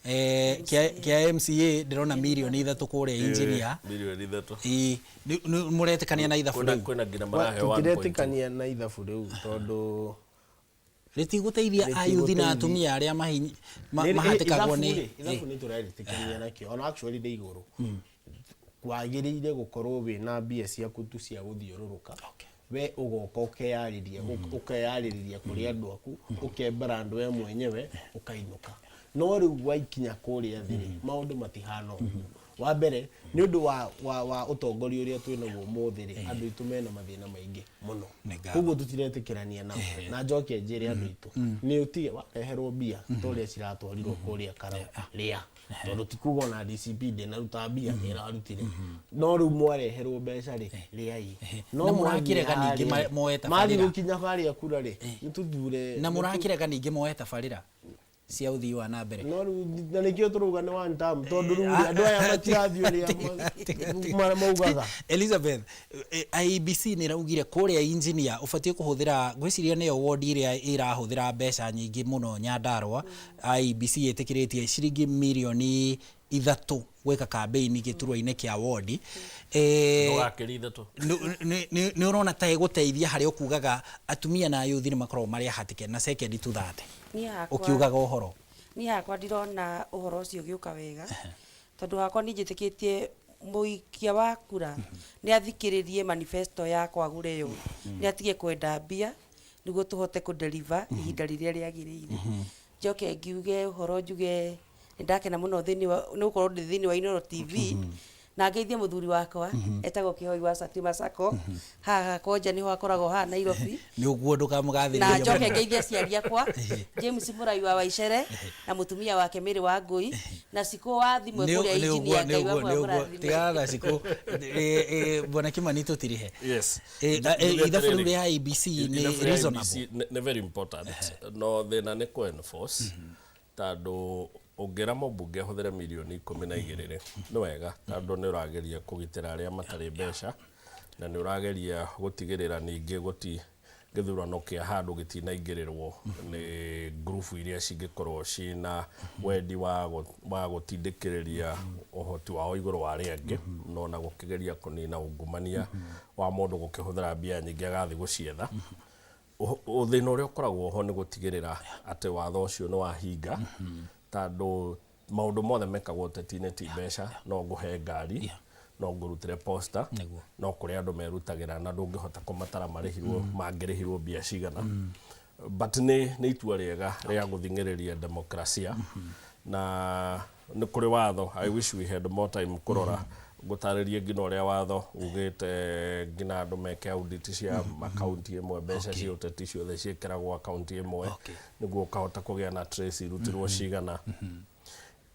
S1: kä a MCA ndärona mirioni 3 kå rä a engineer.
S5: Mirioni 3.
S1: Ĩ, må retäkania na ithabu
S5: Kwĩna
S1: rä u
S5: kwĩna nginya maraheo 1.2.
S3: Tũtiretĩkania na ithabu rĩu tondũ
S1: rä tigåteithia ayuthi na
S3: Rĩtigũteithia.
S1: atumia arĩa mahatĩkagwo
S3: ithabu
S1: nĩ
S3: rĩ, ithabu nĩ tũreretĩkania nakĩo ona actually ndĩ igũrũ wagĩrĩire gũkorwo wĩna mbia ciaku tu cia gũthiũrũrũka we ũgoka ũkeyarĩria ũkeyarĩrĩria kũrĩ andũ aku ũkembrand we mwenyewe ũkainũka no rĩu waikinya kũrĩa thĩ rĩ maũndũ matihana ũguo wa mbere nĩ ũndũ wa ũtongoria ũrĩa twĩ naguo ũmũthĩ rĩ andũ aitũ mena mathĩna maingĩ mũno
S1: Nĩ ngatho.
S3: koguo tũtiretĩkĩrania nao na njoke njĩre andũ aitũ nĩ ũtige wareherwo mbia ta ũrĩa ciratwarirwo kũrĩa karau rĩa tondũ ti kuga ona DCP ndĩnaruta mbia nĩ ĩrarutire no rĩu mwareherwo mbeca rĩ rĩai no
S1: Na mũrakĩrega
S3: mwathiĩ
S1: ningĩ
S3: harĩa-
S1: moe tabarĩra.
S3: mathiĩ gũkinya harĩa kura rĩ nĩ tũthure
S1: na må rakärega ningä moe tabarä ra cia å thii wa na mbere
S3: no rĩu na nĩkĩo tũrauga nĩ one term tondũ rĩu rĩ, andũ aya matirathiĩ ũrĩa maugaga
S1: Elizabeth, IEBC nä raugire kå rä a engineer å batiä kå hå thä ra ngwä nä yo ward ä rä a ä rahå thä ra mbeca nyingä må no Nyandarua. IEBC ä tä kä rä tie ciringi mirioni 3 gwä ka campaign gä turwa-inä kä a ward.
S5: Ndũgakĩrie 3.
S1: Nä å rona ta ä gå teithia harä å kugaga atumia na ayuthi nä makoragwo marä ahatä ke na sekendi tu thate
S2: Niĩ hakwa-
S1: å kiugaga å horo
S2: niĩ hakwa ndirona ũhoro ũcio ũgĩũka wega tondũ hakwa niĩ njĩtĩkĩtie mũikia wa kura nĩ athikĩrĩrie manifesto ya kwagũra ĩyo nĩ atige kwenda mbia nĩguo tũhote kũ-deliver ihinda rĩrĩa rĩagĩrĩire njoke ngiuge ũhoro njuge nĩ ndakena mũno thĩinĩ wa nĩ gũkorwo ndĩ thĩinĩ wa Inooro TV na ngeithie mũthuri wakwa etagwo Kĩhoi wa Satima Sacco haha Konja nĩho akoragwo haha Nairobi
S1: nä å guo ndå kamå
S2: na njoke ngeithie aciari akwa James Mũrai wa Waicere na mũtumia wake Mary wa Ngũi na Cikũ wa thimũ kũrĩa engineer Ngai wakwa amũrathime.
S1: tigana na cikå bwana Kimani tå tirihe
S5: Yes.
S1: Ithabu rä u rä a IEBC nä
S5: Ithabu rĩa
S1: reasonable
S5: IEBC nĩ very important no thĩna nĩ kũ enforce tondũ ũngĩra mũmbunge ahũthĩre mirioni 12 rĩ nĩ wega tondũ nĩ ũrageria kũgitĩra arĩa matarĩ mbeca na nĩ ũrageria gũtigĩrĩra ningĩ gũti gĩthurano kĩa handũ gĩtinaingĩrĩrwo nĩ ngurubu iria cingĩkorwo ciĩna wendi wa gũtindĩkĩrĩria ũhoti wao igũrũ wa arĩa angĩ no na gũkĩgeria kũnina ungumania wa mũndũ gũkĩhũthĩra mbia nyingĩ agathiĩ gũcietha. Thĩna ũrĩa ũkoragwo ho nĩ gũtigĩrĩra atĩ watho ũcio nĩ wahinga tondũ maũndũ mothe mekagwo ũteti-inĩ ti mbeca no ngũhe ngari no ngũrutĩre posta no kũrĩ andũ merutagĩra na ndũngĩhota kũmatara marĩhirwo mangĩrĩhirwo mbia cigana but nĩ itua rĩega rĩa gũthing'ĩrĩria demokrasia na nĩ kũrĩ watho. I wish we had more time kũrora Ngũtarĩrie nginya ũrĩa watho ugĩte nginya andũ meke audit cia akaunti ĩmwe, mbeca cia ũteti ciothe ciĩkĩragwo akaunti ĩmwe nĩguo ũkahota kũgĩa na trace irutirwo cigana.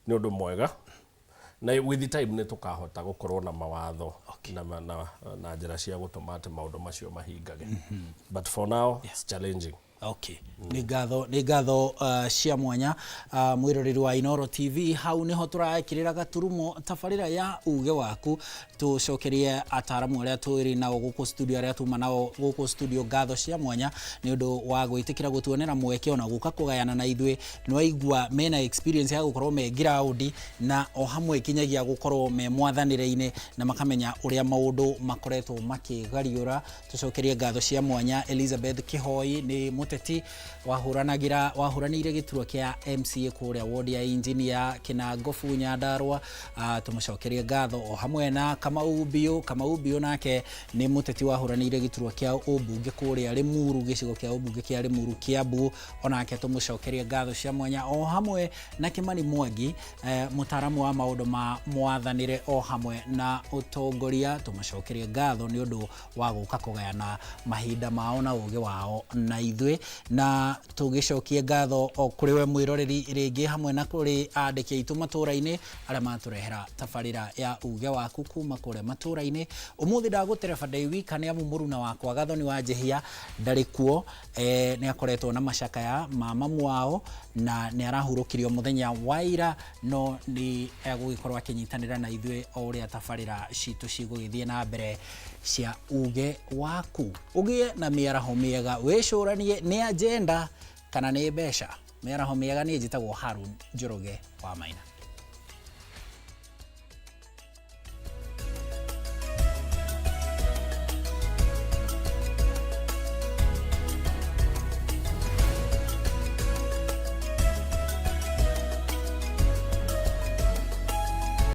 S5: Nĩ ũndũ mwega, na with the time nĩ tũkahota gũkorwo na mawatho na njĩra cia gũtũma atĩ maũndũ macio mahingage, but for now it's challenging.
S1: Okay, nĩ ngatho cia mwanya, mwĩroreri wa Inoro TV. Hau nĩho tũraĩkĩrĩra gaturumo tabarĩra ya uge waku. Tũcokerie ataramu arĩa twĩrĩ nao gũkũ studio, arĩa tuma nao gũkũ studio, ngatho cia mwanya nĩ ũndũ wa gwĩtĩkĩra gũtuonera mweke ona gũka kũgayana na ithuĩ. Nĩwaigua mena experience ya gũkorwo me ground na o hamwe kinyagia gũkorwo me mwathanĩre-inĩ na makamenya ũrĩa maũndũ makoretwo makĩgariũra. Tũcokerie ngatho cia mwanya Elizabeth Kihoi, nĩ mũteti wahũranagĩra wahũranĩire gĩturwa kĩa MCA kũrĩa ward ya Engineer Kĩnangobu, Nyandarua. Tũmũcokerie ngatho o hamwe na Kamau Biũ. Kamau Biũ nake nĩ mũteti wahũranĩire gĩturwa kĩa ũmbunge kũrĩa Limuru, gĩcigo kĩa ũmbunge kĩa Limuru, Kiambu. Onake tũmũcokerie ngatho cia mwanya o hamwe na Kimani Mwangi, mũtaaramu wa maũndũ ma mwathanĩre o hamwe na ũtongoria. Tũmacokerie ngatho nĩ ũndũ wa gũka kũgayana mahinda mao na ũgĩ wao na ithuĩ, na tũgĩcokie ngatho o kũrĩ we mwĩroreri rĩngĩ, hamwe na kũrĩ andĩki aitũ matũra-inĩ arĩa matũrehera tabarĩra ya uge waku kuma kũrĩa matũra-inĩ. Ũmũthĩ ndagũtereba ndĩ wika nĩ amu mũruna wakwa Gathoni wa Njehia ndarĩ kuo. Nĩ akoretwo na macakaya ma mamu wao na nĩ arahurũkirio mũthenya wa ira, no nĩ egũgĩkorwo akĩnyitanĩra na ithuĩ o ũrĩa tabarĩra citũ cigũgĩthiĩ na mbere cia uge waku. Ũgĩe na mĩaraho mĩega, wĩcũranie nĩ agenda kana nĩ mbeca. Mĩaraho mĩega, niĩ njĩtagwo Harun Njoroge wa Maina.